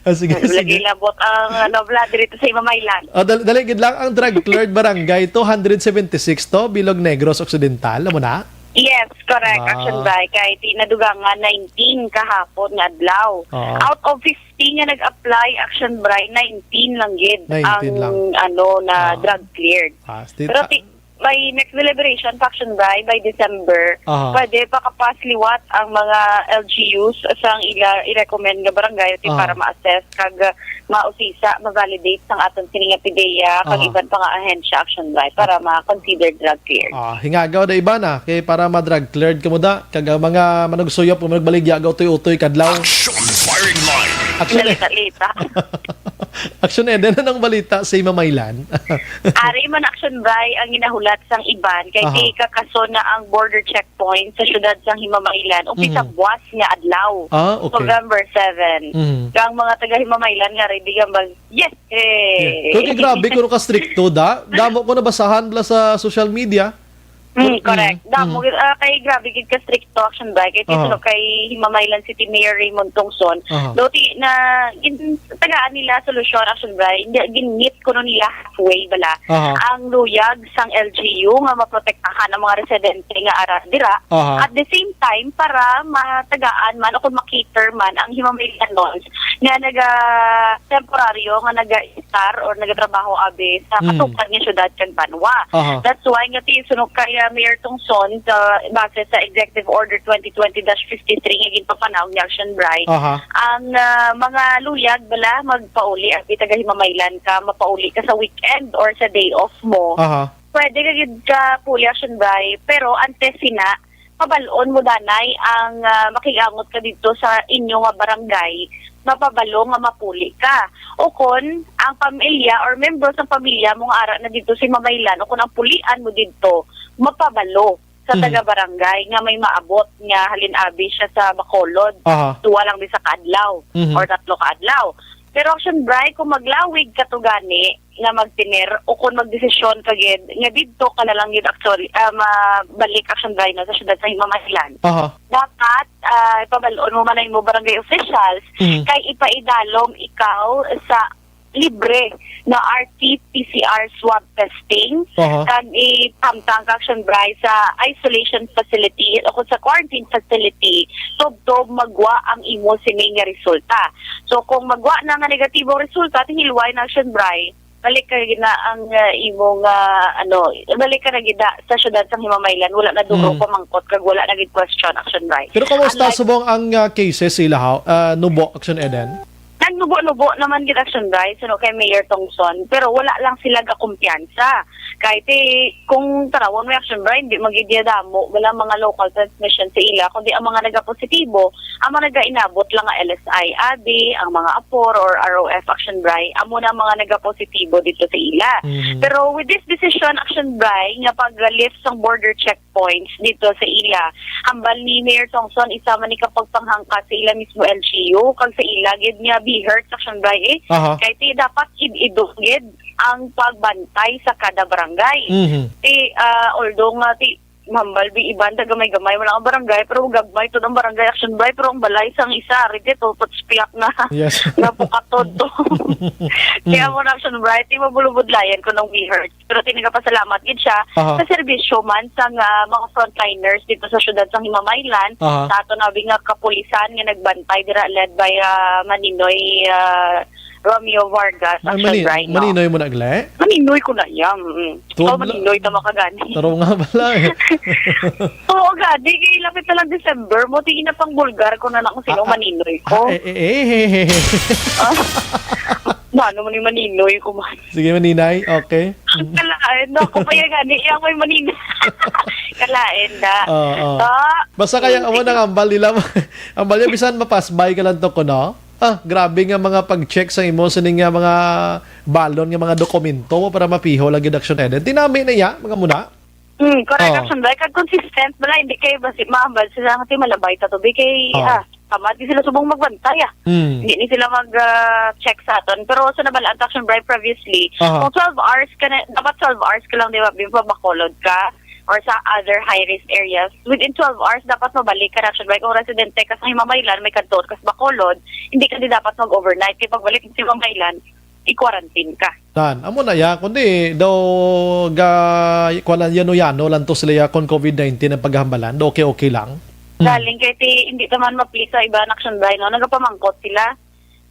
Ah, sige, Lagi sige. labot ang, ano, bala dito sa Himamaylan. Ah, dali, dali gid lang, ang drug cleared barangay, two hundred seventy-six to, Bilog Negros Occidental, amo na? Yes, correct. Ah. Action by kay ti nadugangan nineteen kahapon nga adlaw. Oo. Out of fifty nga nag-apply, Action by nineteen lang gid Nineteen ang, lang. ano, na Ah. drug cleared. Ah, sti-, Pero ah, ti-, by next deliberation, Action by, by December, Aha. pwede pakapas liwat ang mga L G Us sang ila i-recommend nga barangay ti Ah. para ma-assess kag, uh, mausisa, ma-validate sang aton sini nga PDEA kag Aha. iban pa nga ahensya, Action by, para ma-consider drug cleared. Ah, hingagaw da iba na kay para ma-drug cleared kamo da, kag ang mga manugsuyop nga nagbaligya ga utoy-utoy kadlaw. Action Firing Line. Action, Eden. Lita-lita. Action, Eden, anong balita sa Himamaylan? Ari man, Action by ang ginahulat sang iban kay Aha. ti kakaso na ang border checkpoint sa siyudad sang Himamaylan umpisa Mhm. buwas nga adlaw, Ah, okay. November seven. Mhm. Kang mga taga Himamaylan nga ready nga mag, yes, eh. Yeah. Kay grabe kuno ka strikto da. Damo ko nabasahan bala sa social media. Mm, Pero, correct. mm, Damo mm. gid, ah, kay grabe gid ka strikto, Action by kay Aha. Titulo kay Himamaylan City Mayor Raymond Tongson. Aha. Do ti na gin-, tagaan nila solusyon, Action by. Hindi, gin-meet kuno nila halfway bala Aha. ang luyag sang L G U nga maprotektahan ang mga residente nga ara dira. Aha. At the same time, para matagaan man o kung ma-cater man ang Himamaylanons nga naga temporaryo nga naga-estar or nagatrabaho abi sa Mm. katukad nga syudad kag banwa. Aha. That's why nga ti sunog kay, ah, Mayor Tongson, sa, base sa Executive Order twenty twenty dash fifty-three nga ginpapanahon ni Action Bry, Aha. ang, ah, mga luyag bala magpauli abi taga Himamaylan ka, mapauli ka sa weekend or sa day off mo. Aha. Pwede ka gid ka puli, Action Bry, pero antes sina, pabal-on mo danay ang, ah, makigangot ka didto sa inyo nga barangay, mapabalo nga mapuli ka. O kon ang pamilya or membro sa pamilya mo nga ara na didto sa Himamaylan, o kon ang pulian mo didto, mapabalo sa Mhm. taga-barangay nga may maabot nga halin abi siya sa Bacolod, Aha. duwa lang bisa ka adlaw Mhm. or tatlo ka adlaw. Pero, Action Bry, kung maglawig ka to gani, nga magtener o kon magdesisyon ka gid nga didto ka na lang gid actually, ah, mabalik, Action Bry, no, sa syudad sa Himamaylan. Aha. Dapat, ah, ipabal-on mo man ang imo barangay officials Mhm. kay ipaidalom ikaw sa libre na R T P C R swab testing Aha. kag ipahamtang ka, Action Bry, sa isolation facility o kung sa quarantine facility tubtob magwa ang imo sini nga resulta. So, kung magwa na nga negatibong resulta, ti hilway na, Action Bry, balik ka gid na ang, uh, imong, uh, ano, balik ka na gid na sa syudad sa Himamaylan. Wala na duro Mm. pamangkot kag wala na gid question, Action Bry. Pero kumusta Unlike subong ang, uh, cases sa ila, ha? Uh, nubo, Action Eden? Nagnubo-nubo naman gid, Action Bry, suno kay Mayor Tongson, pero wala lang sila gakumpiyansa. Kay ti, kung tanawon mo, Action Bry, hindi man gid damo wala mga local transmission sa ila, kundi ang mga nagapositibo, ang mga nagainabot lang nga L S I abi, ang mga apor or R O F, Action Bry, amo na ang mga nagapositibo dito sa ila. Mhm. Pero with this decision, Action Bry, nga pag-lift sang border checkpoints dito sa ila, hambal ni Mayor Tongson, isa man ni ka pagpanghangka sa ila mismo L G U, kag sa ila gid nga BHERT, Action Bry, eh. Aha. Kay ti dapat id-idong gid ang pagbantay sa kada barangay. Mhm. Ti, ah, although nga ti Mambal, bi iban, taga may gamay, wala ang barangay, pero gagmay to ang barangay, Action Bri, pero ang balay sang isa, rede to, patspiak na. Yes. Nga pukatod to. Kaya mo na, Action Bri, ti mabulubudlayan ko nang we heard. Pero tinagapasalamat gid siya Aha. sa serbisyo man sang ah, mga frontliners dito sa syudad sang Himamaylan, Aha. sa ato nabi nga kapulisan nga nagbantay dira, led by ah, Maninoy ah, Romeo Vargas, Ay, Action mani- Bri, no? Maninoy mo na, Gle? Maninoy ko na yan. Mm. Tuod Oh, na- Maninoy, tama ka gani. Taro nga pala eh. Oo, gani. Kay lapit na lang December mo. Tingin na pang bulgar ko na lang kung sino Ah, ah. Maninoy ko. Ah, eh, eh, eh, eh, eh. Ah. Mano man yung Maninoy ko man. Sige, Maninay. Okay. Kalain, no? Ako pa yan gani. Yung may Maninoy. Kalain, da. Oo, oo. Ah. Basta kaya Mm, amo sige. nang ambal nila. Ambal niya, bisan mapasbay ka lang to ko, no? Ah, grabe nga mga pag-check sa imo sining nga mga balon nga mga dokumento mo para mapiho lagi Action Eden. Tinami na iya, mga muna. Hmm, correct, Oh. Action Bri. Kag consistent bala, hindi kay basi maambal sila nga ti malabay ta to, bi, kay, Oh. ah, tama, di sila subong magbantay, ah. Hmm. Hindi ni sila mag, ah, check sa aton. Pero sa nabalaan ta, Action Bri, previously, Aha. kung twelve hours ka na, dapat twelve hours ka lang, di ba, before Bacolod ka, or sa other high-risk areas, within twelve hours, dapat mabalik ka na, Action Bri. Kung residente ka sa Himamaylan, may kadto ka sa Bacolod, hindi ka di dapat mag-overnight. Kaya pagbalik mo sa Himamaylan, i-quarantine ka. Tan, amo na ya, kundi daw ga, kuwan lang, yano-yano lang to sila ya kung covid nineteen ang paghambalan, daw okay-okay lang. Hmm. Galing kay ti, hindi naman mapli sa iba na Action Bri, no? Nagapamangkot sila.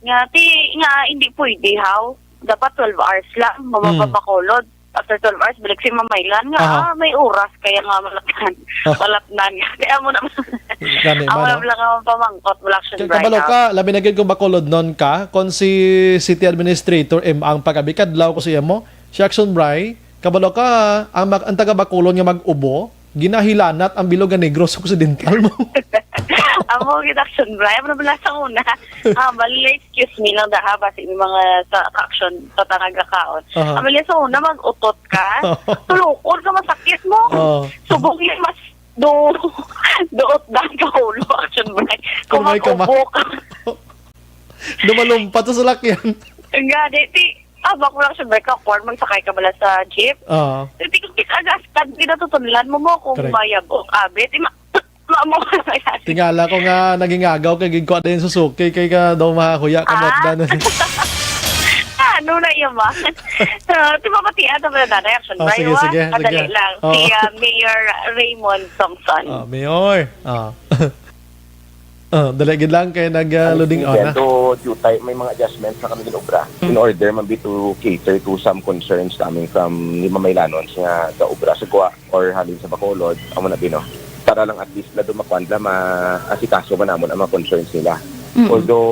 Nga, ti, nga, hindi pwede, how? Dapat twelve hours lang, Hmm. mamapapakulod. After twelve hours, balik si Mamaylan nga, Aha. ah, may oras, kaya nga malatan. Oh. Malatnan. Kaya mo naman. Gani, Ako mano? lang ang pamangkot, wala Action Kay Bri, kabalo ha? ka, labi na gid kung Bacolod nun ka, kung si City Administrator M ang pag-abi kadlaw ko sa imo, si Action Bri, kabalo ka, ang, mag- ang taga Bacolod nga mag-ubo, ginahilanat ang bilog nga Negros Occidental mo. Amo gid, Action Bri. Amo na pala sa una. Ah, bali, excuse me lang daha, basi may mga sa action, sa tangag akaon. Aha. Amo bali sa una, mag-utot ka. Tulukod ka, masakit mo. Oo. Subong yun, mas do, duot dan ka ulo, Action Bri. Kung Kung may kama- mag-ubo ka. Dumalumpat sa salakyan. Nga, di, ti, ah, bako lang, Action Bri, ka, kwan, magsakay ka bala sa jeep. Oo. Ti, kung kis-, agas, tag, pinatutunlan mo mo, kung Correct. mayabok, abi, ti, ma-, ma-, mo ka na yan. Tingala ko nga naging agaw kay gigkuha din Suzuki, kay ka daw mahuya ka Ah. mot dan. Ano na yun, ma? Ah, ti, mapatian, ito ba na, Action Oh, Bri, sige, wa? sige, Kadali sige. lang. Oh. Si, ah, Mayor Raymond Thompson. Oh, Mayor. Oh. Oh, dali gid lang kay nag, ah, Honestly, loading on Jen, na. to due time, may mga adjustments na kami ginobra in Mm. order man bi to cater to some concerns coming from ni Mamaylanons nga gaobra sa Gwa or halin sa Bacolod, amo na bi, no? Para lang at least na dumakuan na maasikaso man namon ang mga concerns nila. Mm. Although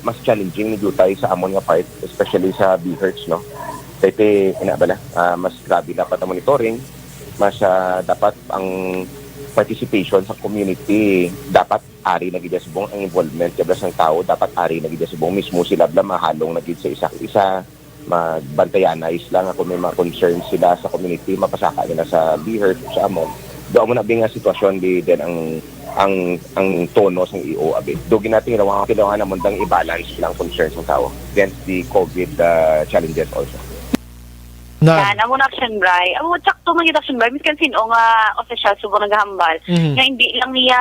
mas challenging ni due time sa amon nga part, especially sa BHERTs, no? Kay ti, ina bala, ah, mas grabe dapat ang monitoring, mas, ah, dapat ang participation sa community dapat ari na gid subong ang involvement kay bala sang tawo dapat ari na gid subong mismo sila bala mahalong na gid sa isa isa magbantayana isla nga kung may mga concerns sila sa community mapasaka nila sa BHERT sa amon do amo na bi nga sitwasyon di din ang ang ang tono sang E O abi do ginatingalaw ang kailangan namon dang i-balance lang concerns ng tao against the covid uh, challenges also. Na. Yan, amo na Action Bri. Amo, sakto man gid Action Bri. Miskan sino nga official subong naghambal, Mhm. nga hindi lang niya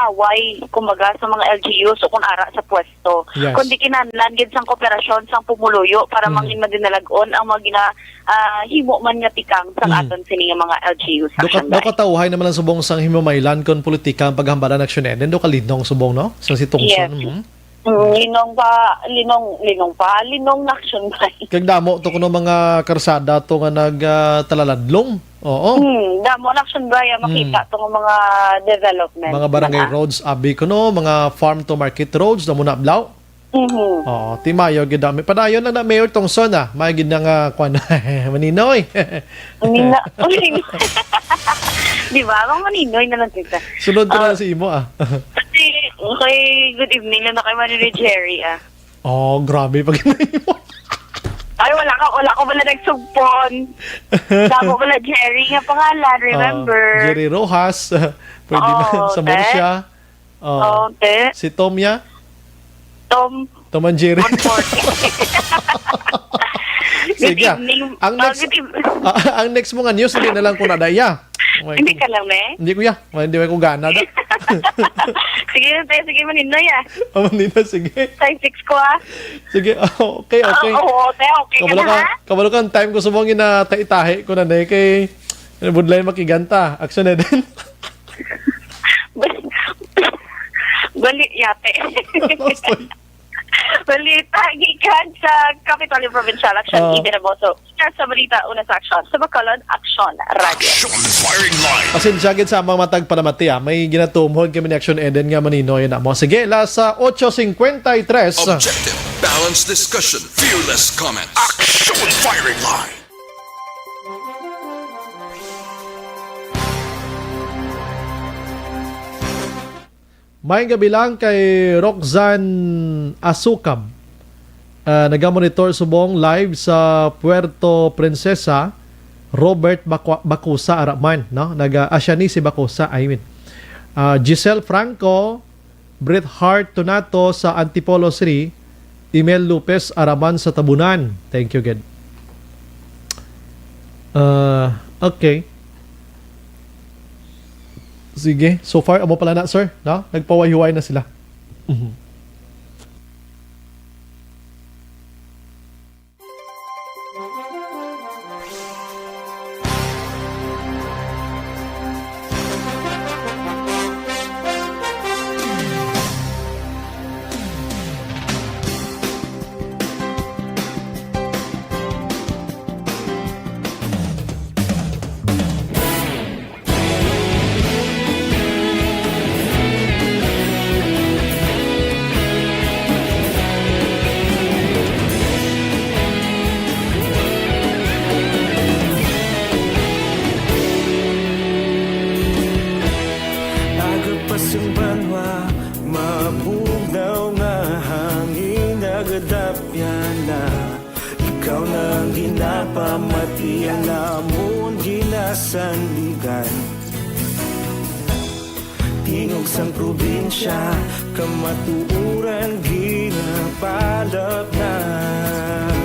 away, kumbaga, sa mga L G Us o kung ara sa pwesto. Yes. Kundi kinahanglan gid sang kooperasyon sang pumuluyo para Mhm. mangin madinalag-on ang mga gina, ah, himo man nga tikang sa Mhm. aton sini nga mga L G Us, Action Bri. Dokatawhay naman ang subong sang himamaylan kon politika ang paghambalan Action Eden. Do kalinong subong, no? Sa si Tongson. Yes. Mhm. Mm, linong pa, linong, linong pa, linong na Action Bri. Kag damo to kuno mga karsada to nga nag, ah, talaladlong. Oo. Hmm, damo na Action Bri, ah, makita Mm. to nga mga development Mga barangay na. roads, abi kuno, mga farm to market roads, damo na balaw. Mhm. Oo, ti mayo gid dami. Padayon lang na Mayor Tongson, ah. May gid na nga, kwan, maninoy. Manino-, di ba? Mga maninoy na lang kita. Sunod ko na Ah. sa imo, ah. Kasi, okay, good evening lang na kay Maninoy Jerry, ah. Oh, grabe pag Ay, wala ka, wala ko pala nagsugpon. Damo pala Jerry nga pangalan, Oh, remember? Jerry Rojas. Pwede na. Oh, Sa te. Murcia. Oh. Oh, te. Si Tom ya? Tom. Tom and Jerry. One forty. Good Sige. evening. Ang Ah, next, good evening. ah, ang next mo nga news, hindi na lang kung nadaya. Hindi ka lang, eh. Hindi, kuya. Hindi ko gana, da. Sige na, te. Sige, maninoy, ah. Oh, hindi na, sige. Five six ko, ah. Sige, okay, okay. Oo, te, okay ka Kabalo na, ka, ha? Kabalo ka, ang time ko subong ina tahi-tahi ko na, ne, kay budlay makiganta. Action na din. Bal-, bali, yate. Balita gikan sa Kapitolyo Provincial, Action, Oh. Eden Amoso. Una sa balita, una sa aksyon. Sa Bacolod, Action Radio. Action Firing Line. Pasensya gid sa amang matag palamati, ah. May ginatumhon kami ni Action Eden nga maninoy na mo. Sige, las, ah, ocho cincuenta y tres. Objective, balanced discussion, fearless comment. Action Firing Line. May gabi lang kay Roxanne Asukab. Ah, nagamonitor subong live sa Puerto Princesa, Robert Bacua-, Bacusa Araman, no? Naga, ah, siya ni si Bacusa, I mean. Ah, Giselle Franco, Bret Hart Tonato sa Antipolo City, Emel Lopez Araman sa Tabunan. Thank you, good. Ah, okay. Sige, so far, amo pala na, sir, no? Nagpawayhuway na sila. Mhm. Aga pa sang banwa, mabugnaw nga hangin nagadapyan na. Ikaw na ang ginapamati, ang amon ginasandigan. Tingog sang probinsya, kamatuoran ginapalapnag.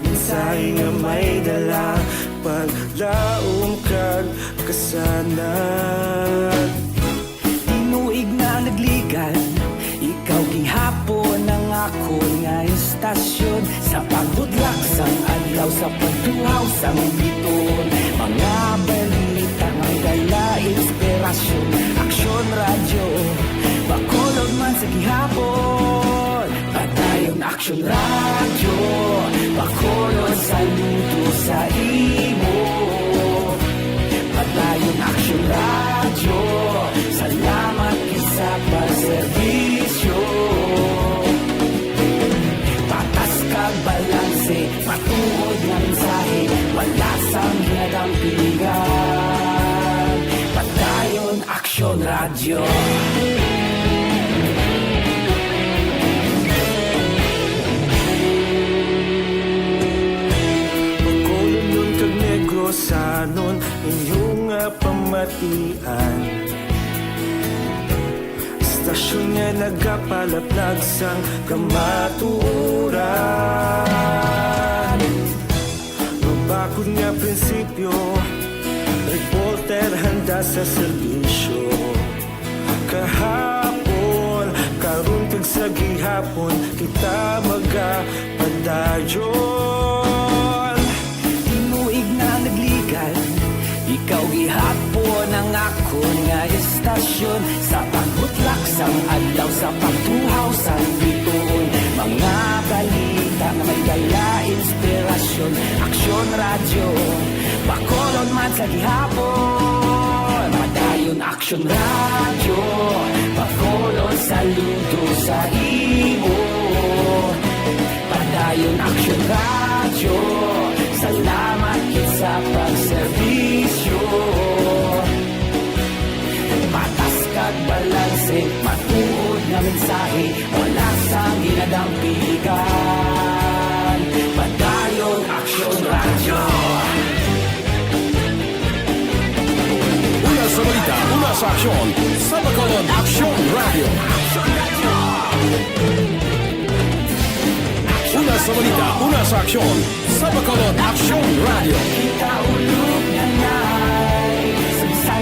Mensahe nga may dala, paglaom kag kasanag. Tinuig na nagligan, ikaw gihapon ang akon nga istasyon. Sa pagbutlak sang adlaw, sa pagtuhaw sang bituon, mga balita nga dala inspirasyon. Aksyon Radyo, Bacolod man sa gihapon. Padayon Aksyon Radyo, Bacolod, saludo sa imo. Padayon Aksyon Radyo, salamat gid sa pagserbisyo. Patas kag balanse, matuod nga mensahe, wala sang ginadampigan. Padayon Aksyon Radyo. Bacolodnon kag Negrosanon, inyo nga pamatian. Istasyon nga nagapalaplag sang kamatuoran. Mabakod nga prinsipyo, reporter handa sa serbisyo. Kahapon, karon, kag sa gihapon, kita magapadayon. Tinuig na nagligan, ikaw gihapon ang akon nga istasyon. Sa pagbutlak sang adlaw, sa pagtuhaw sang bituon, mga balita nga may dala inspirasyon. Aksyon Radyo, Bacolod man sa gihapon. Padayon Aksyon Radyo, Bacolod, saludo sa imo. Padayon Aksyon Radyo, salamat gid sa pagserbisyo. Patas kag balanse, matuod nga mensahe, wala sang ginadampigan. Padayon Aksyon Radyo. Una sa balita, una sa aksyon, sa Bacolod, Aksyon Radyo. Una sa balita, una sa aksyon, sa Bacolod, Aksyon Radyo. Kita ulog na nai, sa bisa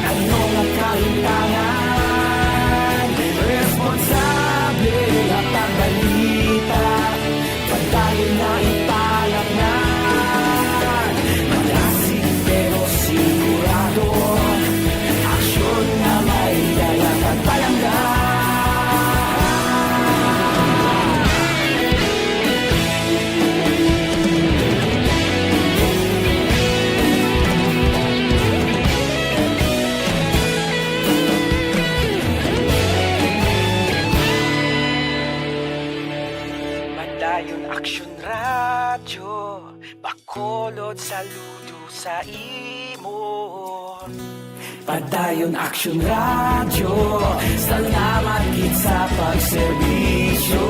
Saludo sa imo. Padayon Aksyon Radyo, salamat gid sa pagserbisyo.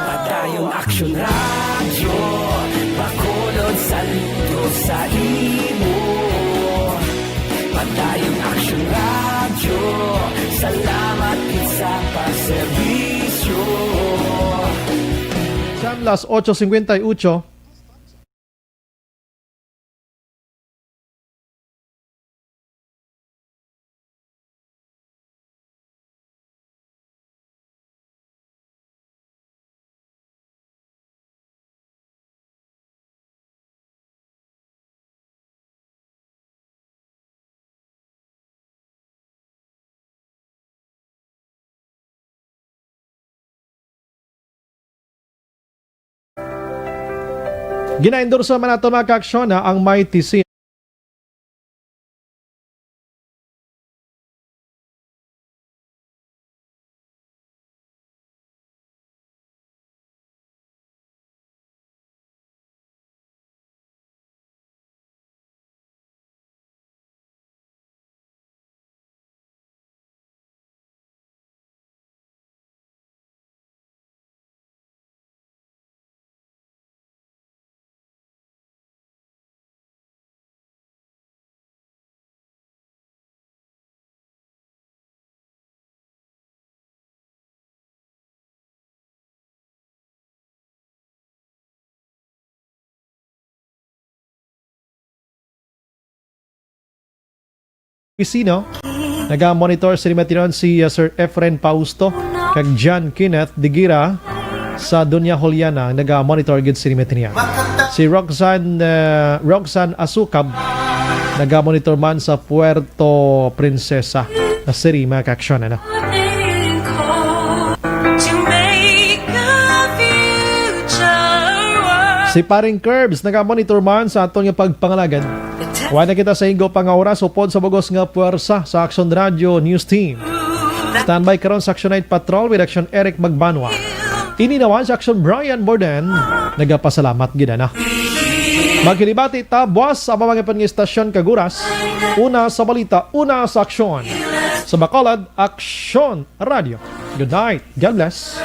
Padayon Aksyon Radyo, Bacolod, saludo sa imo. Padayon Aksyon Radyo, salamat gid sa pagserbisyo. Son las ocho cincuenta y ocho. Ginaendorso man nato, mga kaaksyon, na ang Mighty C. Opisina. Naga-monitor sini matinyon si, uh, Sir Efren Pausto kag John Kenneth Digira sa Doña Juliana, naga-monitor gid sini matinyon. Si Roxanne, uh, Roxanne Asukab, naga-monitor man sa Puerto Princesa na City, mga kaaksyon, ano. Si Paring Curbs naga-monitor man sa aton nga pagpangalagad. Wala na kita sa inyo pa nga oras, upod sa bugos nga puwersa sa Aksyon Radio News Team. Standby karon sa Action Night Patrol with Action Eric Magbanwa. Ini naman sa Action Brian Borden, nagapasalamat gid ana. Magkilibati ta buwas sa mga pangistasyon kag oras. Una sa balita, una sa aksyon. Sa Bacolod, Aksyon Radio. Good night. God bless.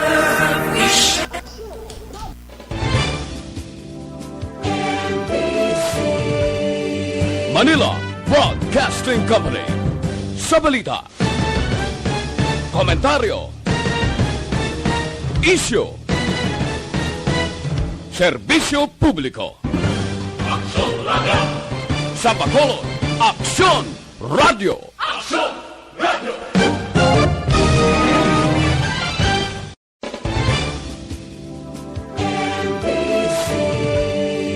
Manila Broadcasting Company. Sa balita, komentaryo, isyu, serbisyo publiko. Aksyon Radio. Sa Bacolod, Aksyon Radio. Aksyon Radio.